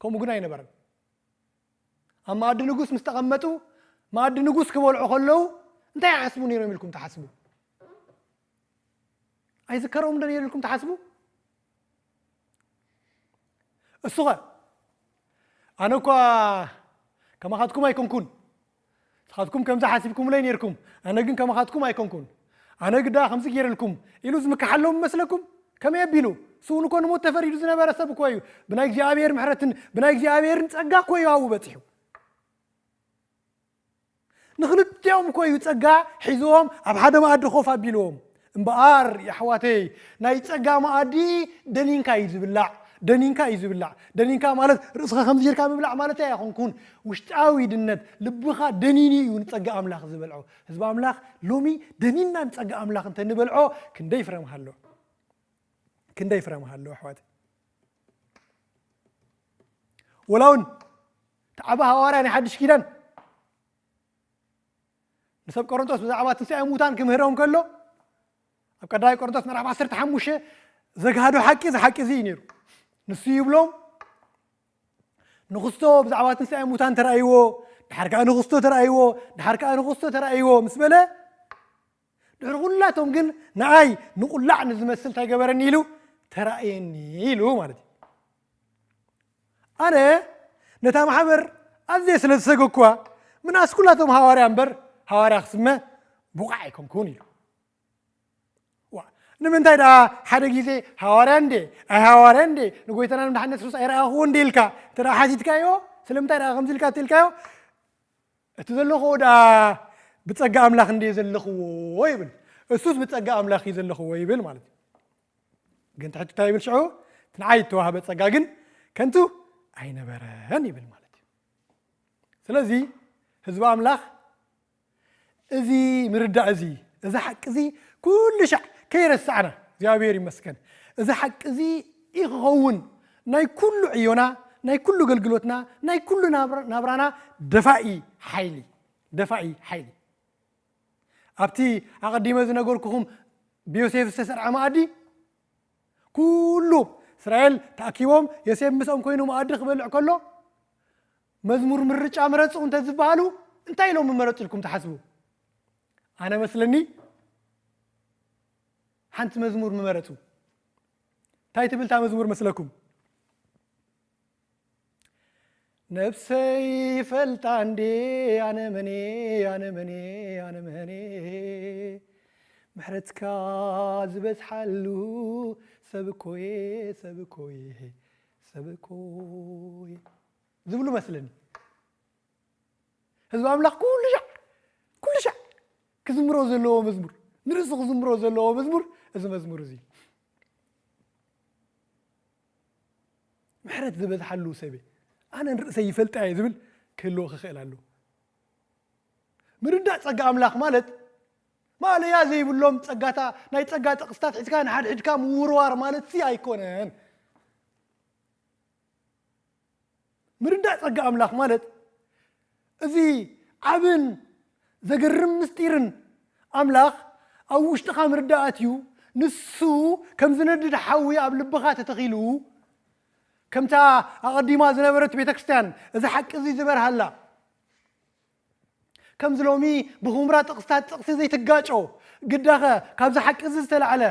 ከምኡ ግን ኣይነበረን። ኣብ መኣዲ ንጉስ ምስ ተቐመጡ፣ መኣዲ ንጉስ ክበልዑ ከለዉ እንታይ ይሓስቡ ነይሮም ኢልኩም ትሓስቡ? ኣይዝከሮም ዶ ነይሩ ኢልኩም ትሓስቡ? እሱ ኸ? ኣነ እኳ ከማኻትኩም ኣይኮንኩን። ንስኻትኩም ከምዚ ሓሲብኩምለይ ነይርኩም፣ ኣነ ግን ከማኻትኩም ኣይኮንኩን። ኣነ ግዳ ከምዚ ገይረልኩም ኢሉ ዝምክሓሎም መስለኩም? ከመይ ኣቢሉ? ስውን እኮ ንሞት ተፈሪዱ ዝነበረ ሰብ እኮ እዩ። ብናይ እግዚኣብሔር ምሕረትን ብናይ እግዚኣብሔርን ጸጋ እኮ እዩ ኣብኡ በጺሑ። ንኽልቲኦም እኮ እዩ ጸጋ ሒዝዎም ኣብ ሓደ መኣዲ ኮፍ ኣቢልዎም። እምበኣር የሕዋተይ፣ ናይ ጸጋ መኣዲ ደኒንካ እዩ ዝብላዕ፣ ደኒንካ እዩ ዝብላዕ። ደኒንካ ማለት ርእስኻ ከምዚ ጌርካ ምብላዕ ማለተይ ኣይኮንኩን። ውሽጣዊ ድነት ልብኻ ደኒኑ እዩ ንጸጋ ኣምላኽ ዝበልዖ። ህዝቢ ኣምላኽ ሎሚ ደኒንና ንጸጋ ኣምላኽ እንተ ንበልዖ ክንደይ ፍረ ምሃሎ፣ ክንደይ ፍረ ምሃሎ ኣሕዋት። ወላ እውን እቲ ዓቢ ሃዋርያ ናይ ሓድሽ ኪዳን ንሰብ ቆሮንቶስ ብዛዕባ ትንሳኤ ሙታን ክምህሮም ከሎ ኣብ ቀዳማይ ቆሮንቶስ ምዕራፍ ዓሰርተ ሓሙሽተ ዘግሃዶ ሓቂ እዚ ሓቂ እዚ እዩ ነይሩ። ንሱ ይብሎም ንኽስቶ ብዛዕባ ትንሳኤ ሙታን ተራእይዎ፣ ድሓር ከኣ ንኽስቶ ተራእይዎ፣ ድሓር ከኣ ንኽስቶ ተራእይዎ ምስ በለ ድሕሪ ኩላቶም ግን ንኣይ ንቁላዕ ንዝመስል እንታይ ገበረኒ ኢሉ ተራእየኒ ኢሉ ማለት እዩ። ኣነ ነታ ማሕበር ኣዝየ ስለ ዝሰገኩዋ ምናስ ኩላቶም ሃዋርያ እምበር ሃዋርያ ክስመ ብቑዕ ኣይኮንኩን ኢሉ። ዋ ንምንታይ ደኣ ሓደ ግዜ ሃዋርያ እንዴ ኣይ ሃዋርያ እንዴ ንጎይታና ንመድሓኒና የሱስ ኣይረኣኹዎ እንዴ ኢልካ እንተ ደኣ ሓቲትካዮ ስለምንታይ ደኣ ከምዚ ኢልካ እንተ ኢልካዮ እቲ ዘለኽዎ ደኣ ብጸጋ ኣምላኽ እንዴ ዘለኽዎ ይብል። እሱስ ብጸጋ ኣምላኽ እዩ ዘለኽዎ ይብል ማለት እዩ። ግን ትሕቲ እንታይ ይብል ሽዑ? እቲ ንዓይ እተዋህበ ጸጋ ግን ከንቱ ኣይነበረን ይብል ማለት እዩ። ስለዚ ህዝቢ ኣምላኽ እዚ ምርዳእ እዚ እዚ ሓቂ እዚ ኩሉ ሻዕ ከይረሳዕና እግዚኣብሔር ይመስገን እዚ ሓቂ እዚ ይክኸውን ናይ ኩሉ ዕዮና ናይ ኩሉ ኣገልግሎትና ናይ ኩሉ ናብራና ደፋኢ ሓይሊ ደፋኢ ሓይሊ ኣብቲ ኣቐዲመ ዝነገርኩኹም ብዮሴፍ ዝተሰርዐ መኣዲ ኩሉ እስራኤል ተኣኪቦም ዮሴፍ ምስኦም ኮይኑ መኣዲ ክበልዕ ከሎ መዝሙር ምርጫ ምረፁ እንተዝበሃሉ እንታይ ኢሎም ምመረፁ ኢልኩም ትሓስቡ? ኣነ መስለኒ ሓንቲ መዝሙር ምመረፁ። እንታይ ትብል እታ መዝሙር መስለኩም? ነብሰይ ይፈልጣ እንዴ ኣነ መኔ ኣነ መኔ ኣነ መኔ ምሕረትካ ዝበዝሓሉ ሰብ እኮየ ሰብ እኮየ ሰብ እኮየ ዝብሉ መስለኒ። ህዝቢ ኣምላኽ ኩሉ ሻዕ ኩሉ ሻዕ ክዝምሮ ዘለዎ መዝሙር ንርእሱ ክዝምሮ ዘለዎ መዝሙር እዚ መዝሙር እዚ ምሕረት ዝበዝሓሉ ሰበ ኣነ ንርእሰይ ይፈልጣ እየ ዝብል ክህልዎ ክኽእል ኣለዎ። ምርዳእ ጸጋ ኣምላኽ ማለት ማእለያ ዘይብሎም ጸጋታ ናይ ጸጋ ጥቕስታት ሒዝካ ንሓድሕድካ ምውርዋር ማለት ሲ ኣይኮነን። ምርዳእ ጸጋ ኣምላኽ ማለት እዚ ዓብን ዘገርም ምስጢርን ኣምላኽ ኣብ ውሽጥኻ ምርዳእ ኣትዩ ንሱ ከም ዝነድድ ሓዊ ኣብ ልብኻ ተተኺሉ ከምታ ኣቐዲማ ዝነበረት ቤተ ክርስቲያን እዚ ሓቂ እዚ ዝበርሃላ ከምዚ ሎሚ ብኹምራ ጥቕስታት ጥቕሲ ዘይትጋጮ ግዳኸ ካብዚ ሓቂ እዚ ዝተላዕለ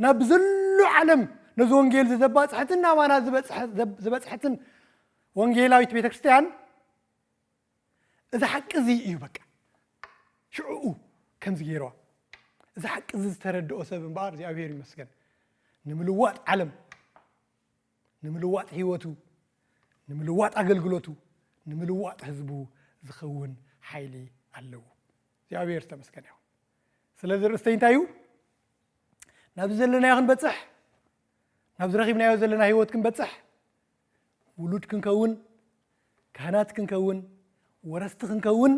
ናብ ዘሎ ዓለም ነዚ ወንጌል ዘባፅሐትን ናባና ዝበፅሐትን ወንጌላዊት ቤተ ክርስቲያን እዚ ሓቂ እዚ እዩ በቃ ሽዕኡ ከምዚ ገይርዋ እዚ ሓቂ እዚ ዝተረድኦ ሰብ እምበኣር እግዚኣብሔር ይመስገን ንምልዋጥ ዓለም ንምልዋጥ ህይወቱ ንምልዋጥ ኣገልግሎቱ ንምልዋጥ ህዝቡ ዝኸውን ሓይሊ ኣለዎ እግዚኣብሔር ዝተመስገን ይኹን ስለዚ ርእስተይ እንታይ እዩ ናብዚ ዘለናዮ ክንበፅሕ ናብዚ ረኺብናዮ ዘለና ህይወት ክንበፅሕ ውሉድ ክንከውን ካህናት ክንከውን ወረስቲ ክንከውን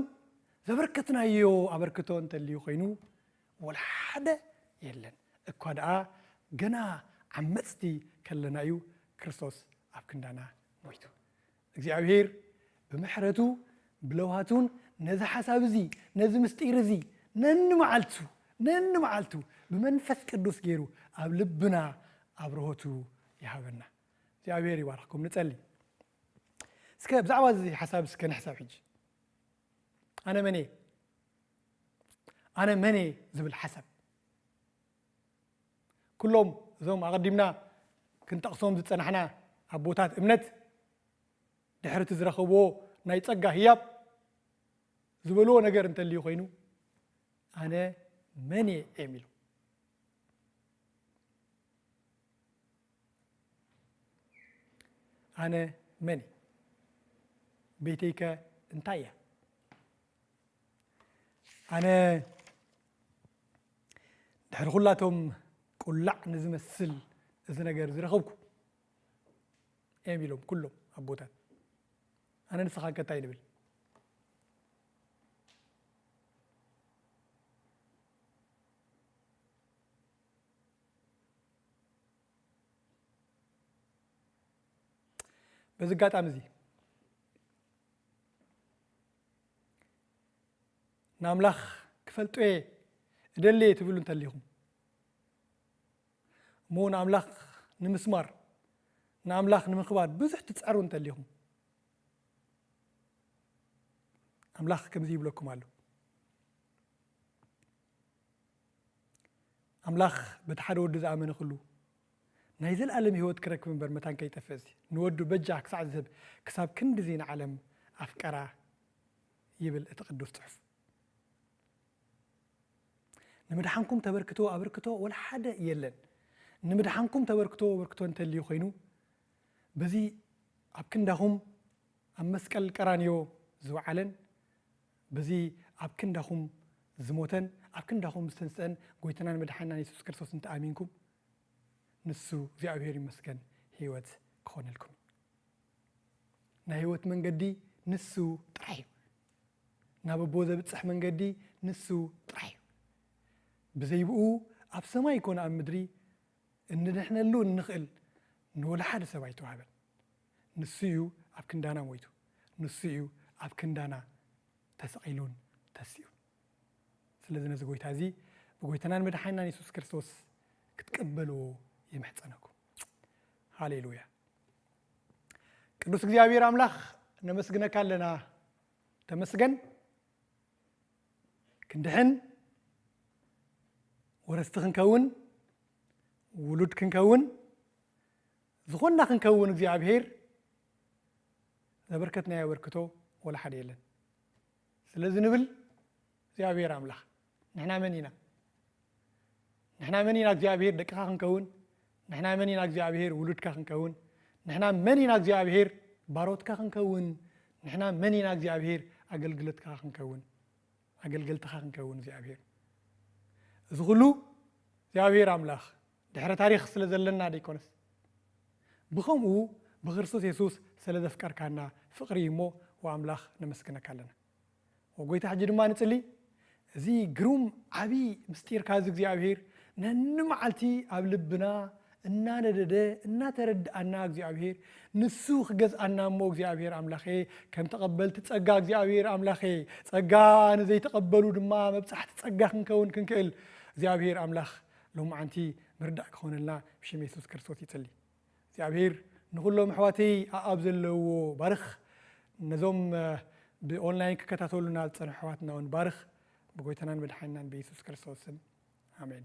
ዘበርከትናዮ ኣበርክቶ እንተልዩ ኮይኑ፣ ወላ ሓደ የለን። እኳ ደኣ ገና ዓመጽቲ ከለና እዩ ክርስቶስ ኣብ ክንዳና ሞይቱ። እግዚኣብሔር ብምሕረቱ ብለውሃቱን ነዚ ሓሳብ እዚ፣ ነዚ ምስጢር እዚ ነንመዓልቱ፣ ነንመዓልቱ ብመንፈስ ቅዱስ ገይሩ ኣብ ልብና ኣብርሆቱ ይሃበና። እግዚኣብሔር ይባርኽኩም። ንጸሊ። እስከ ብዛዕባ እዚ ሓሳብ እስከ ንሕሰብ ሕጂ። ኣነ መን እየ? ኣነ መን እየ ዝብል ሓሳብ። ኩሎም እዞም ኣቐዲምና ክንጠቕሶም ዝጸናሕና ኣቦታት እምነት ድሕሪ እቲ ዝረኸብዎ ናይ ጸጋ ህያብ ዝበልዎ ነገር እንተልዩ ኮይኑ፣ ኣነ መን እየ እዮም ኢሉ። ኣነ መን እየ? ቤተይከ እንታይ እያ? ኣነ ድሕሪ ኩላቶም ቁላዕ ንዝመስል እዚ ነገር ዝረኸብኩ እዮም ኢሎም ኩሎም ኣቦታት። ኣነ ንስኻ ከ እንታይ ንብል? በዚ ኣጋጣሚ እዚ ንኣምላኽ ክፈልጦ እየ እደሊ እየ ትብሉ እንተሊኹም፣ እሞ ንኣምላኽ ንምስማር፣ ንኣምላኽ ንምኽባር ብዙሕ ትጸዕሩ እንተሊኹም፣ ኣምላኽ ከምዚ ይብለኩም ኣሎ። ኣምላኽ በቲ ሓደ ወዱ ዝኣመነ ኩሉ ናይ ዘለኣለም ህይወት ክረክብ እምበር መታን ከይጠፍእሲ ንወዱ በጃ ክሳዕ ዝህብ ክሳብ ክንድዚ ንዓለም ኣፍቀራ ይብል እቲ ቅዱስ ጽሑፍ። ንምድሓንኩም ተበርክቶ ኣበርክቶ ወላ ሓደ የለን። ንምድሓንኩም ተበርክቶ ኣበርክቶ እንተልዩ ኮይኑ በዚ ኣብ ክንዳኹም ኣብ መስቀል ቀራንዮ ዝወዓለን በዚ ኣብ ክንዳኹም ዝሞተን ኣብ ክንዳኹም ዝተንስአን ጎይታናን መድሓኒናን የሱስ ክርስቶስ እንተኣሚንኩም ንሱ እግዚኣብሔር ይመስገን ህይወት ክኾነልኩም እዩ። ናይ ህይወት መንገዲ ንሱ ጥራይ እዩ። ናብ ኣቦ ዘብጽሕ መንገዲ ንሱ ጥራይ እዩ። ብዘይ ብኡ ኣብ ሰማይ ይኮነ ኣብ ምድሪ እንድሕነሉ እንኽእል ንወላ ሓደ ሰብ ኣይተዋህበን። ንሱ እዩ ኣብ ክንዳና ሞይቱ። ንሱ እዩ ኣብ ክንዳና ተሰቒሉን ተሲኡን። ስለዚ ነዚ ጎይታ እዚ ብጎይታናን መድሓኒናን የሱስ ክርስቶስ ክትቀበልዎ ይምሕጸነኩም። ሃሌሉያ። ቅዱስ እግዚኣብሔር ኣምላኽ ነመስግነካ ኣለና። ተመስገን። ክንድሕን፣ ወረስቲ ክንከውን፣ ውሉድ ክንከውን፣ ዝኾንና ክንከውን እግዚኣብሔር ዘበርከትናዮ ኣበርክቶ ወላ ሓደ የለን። ስለዚ ንብል እግዚኣብሔር ኣምላኽ ንሕና መን ኢና? ንሕና መን ኢና እግዚኣብሔር ደቅኻ ክንከውን? ንሕና መን ኢና እግዚኣብሔር ውሉድካ ክንከውን? ንሕና መን ኢና እግዚኣብሔር ባሮትካ ክንከውን? ንሕና መን ኢና እግዚኣብሔር ኣገልግሎትካ ክንከውን? ኣገልገልትኻ ክንከውን እግዚኣብሔር። እዚ ኩሉ እግዚኣብሔር ኣምላኽ ድሕረ ታሪኽ ስለ ዘለና ደይኮነስ ብኸምኡ ብክርስቶስ የሱስ ስለ ዘፍቀርካና ፍቕሪ እዩ እሞ ወኣምላኽ ነመስግነካ ኣለና። ወጎይታ ሕጂ ድማ ንጽሊ። እዚ ግሩም ዓቢ ምስጢርካ እዚ እግዚኣብሔር ነንመዓልቲ ኣብ ልብና እናነደደ እናተረድኣና እግዚኣብሔር ንሱ ክገዝኣና እሞ እግዚኣብሔር ኣምላኸ ከም ተቐበልቲ ጸጋ እግዚኣብሔር ኣምላኸ ጸጋ ንዘይተቐበሉ ድማ መብጻሕቲ ጸጋ ክንከውን ክንክእል እግዚኣብሔር ኣምላኽ ሎማዓንቲ ምርዳእ ክኾነልና ብሽም የሱስ ክርስቶስ ይጽሊ። እግዚኣብሔር ንኹሎም ኣሕዋተይ ኣኣብ ዘለውዎ ባርኽ። ነዞም ብኦንላይን ክከታተሉና ዝጸንሑ ኣሕዋትና እውን ባርኽ። ብጎይታናን መድሓኒናን ብየሱስ ክርስቶስ ስም ኣሜን።